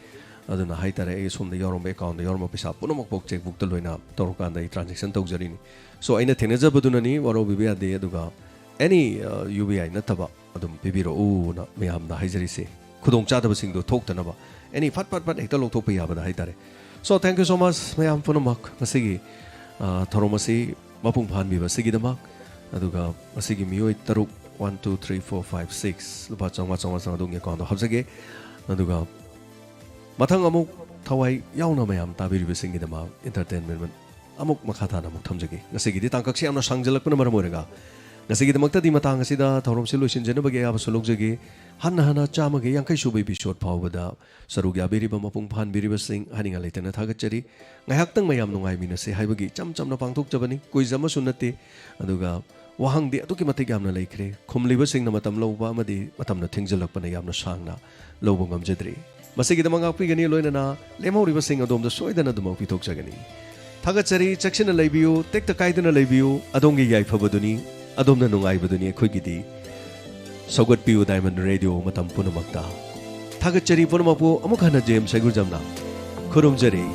ꯑꯗꯨꯅ ꯍꯥꯏꯇꯥꯔꯦ, ꯑꯩ ꯁꯣꯝꯗ ꯌꯥꯎꯔꯝꯕ, ꯑꯦꯀꯥꯎꯟꯗ ꯌꯥꯎꯔꯝꯕ ꯄꯩꯁꯥ ꯄꯨꯝꯅꯃꯛꯐꯥꯎ cheque bookꯇ ꯂꯣꯏꯅ ꯇꯧꯔꯀꯥꯟꯗ ꯑꯩ transaction ꯇꯧꯖꯔꯤꯅꯤ꯫ So ꯑꯩꯅ ꯊꯦꯡꯅꯖꯕꯗꯨꯅꯅꯤ, ꯋꯥꯔꯧꯕꯤꯕ ꯌꯥꯗꯦ꯫ ꯑꯗꯨꯒ any, ꯑ, ꯌꯨ ꯕꯤ ꯑꯥꯏ ꯅꯠꯇꯕ ꯑꯗꯨꯝ ꯄꯤꯕꯤꯔꯛꯎꯅ ꯃꯌꯥꯝꯗ ꯍꯥꯏꯖꯔꯤꯁꯦ, ꯈꯨꯗꯣꯡꯆꯥꯗꯕꯁꯤꯡꯗꯣ ꯊꯣꯛꯇꯅꯕ꯫ Any ꯐꯠ ꯐꯠ ꯐꯠ ꯍꯦꯛꯇ ꯂꯧꯊꯣꯛꯄ ꯌꯥꯕꯗ ꯍꯥꯏꯇꯥꯔꯦ꯫ So thank you so much ꯃꯌꯥꯝ ꯄꯨꯝꯅꯃꯛ, ꯉꯁꯤꯒꯤ, ꯑ, ꯊꯧꯔꯝ ꯑꯁꯤ ꯃꯄꯨꯡ ꯐꯥꯍꯟꯕꯤꯕ ꯑꯁꯤꯒꯤꯗꯃꯛ꯫ ꯑꯗꯨꯒ ꯉꯁꯤꯒꯤ ꯃꯤꯑꯣꯏ ꯇꯔꯨꯛ, one two three four five six, ꯂꯨꯄꯥ ꯆꯥꯝꯃꯉꯥ, ꯆꯥꯝꯃꯉꯥ, ꯆꯥꯝꯃꯉꯥ ꯑꯗꯣꯝꯒꯤ ꯑꯦꯀꯥꯎꯟꯗ ꯍꯥꯞꯆꯒꯦ꯫ ꯑꯗꯨꯒ ꯃꯊꯪ ꯑꯃꯨꯛ ꯊꯋꯥꯏ ꯌꯥꯎꯅ ꯃꯌꯥꯝ ꯇꯥꯕꯤꯔꯤꯕꯁꯤꯡꯒꯤꯗꯃꯛ entertainment ꯑꯃꯨꯛ ꯃꯈꯥ ꯇꯥꯅ ꯑꯃꯨꯛ ꯊꯝꯖꯒꯦ꯫ ꯉꯁꯤꯒꯤꯗꯤ ꯇꯥꯡꯀꯛꯁꯤ ꯌꯥꯝꯅ ꯁꯥꯡꯖꯜꯂꯛꯄꯅ ꯃꯔꯝ ꯑꯣꯏꯔꯒ ꯉꯁꯤꯒꯤꯗꯃꯛꯇꯗꯤ ꯃꯇꯥꯡ ꯑꯁꯤꯗ ꯊꯧꯔꯝꯁꯤ ꯂꯣꯏꯁꯤꯟꯖꯅꯕꯒꯤ ꯑꯌꯥꯕꯁꯨ ꯂꯧꯖꯒꯦ꯫ ꯍꯟꯅ ꯍꯟꯅ ꯆꯥꯝꯃꯒ ꯌꯥꯡꯈꯩ ꯁꯨꯕ episode ꯐꯥꯎꯕꯗ ꯁꯔꯨꯛ ꯌꯥꯕꯤꯔꯤꯕ ꯃꯄꯨꯡ ꯐꯥꯍꯟꯕꯤꯔꯤꯕꯁꯤꯡ ꯍꯥꯏꯅꯤꯡꯉꯥꯏ ꯂꯩꯇꯅ ꯊꯥꯒꯠꯆꯔꯤ꯫ ꯉꯥꯏꯍꯥꯛꯇꯪ ꯃꯌꯥꯝ ꯅꯨꯡꯉꯥꯏꯃꯤꯟꯅꯁꯤ ꯍꯥꯏꯕꯒꯤ ꯏꯆꯝ ꯆꯝꯅ ꯄꯥꯡꯊꯣꯛꯆꯕꯅꯤ, quiz ꯑꯃꯁꯨ ꯅꯠꯇꯦ꯫ ꯑꯗꯨꯒ ꯋꯥꯍꯪꯗꯤ ꯑꯗꯨꯛꯀꯤ ꯃꯇꯤꯛ ꯌꯥꯝꯅ ꯂꯩꯈ꯭ꯔꯦ꯫ ꯈꯨꯝꯂꯤꯕꯁꯤꯡꯅ ꯃꯇꯝ ꯂꯧꯕ ꯑꯃꯗꯤ ꯃꯇꯝꯅ ꯊꯦꯡꯖꯤꯜꯂꯛꯄꯅ ꯌꯥꯝꯅ ꯁꯥꯡꯅ ꯂꯧꯕ ꯉꯝꯖꯗ꯭ꯔꯤ꯫ ꯃꯁꯤꯒꯤꯗꯃꯛ ꯉꯥꯛꯄꯤꯒꯅꯤ, ꯂꯣꯏꯅꯅ ꯂꯦꯝꯍꯧꯔꯤꯕꯁꯤꯡ ꯑꯗꯣꯝꯗ ꯁꯣꯏꯗꯅ ꯑꯗꯨꯃꯛ ꯄꯤꯊꯣꯛꯆꯒꯅꯤ꯫ ꯊꯥꯒꯠꯆꯔꯤ, ꯆꯦꯛꯁꯤꯟꯅ ꯂꯩꯕꯤꯌꯨ, ꯇꯦꯛꯇ ꯀꯥꯏꯗꯅ ꯂꯩꯕꯤꯌꯨ, ꯑꯗꯣꯝꯒꯤ ꯌꯥꯏꯐꯕꯗꯨꯅꯤ, ꯑꯗꯣꯝꯅ ꯅꯨꯡꯉꯥꯏꯕꯗꯨꯅꯤ ꯑꯩꯈꯣꯏꯒꯤꯗꯤ꯫ ꯁꯧꯒꯠꯄꯤꯌꯨ Diamond Radio ꯃꯇꯝ ꯄꯨꯝꯅꯃꯛꯇ꯫ ꯊꯥꯒꯠꯆꯔꯤ ꯄꯨꯝꯅꯃꯛꯄꯨ ꯑꯃꯨꯛ ꯍꯟꯅ ꯖꯦꯝꯁ ꯁꯩꯒꯨꯖꯝꯅ ꯈꯨꯔꯨꯝꯖꯔꯤ꯫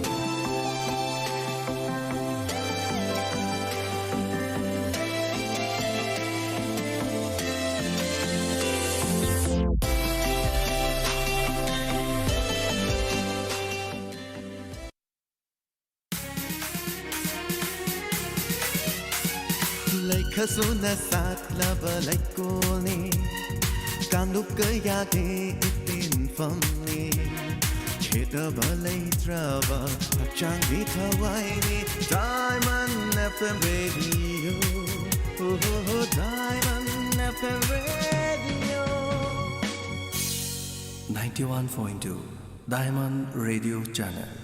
ꯂꯩꯈꯁꯨꯅ ꯁꯥꯠꯂꯕ ꯂꯩꯀꯣꯜꯅꯤ, ꯀꯥꯡꯂꯨꯞ ꯀꯌꯥꯒꯤ ꯏꯇꯤꯟꯐꯝꯅꯤ꯫ ꯈꯦꯠꯅꯕ ꯂꯩꯇ꯭ꯔꯕ ꯍꯛꯆꯥꯡꯒꯤ ꯊꯋꯥꯏꯅꯤ, Diamond F M Radio. Oh, Diamond F M Radio. Ninety-one point two Diamond Radio Channel.